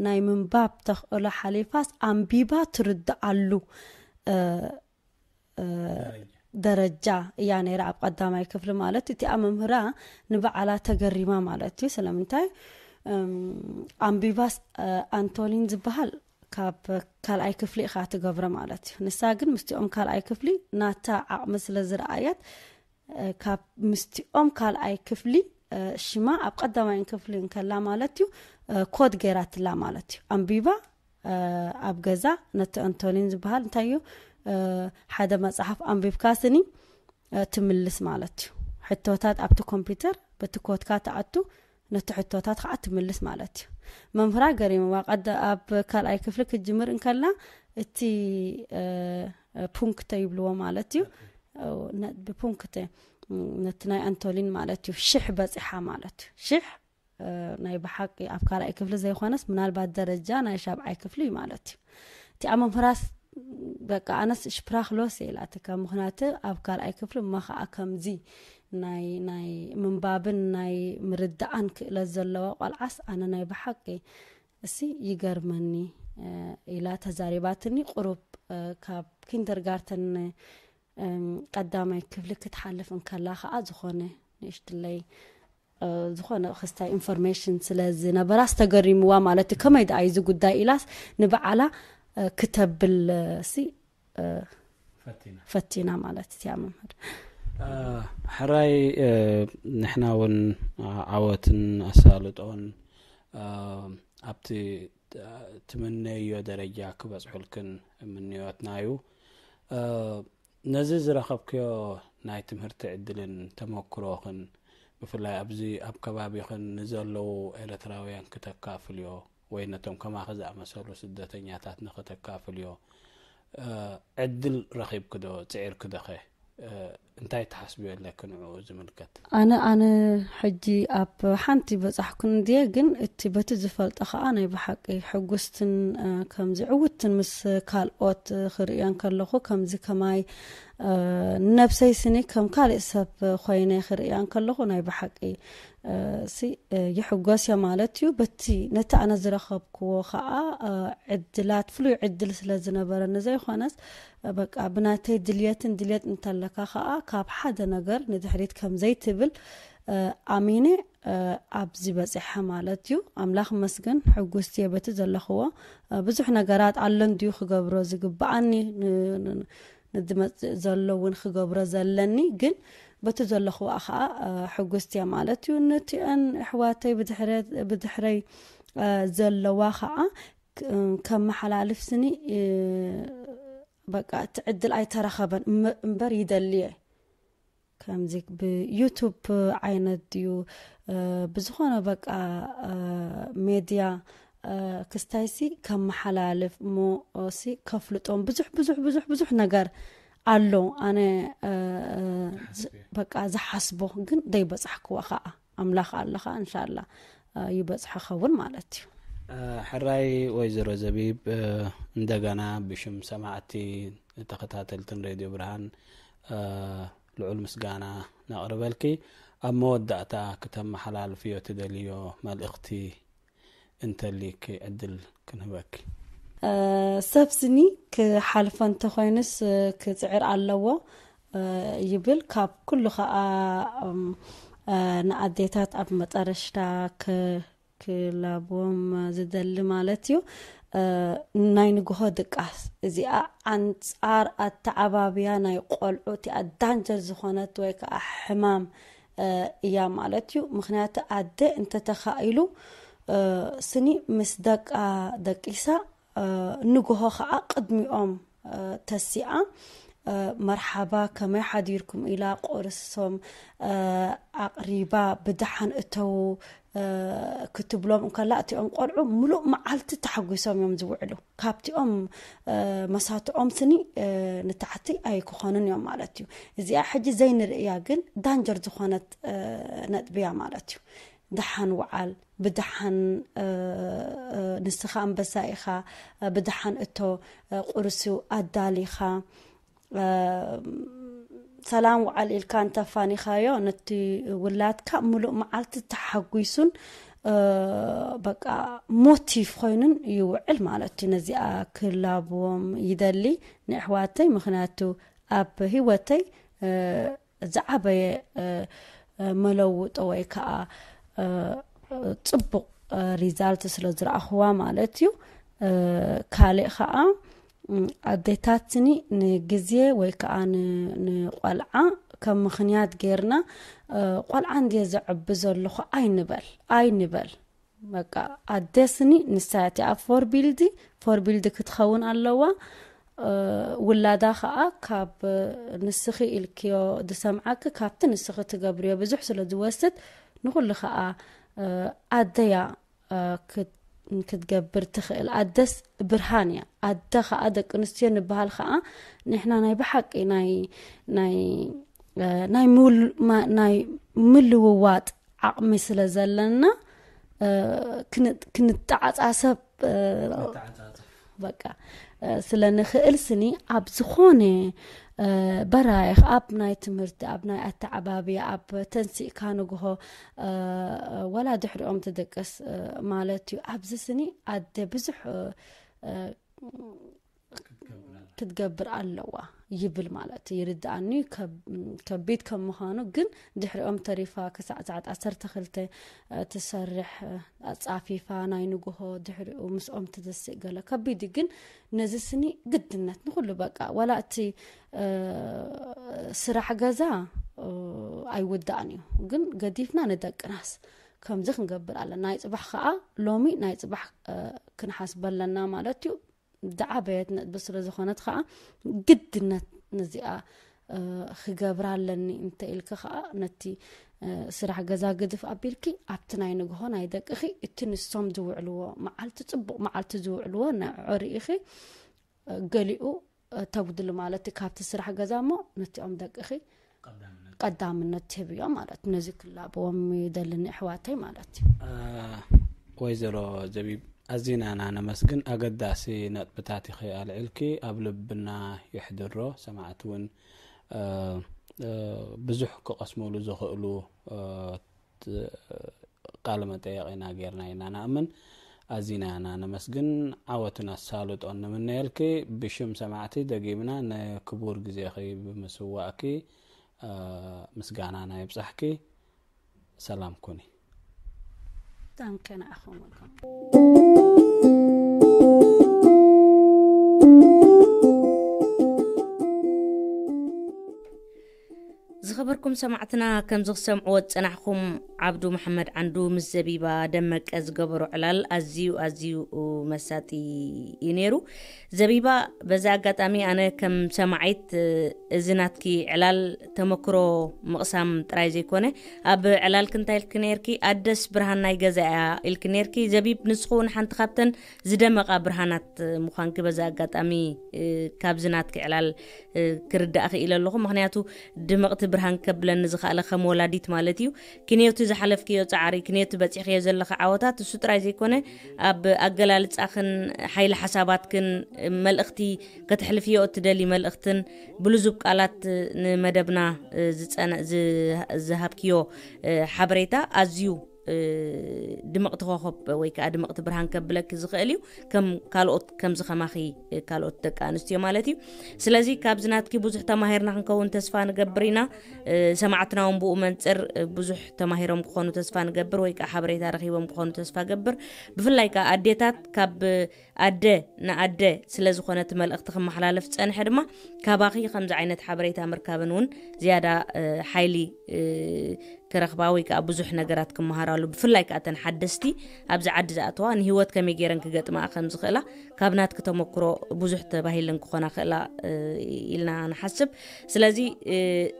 ናይ ምንባብ ተኽእሎ ሓሊፋስ ኣንቢባ ትርድኣሉ እ፣ እ፣ ደረጃ እያ ነይራ ኣብ ቀዳማይ ክፍሊ ማለት እቲኣ መምህራ ንበዓላ ተገሪማ ማለት እዩ። ስለምንታይ እም፣ ኣንቢባስ እ፣ ኣንቶኒን ዝበሃል ካብ ካልኣይ ክፍሊ ኢኻ ትገብረ ማለት እዩ። ንሳ ግን ምስቲኦም ካልኣይ ክፍሊ ናታ ዓቕሚ ስለ ዝረኣየት እ፣ ካብ ምስቲኦም ካልኣይ ክፍሊ እ፣ ሽማ ኣብ ቀዳማይ ክፍሊ እንከላ ማለት እዩ እ፣ ኮድ ገይራትላ ማለት እዩ። ኣንቢባ እ፣ ኣብ ገዛ ነቲ ኣንቶኒን ዝበሃል እንታይ እዩ እ፣ ሓደ መፅሓፍ ኣንቢብካ ስኒ እ፣ ትምልስ ማለት እዩ። ሕቶታት ኣብቲ ኮምፒውተር በቲ ኮድካ ትኣቱ ነቲ ሕቶታት ከዓ ትምልስ ማለት እዩ። መምህራ ገሪምዋ ቀደ ኣብ ካልኣይ ክፍሊ ክትጅምር እንከላ እቲ እ፣ እ፣ ፑንክተ ይብልዎ ማለት እዩ። እ፣ ነ- ብፑንክተ ም፣ ነቲ ናይ ኣንቶሊን ማለት እዩ ሽሕ በፂሓ ማለት እዩ። ሽሕ እ፣ ናይ ብሓቂ ኣብ ካልኣይ ክፍሊ ዘይኮነስ ምናልባት ደረጃ ናይ ሻብዓይ ክፍሊ እዩ ማለት እዩ። እቲኣ መምህራስ በቃ ኣነስ ሽፕራክሎስ ኢላትካ ምክንያቱ ኣብ ካልኣይ ክፍሊ እማ ከዓ ከምዚ ናይ ናይ ምንባብን ናይ ምርዳኣን ክእለት ዘለዋ ቆልዓስ ኣነ ናይ ብሓቂ እሲ ይገርመኒ እ፣ ኢላ ተዛሪባትኒ። ቁሩብ እ፣ ካብ ኪንደርጋርተን እም፣ ቀዳማይ ክፍሊ ክትሓልፍ እንከላ ከዓ ዝኾነ ንእሽትለይ እ፣ ዝኾነ ክስታይ ኢንፎርሜሽን ስለ ዝነበራ ዝተገሪምዋ ማለት እዩ። ከመይ ደኣ እዩ እዚ ጉዳይ ኢላስ ንበዓላ እ፣ ክተብል እ፣ ሲ እ፣ ፈቲና ፈቲና ማለት እያ መምህር። እ፣ ሕራይ እ፣ ንሕና እውን እ፣ ዓወትን ኣሳልጦን እ፣ ኣብቲ እ፣ ትምነዮ ደረጃ ክበፅሑልክን ምንዮትና እዩ። እ፣ ነዚ ዝረኸብክዮ ናይ ትምህርቲ ዕድልን ተመክሮኽን ብፍላይ ኣብዚ ኣብ ከባቢኽን ንዘለዉ ኤርትራውያን ክተካፍልዮ ወይ ነቶም ከማኺ ዝኣመሰሉ ስደተኛታት ንኽተካፍልዮ እ፣ ዕድል ረኺብኪ ዶ ፅዒርኪ ዶኸ? እ፣ እንታይ ትሓስብዮ ኣለኪ ንዕኡ ዝምልከት? ኣነ ኣነ ሕጂ ኣብ ሓንቲ በጻሕኩን እንድየ፣ ግን እቲ በቲ ዝፈልጦ ከዓ ናይ ብሓቂ ሕጉስትን ከምዚ ዕውትን ምስ ካልኦት ክርእዮን ከለኹ ከምዚ ከማይ ነብሰይ ስኒ ከም ካልእ ሰብ ኮይነ ክርእያን ከለኹ ናይ ብሓቂ ሲ ይሕጎስ እየ ማለት እዩ። በቲ ነቲ ኣነ ዝረኸብክዎ ከዓ ዕድላት ፍሉይ ዕድል ስለ ዝነበረኒ ዘይኮነስ በቃ ብናተይ ድልየትን ድልየት እንተለካ ከዓ ካብ ሓደ ነገር ንድሕሪት ከም ዘይትብል ኣሚነ ኣብዚ በፂሐ ማለት እዩ። ኣምላኽ መስገን ሕጉስቲ እየ በቲ ዘለኽዎ ብዙሕ ነገራት ኣሎ እንድዩ ክገብሮ ዝግብኣኒ ንድመፅእ ዘሎ እውን ክገብሮ ዘለኒ ግን በቲ ዘለኽዋ ከዓ ሕጉስቲ እየ ማለት እዩ። ነቲአን ኣሕዋተይ ብድሕረይ ዘለዋ ከዓ ከመሓላልፍ ስኒ በቃ እቲ ዕድል ኣይተረኸበን እምበር ይደሊ እየ። ከምዚ ብዩቱብ ዓይነት ድዩ ብዝኾነ በቃ ሜድያ ክስታይሲ ከመሓላልፍ እሞ ሲ ከፍልጦም ብዙሕ ብዙሕ ብዙሕ ብዙሕ ነገር ኣሎ። ኣነ በቃ ዝሓስቦ ግን ደይበፃሕክዎ ከዓ ኣምላኽ ኣለኻ እንሻላ ይበፅሐ ኸውን ማለት እዩ። ሕራይ ወይዘሮ ዘቢብ እንደገና ብሽም ሰማዕቲ ተኸታተልትን ሬድዮ ብርሃን ልዑል ምስጋና ነቕርበልኪ። ኣብ መወዳእታ ክተመሓላልፍዮ ትደልዮ መልእኽቲ እንተሊኪ ዕድል ክንህበኪ። ሰብ ስኒ ክሓልፎ እንተኮይኑስ ክፅዕር ኣለዎ ይብል። ካብ ኩሉ ከዓ ንኣዴታት ኣብ መጠረሽታ ክላብዎም ዝደሊ ማለት እዩ። ናይ ንግሆ ድቃስ እዚኣ ኣንፃር ኣተዓባብያ ናይ ቆልዑ እቲኣ ዳንጀር ዝኾነት ወይ ከዓ ሕማም እያ ማለት እዩ። ምክንያቱ ኣደ እንተተኻኢሉ ስኒ ምስ ደቃ ደቂሳ ንግሆ ከዓ ቅድሚኦም ተሲኣ መርሓባ ከመይ ሓዲርኩም ኢላ ቁርሶም ኣቕሪባ ብደሓን እተዉ ክትብሎም እንከላ እቲኦም ቆልዑ ሙሉእ መዓልቲ ተሓጒሶም እዮም ዝውዕሉ። ካብቲኦም መሳትኦም ስኒ ንታሕቲ ኣይክኾኑን እዮም ማለት እዩ። እዚኣ ሕጂ ዘይንርእያ ግን ዳንጀር ዝኾነት ነጥብያ ማለት እዩ። ደሓን ውዓል ብደሓን ንስኻ ኣንበሳ ኢኻ ብደሓን እቶ ቁርሱ ኣዳሊኻ ሰላም ውዓል ኢልካ እንተፋኒኻዮ ነቲ ውላድካ ሙሉእ መዓልቲ ተሓጒሱን በቃ ሞቲቭ ኮይኑን ይውዕል ማለት እዩ። ነዚኣ ክላብዎም ይደሊ ንኣሕዋተይ ምክንያቱ ኣብ ህይወተይ ዝዓበየ መለውጦ ወይ ከዓ ፅቡቅ ሪዛልት ስለ ዝረኣኽዋ ማለት እዩ። ካልእ ከዓ ኣዴታትኒ ንግዜ ወይ ከዓ ንቆልዓ ከም ምክንያት ገይርና ቆልዓ እንድየ ዘዕቢ ዘለኹ ኣይንበል ኣይንበል። በቃ ኣደ ስኒ ንሳ እቲኣ ፎርቢልዲ ፎርቢልዲ ክትኸውን ኣለዋ። ውላዳ ከዓ ካብ ንስኺ ኢልክዮ ዝሰምዓኪ ካብቲ ንስኺ ትገብርዮ ብዙሕ ስለ ዝወስድ ንኩሉ ከዓ ኣደያ ክትገብር ትኽእል። ኣደስ ብርሃን እያ። ኣደ ከዓ ደቂ ኣንስትዮ ንበሃል ከዓ ንሕና ናይ ብሓቂ ናይ ናይ ናይ ምልውዋጥ ዓቕሚ ስለ ዘለና ክንተዓፃሰብ በቃ ስለ ንኽእል ስኒ ኣብ ዝኾነ በራይኽ ኣብ ናይ ትምህርቲ ኣብ ናይ ኣተዓባብያ ኣብ ተንሲእካ ንግሆ ወላ ድሕሪኦም ትደቅስ ማለት እዩ። ኣብዚ ስኒ ኣደ ብዙሕ ክትገብር ኣለዋ ይብል ማለት ይርድኣኒ። ከቢድ ከም ምዃኑ ግን ድሕሪኦም ተሪፋ ክሳዕ ሰዓት ዓሰርተ ክልተ ትሰርሕ ኣፃፊፋ ናይ ንግሆ ድሕሪኡ ምስኦም ትደስእ ገለ ከቢድ እዩ። ግን ነዚ ስኒ ግድነት ንኩሉ በቃ ዋላ እቲ ስራሕ ገዛ ኣይውዳእን እዩ። ግን ገዲፍና ንደቅናስ ከምዚ ክንገብር ኣለና። ናይ ፅባሕ ከዓ ሎሚ ናይ ፅባሕ ክንሓስበ ኣለና ማለት እዩ። ዝዓበየት ነጥቢ ስለ ዝኾነት ከዓ ግድነት ነዚኣ ክገብራ ኣለኒ እንተ ኢልኪ ከዓ ነቲ ስራሕ ገዛ ግድፍ ኣቢልኪ ኣብቲ ናይ ንግሆ ናይ ደቅኺ እቲ ንሶም ዝውዕልዎ መዓልቲ ፅቡቕ መዓልቲ ዝውዕልዎ ንዕዑ ርኢኺ ገሊኡ ተጉድሊ ማለት ካብቲ ስራሕ ገዛ እሞ ነቲኦም ደቅኺ ቀዳምነት ትህብዮ ማለት፣ ነዚ ክላበዎም ይደልን ኣሕዋተይ ማለት እዩ። ወይዘሮ ዘቢብ፣ ኣዚና ኢና ነመስግን። ኣገዳሲ ነጥብታት ኢኺ ኣልዒልኪ፣ ኣብ ልብና የሕድሮ። ሰማዕቲ እውን ብዙሕ ክቐስምሉ ዝኽእሉ ቃለ መጠየቕ ኢና ጌርና ኢና ንኣምን። ኣዚና ኢና ነመስግን። ዓወትን ኣሳልጦን ንምነየልኪ። ብሽም ሰማዕቲ ደጊምና ንክቡር ግዜኺ ብምስዋእኪ ምስጋናና ይብጻሕኪ። ሰላም ኩኒ። ዳንከ ንኣኹም ወልኩም። ዝኸበርኩም ሰማዕትና፣ ከምዚ ክሰምዕዎ ዝጸናሕኩም፣ ዓብዱ መሓመድ ዓንዱ ምስ ዘቢባ ደመቀ ዝገበሮ ዕላል ኣዝዩ ኣዝዩ መሳጢ እዩ ነይሩ። ዘቢባ፣ በዚ ኣጋጣሚ ኣነ ከም ሰማዒት፣ እዚ ናትኪ ዕላል ተመክሮ ምቕሳም ጥራይ ዘይኮነ፣ ኣብ ዕላልኪ እንታይ ኢልኪ ነይርኪ? ኣደስ ብርሃን ናይ ገዛ እያ ኢልኪ ነይርኪ። ዘቢብ፣ ንስኹ እውን ሓንቲ ካብተን ዝደመቓ ብርሃናት ምዃንኪ በዚ ኣጋጣሚ ካብዚ ናትኪ ዕላል ክርዳእ ክኢለ ኣለኹ። ምኽንያቱ ድምቕቲ ብርሃን ከብለኒ ዝኽኣለ ከም ወላዲት ማለት እዩ። ክንዮቲ ዝሓለፍክዮ ጻዕሪ፣ ክንዮቲ በጺሕክዮ ዘለኺ ዓወታት፣ እሱ ጥራይ ዘይኮነ ኣብ ኣገላልጻኽን ሓይሊ ሓሳባትክን መልእኽቲ ከተሕልፍዮ እትደሊ መልእኽትን ብልዙብ ቃላት ንመደብና ዝጸነ- ዝ- ዝሃብክዮ ሓበሬታ ኣዝዩ ድምቕቲ ኮኸብ ወይ ከዓ ድምቕቲ ብርሃን ከብለኪ ዝኽእል እዩ። ከም ካልኦት ከምዚ ከማኺ ካልኦት ደቂ ኣንስትዮ ማለት እዩ። ስለዚ ካብዚ ናትኪ ብዙሕ ተማሂርና ክንከውን ተስፋ ንገብር ኢና። ሰማዕትና እውን ብኡ መንፅር ብዙሕ ተማሂሮም ክኾኑ ተስፋ ንገብር ወይ ከዓ ሓበሬታ ረኺቦም ክኾኑ ተስፋ ገብር። ብፍላይ ከዓ ኣዴታት ካብ ኣደ ንኣደ ስለ ዝኾነ እቲ መልእኽቲ ክመሓላለፍ ዝፀንሐ ድማ ካባኺ ከምዚ ዓይነት ሓበሬታ ምርካብን እውን ዝያዳ ሓይሊ ክረኽባ ወይ ከዓ ብዙሕ ነገራት ክመሃራሉ፣ ብፍላይ ከዓ እተን ሓደስቲ ኣብዚ ዓዲ ዝኣተዋ ንህይወት ከመይ ገይረን ክገጥማኣ ከም ዝኽእላ ካብ ናትኪ ተመክሮ ብዙሕ ተባሂለን ክኾና ክእላ ኢልና ንሓስብ። ስለዚ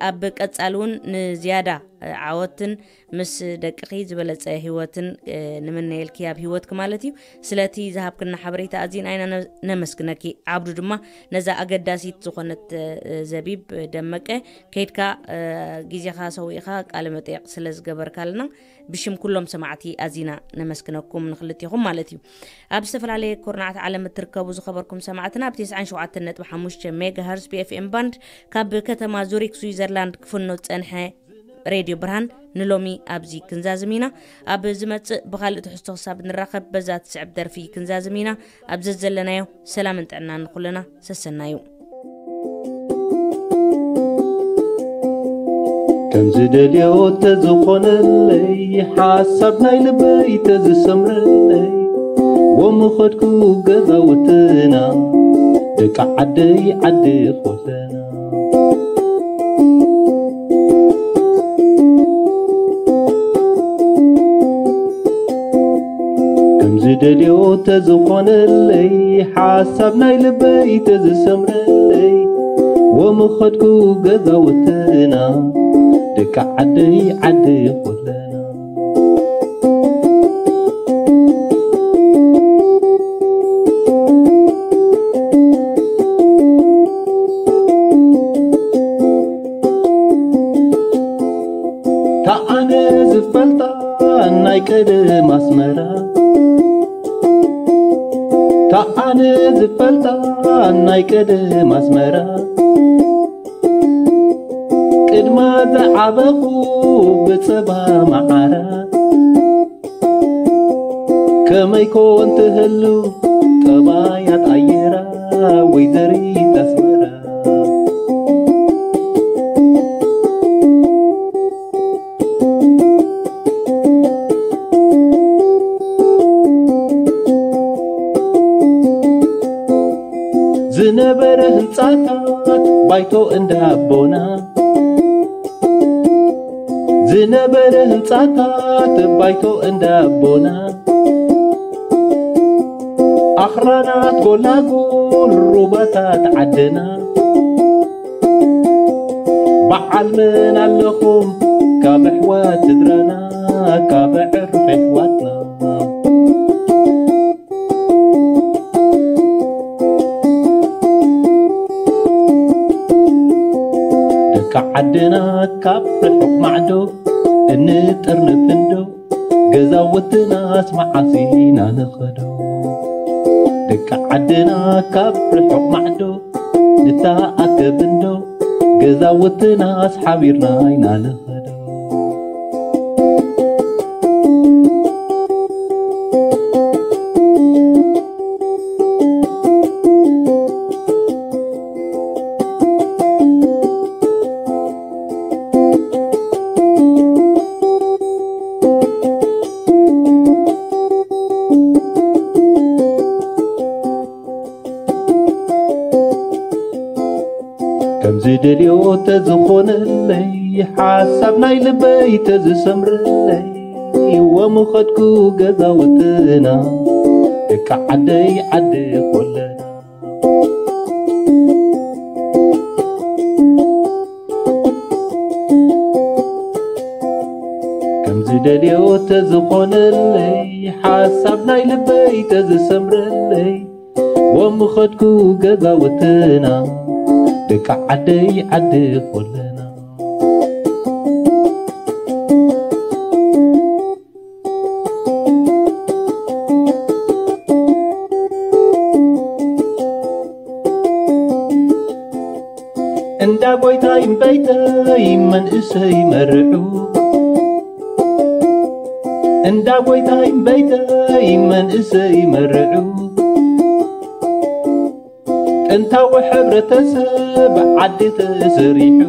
ኣብ ቀጻሊ እውን ንዝያዳ ዓወትን ምስ ደቅኺ ዝበለጸ ህይወትን ንምነየልኪ ኣብ ህይወትኪ ማለት እዩ። ስለቲ ዝሃብክና ሓበሬታ ኣዚና ኢና ነመስግነኪ። ዓብዱ ድማ ነዛ ኣገዳሲት ዝኾነት ዘቢብ ደመቀ ከይድካ ግዜኻ ሰዊእኻ ቃለ መጠየቕ ስለ ዝገበርካልና ብሽም ኩሎም ሰማዕቲ ኣዚና ነመስግነኩም ንክልቴኹም ማለት እዩ። ኣብ ዝተፈላለየ ኩርናዓት ዓለም እትርከቡ ዝኸበርኩም ሰማዕትና ብ ትስዓን ሸውዓተን ነጥቢ ሓሙሽተ ሜጋሃርዝ ቢ ኤፍ ኤም ባንድ ካብ ከተማ ዙሪክ ስዊዘርላንድ ክፍኖ ዝጸንሐ ሬድዮ ብርሃን ንሎሚ ኣብዚ ክንዛዝም ኢና። ኣብ ዝመጽእ ብኻልእ ትሕዝቶ ክሳብ ንራኸብ በዛ ትስዕብ ደርፊ ክንዛዝም ኢና። ኣብ ዘዘለናዮ ሰላምን ጥዕናን ንኹልና ሰሰናዩ። ከምዚ ደልዮ ተዝኾነለይ ሓሳብ ናይ ልበይ ተዝሰምረለይ ወምኸድኩ ገዛውትና ደቂ ዓደይ ዓዲ ኮለና ከምዚ ደልዮ ተዝኾነለይ ሓሳብ ናይ ልበይ ተዝሰምረለይ ወምኸድኩ ገዛውትና ደቂ ዓደይ ዓዲ ኮለና ታኣነ ዝፈልጣ ናይ ቀደም ኣስመራ ታኣነ ዝፈልጣ ናይ ቀደም ኣስመራ ቅድማ ዝዓበኹ ብጸባ መዓራ ከመይ ኮን ትህሉ ጠባያት ኣየራ ወይዘሪት ኣስመራ ዝነበረ ህንጻታት ባይቶ እንዳቦና ዝነበረ ህንጻታት ባይቶ እንዳቦና ኣኽራናት ጎላጉል ሩባታት ዓድና በዓል መን ኣለኹም ካብ ኣሕዋት ስድራና ካብ ኣዕሩኽ ኣሕዋትና ደቂ ዓድና ካብ ርሑቕ ማዕዶ እንጥርንፍ እንዶ፣ ገዛውትናስ መዓስ ኢና ንኸዶ? ደቂ ዓድና ካብ ርሑቕ ማዕዶ ንተኣከብ እንዶ፣ ገዛውትናስ ሓቢርና ኢና ንኸዶ። ከምዚ ደልዮ ተዝኾነለይ፣ ሓሳብ ናይ ልበይ ተዝሰምረለይ፣ ወምኸድኩ ገዛውትና፣ ደቂ ዓደይ ዓዲ ኮለና። ከምዚ ደልዮ ተዝኾነለይ፣ ሓሳብ ናይ ልበይ ተዝሰምረለይ፣ ወምኸድኩ ገዛውትና፣ ደቂ ዓደይ ዓዲ ኮለና። እንዳ ጎይታይ እምበይተይ መንእሰይ መርዑ፣ እንዳ ጎይታይ እምበይተይ መንእሰይ መርዑ፣ ጥንታዊ ሕብረተሰብ ዓዲ ተሰሪሑ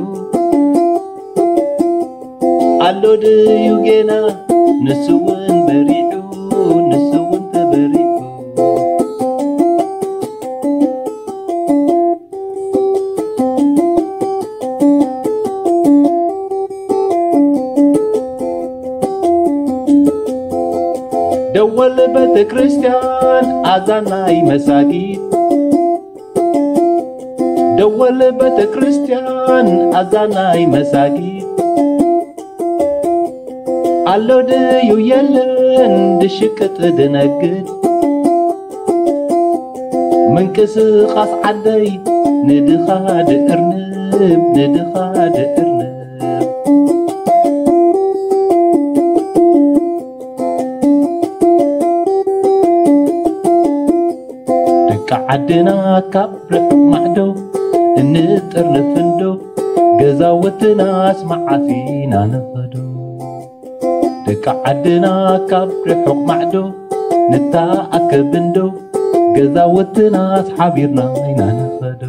ኣሎ ድዩ ጌና? ንሱ እውን በሪሑ፣ ንሱ እውን ተበሪሑ። ደወል ቤተ ክርስቲያን ኣዛናይ መሳጊድ፣ ደወል ቤተ ክርስቲያን ኣዛናይ መሳጊድ፣ ኣሎ ድዩ የለን ድሽቅጥ ድነግድ? ምንቅስቓስ ዓደይ ንድኻ ድእርንብ፣ ንድኻ ድእርንብ። ደቂ ዓድና ካብ ርሑቕ ማዕዶ እንጥርንፍ እንዶ፣ ገዛውትናስ መዓስ ኢና ንኸዶ? ደቂ ዓድና ካብ ርሑቕ ማዕዶ ንተኣከብ እንዶ፣ ገዛውትናስ ሓቢርና ኢና ንኸዶ።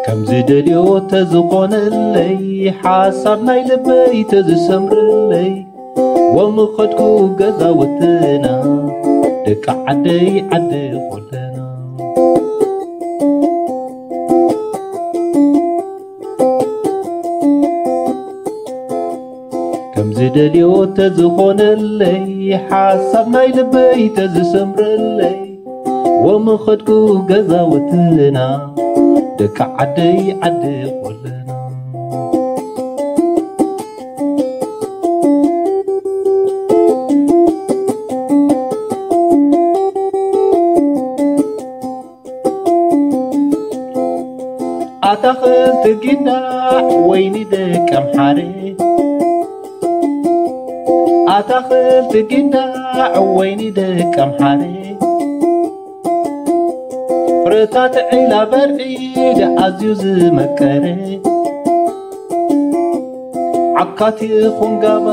ከምዚ ደልዮ ተዝኾነለይ፣ ሓሳብ ናይ ልበይ ተዝሰምረለይ፣ ወምኸድኩ ገዛውትና፣ ደቂ ዓደይ ዓዲ ኮለና። ከምዚ ደልዮ ተዝኾነለይ፣ ሓሳብ ናይ ልበይ ተዝሰምረለይ፣ ወምኸድኩ ገዛውትና፣ ደቂ ዓደይ ዓዲ ኮለና። ኣታኽልቲ ጊንዳዕ ወይኒ ደቂ ኣምሓሬ፣ ኣታኽልቲ ጊንዳዕ ወይኒ ደቂ ኣምሓሬ፣ ፍረታት ዒላ በርዒድ ኣዝዩ ዝመቀረ፣ ዓካቲ ኹንጋባ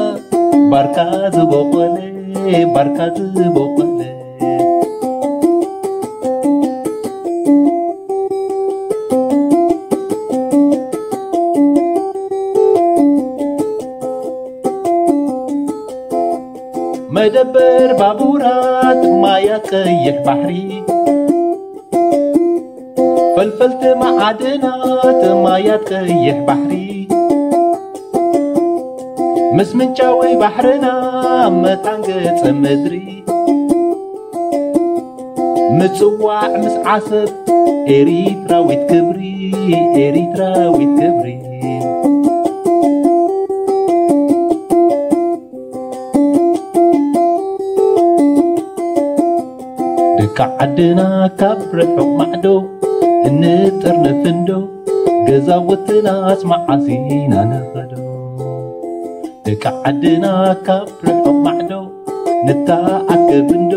ባርካ ዝበቖለ፣ ባርካ ዝበቖለ። መደበር ባቡራት ማያት ቀይሕ ባሕሪ፣ ፈልፈልቲ መዓድናት ማያት ቀይሕ ባሕሪ፣ ምስ ምንጫ ወይ ባሕርና ኣብ መታን ገጸ ምድሪ፣ ምጽዋዕ ምስ ዓሰብ ኤሪትራዊት ክብሪ፣ ኤሪትራዊት ክብሪ። ደቂ ዓድና ካብ ርሑቕ ማዕዶ እንጥርነፍ እንዶ፣ ገዛውትናስ መዓስ ኢና ንኸዶ? ደቂ ዓድና ካብ ርሑቕ ማዕዶ ንተኣከብ እንዶ፣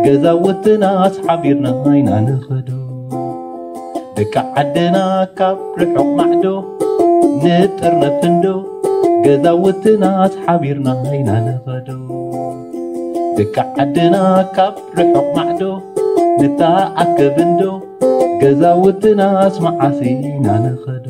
ገዛውትናስ ሓቢርና ኢና ንኸዶ። ደቂ ዓድና ካብ ርሑቕ ማዕዶ ንጥርነፍ እንዶ፣ ገዛውትናስ ሓቢርና ኢና ንኸዶ። ደቂ ዓድና ካብ ርሑቕ ማዕዶ ንተኣከብ እንዶ፣ ገዛውትናስ መዓስ ኢና ንኸዶ?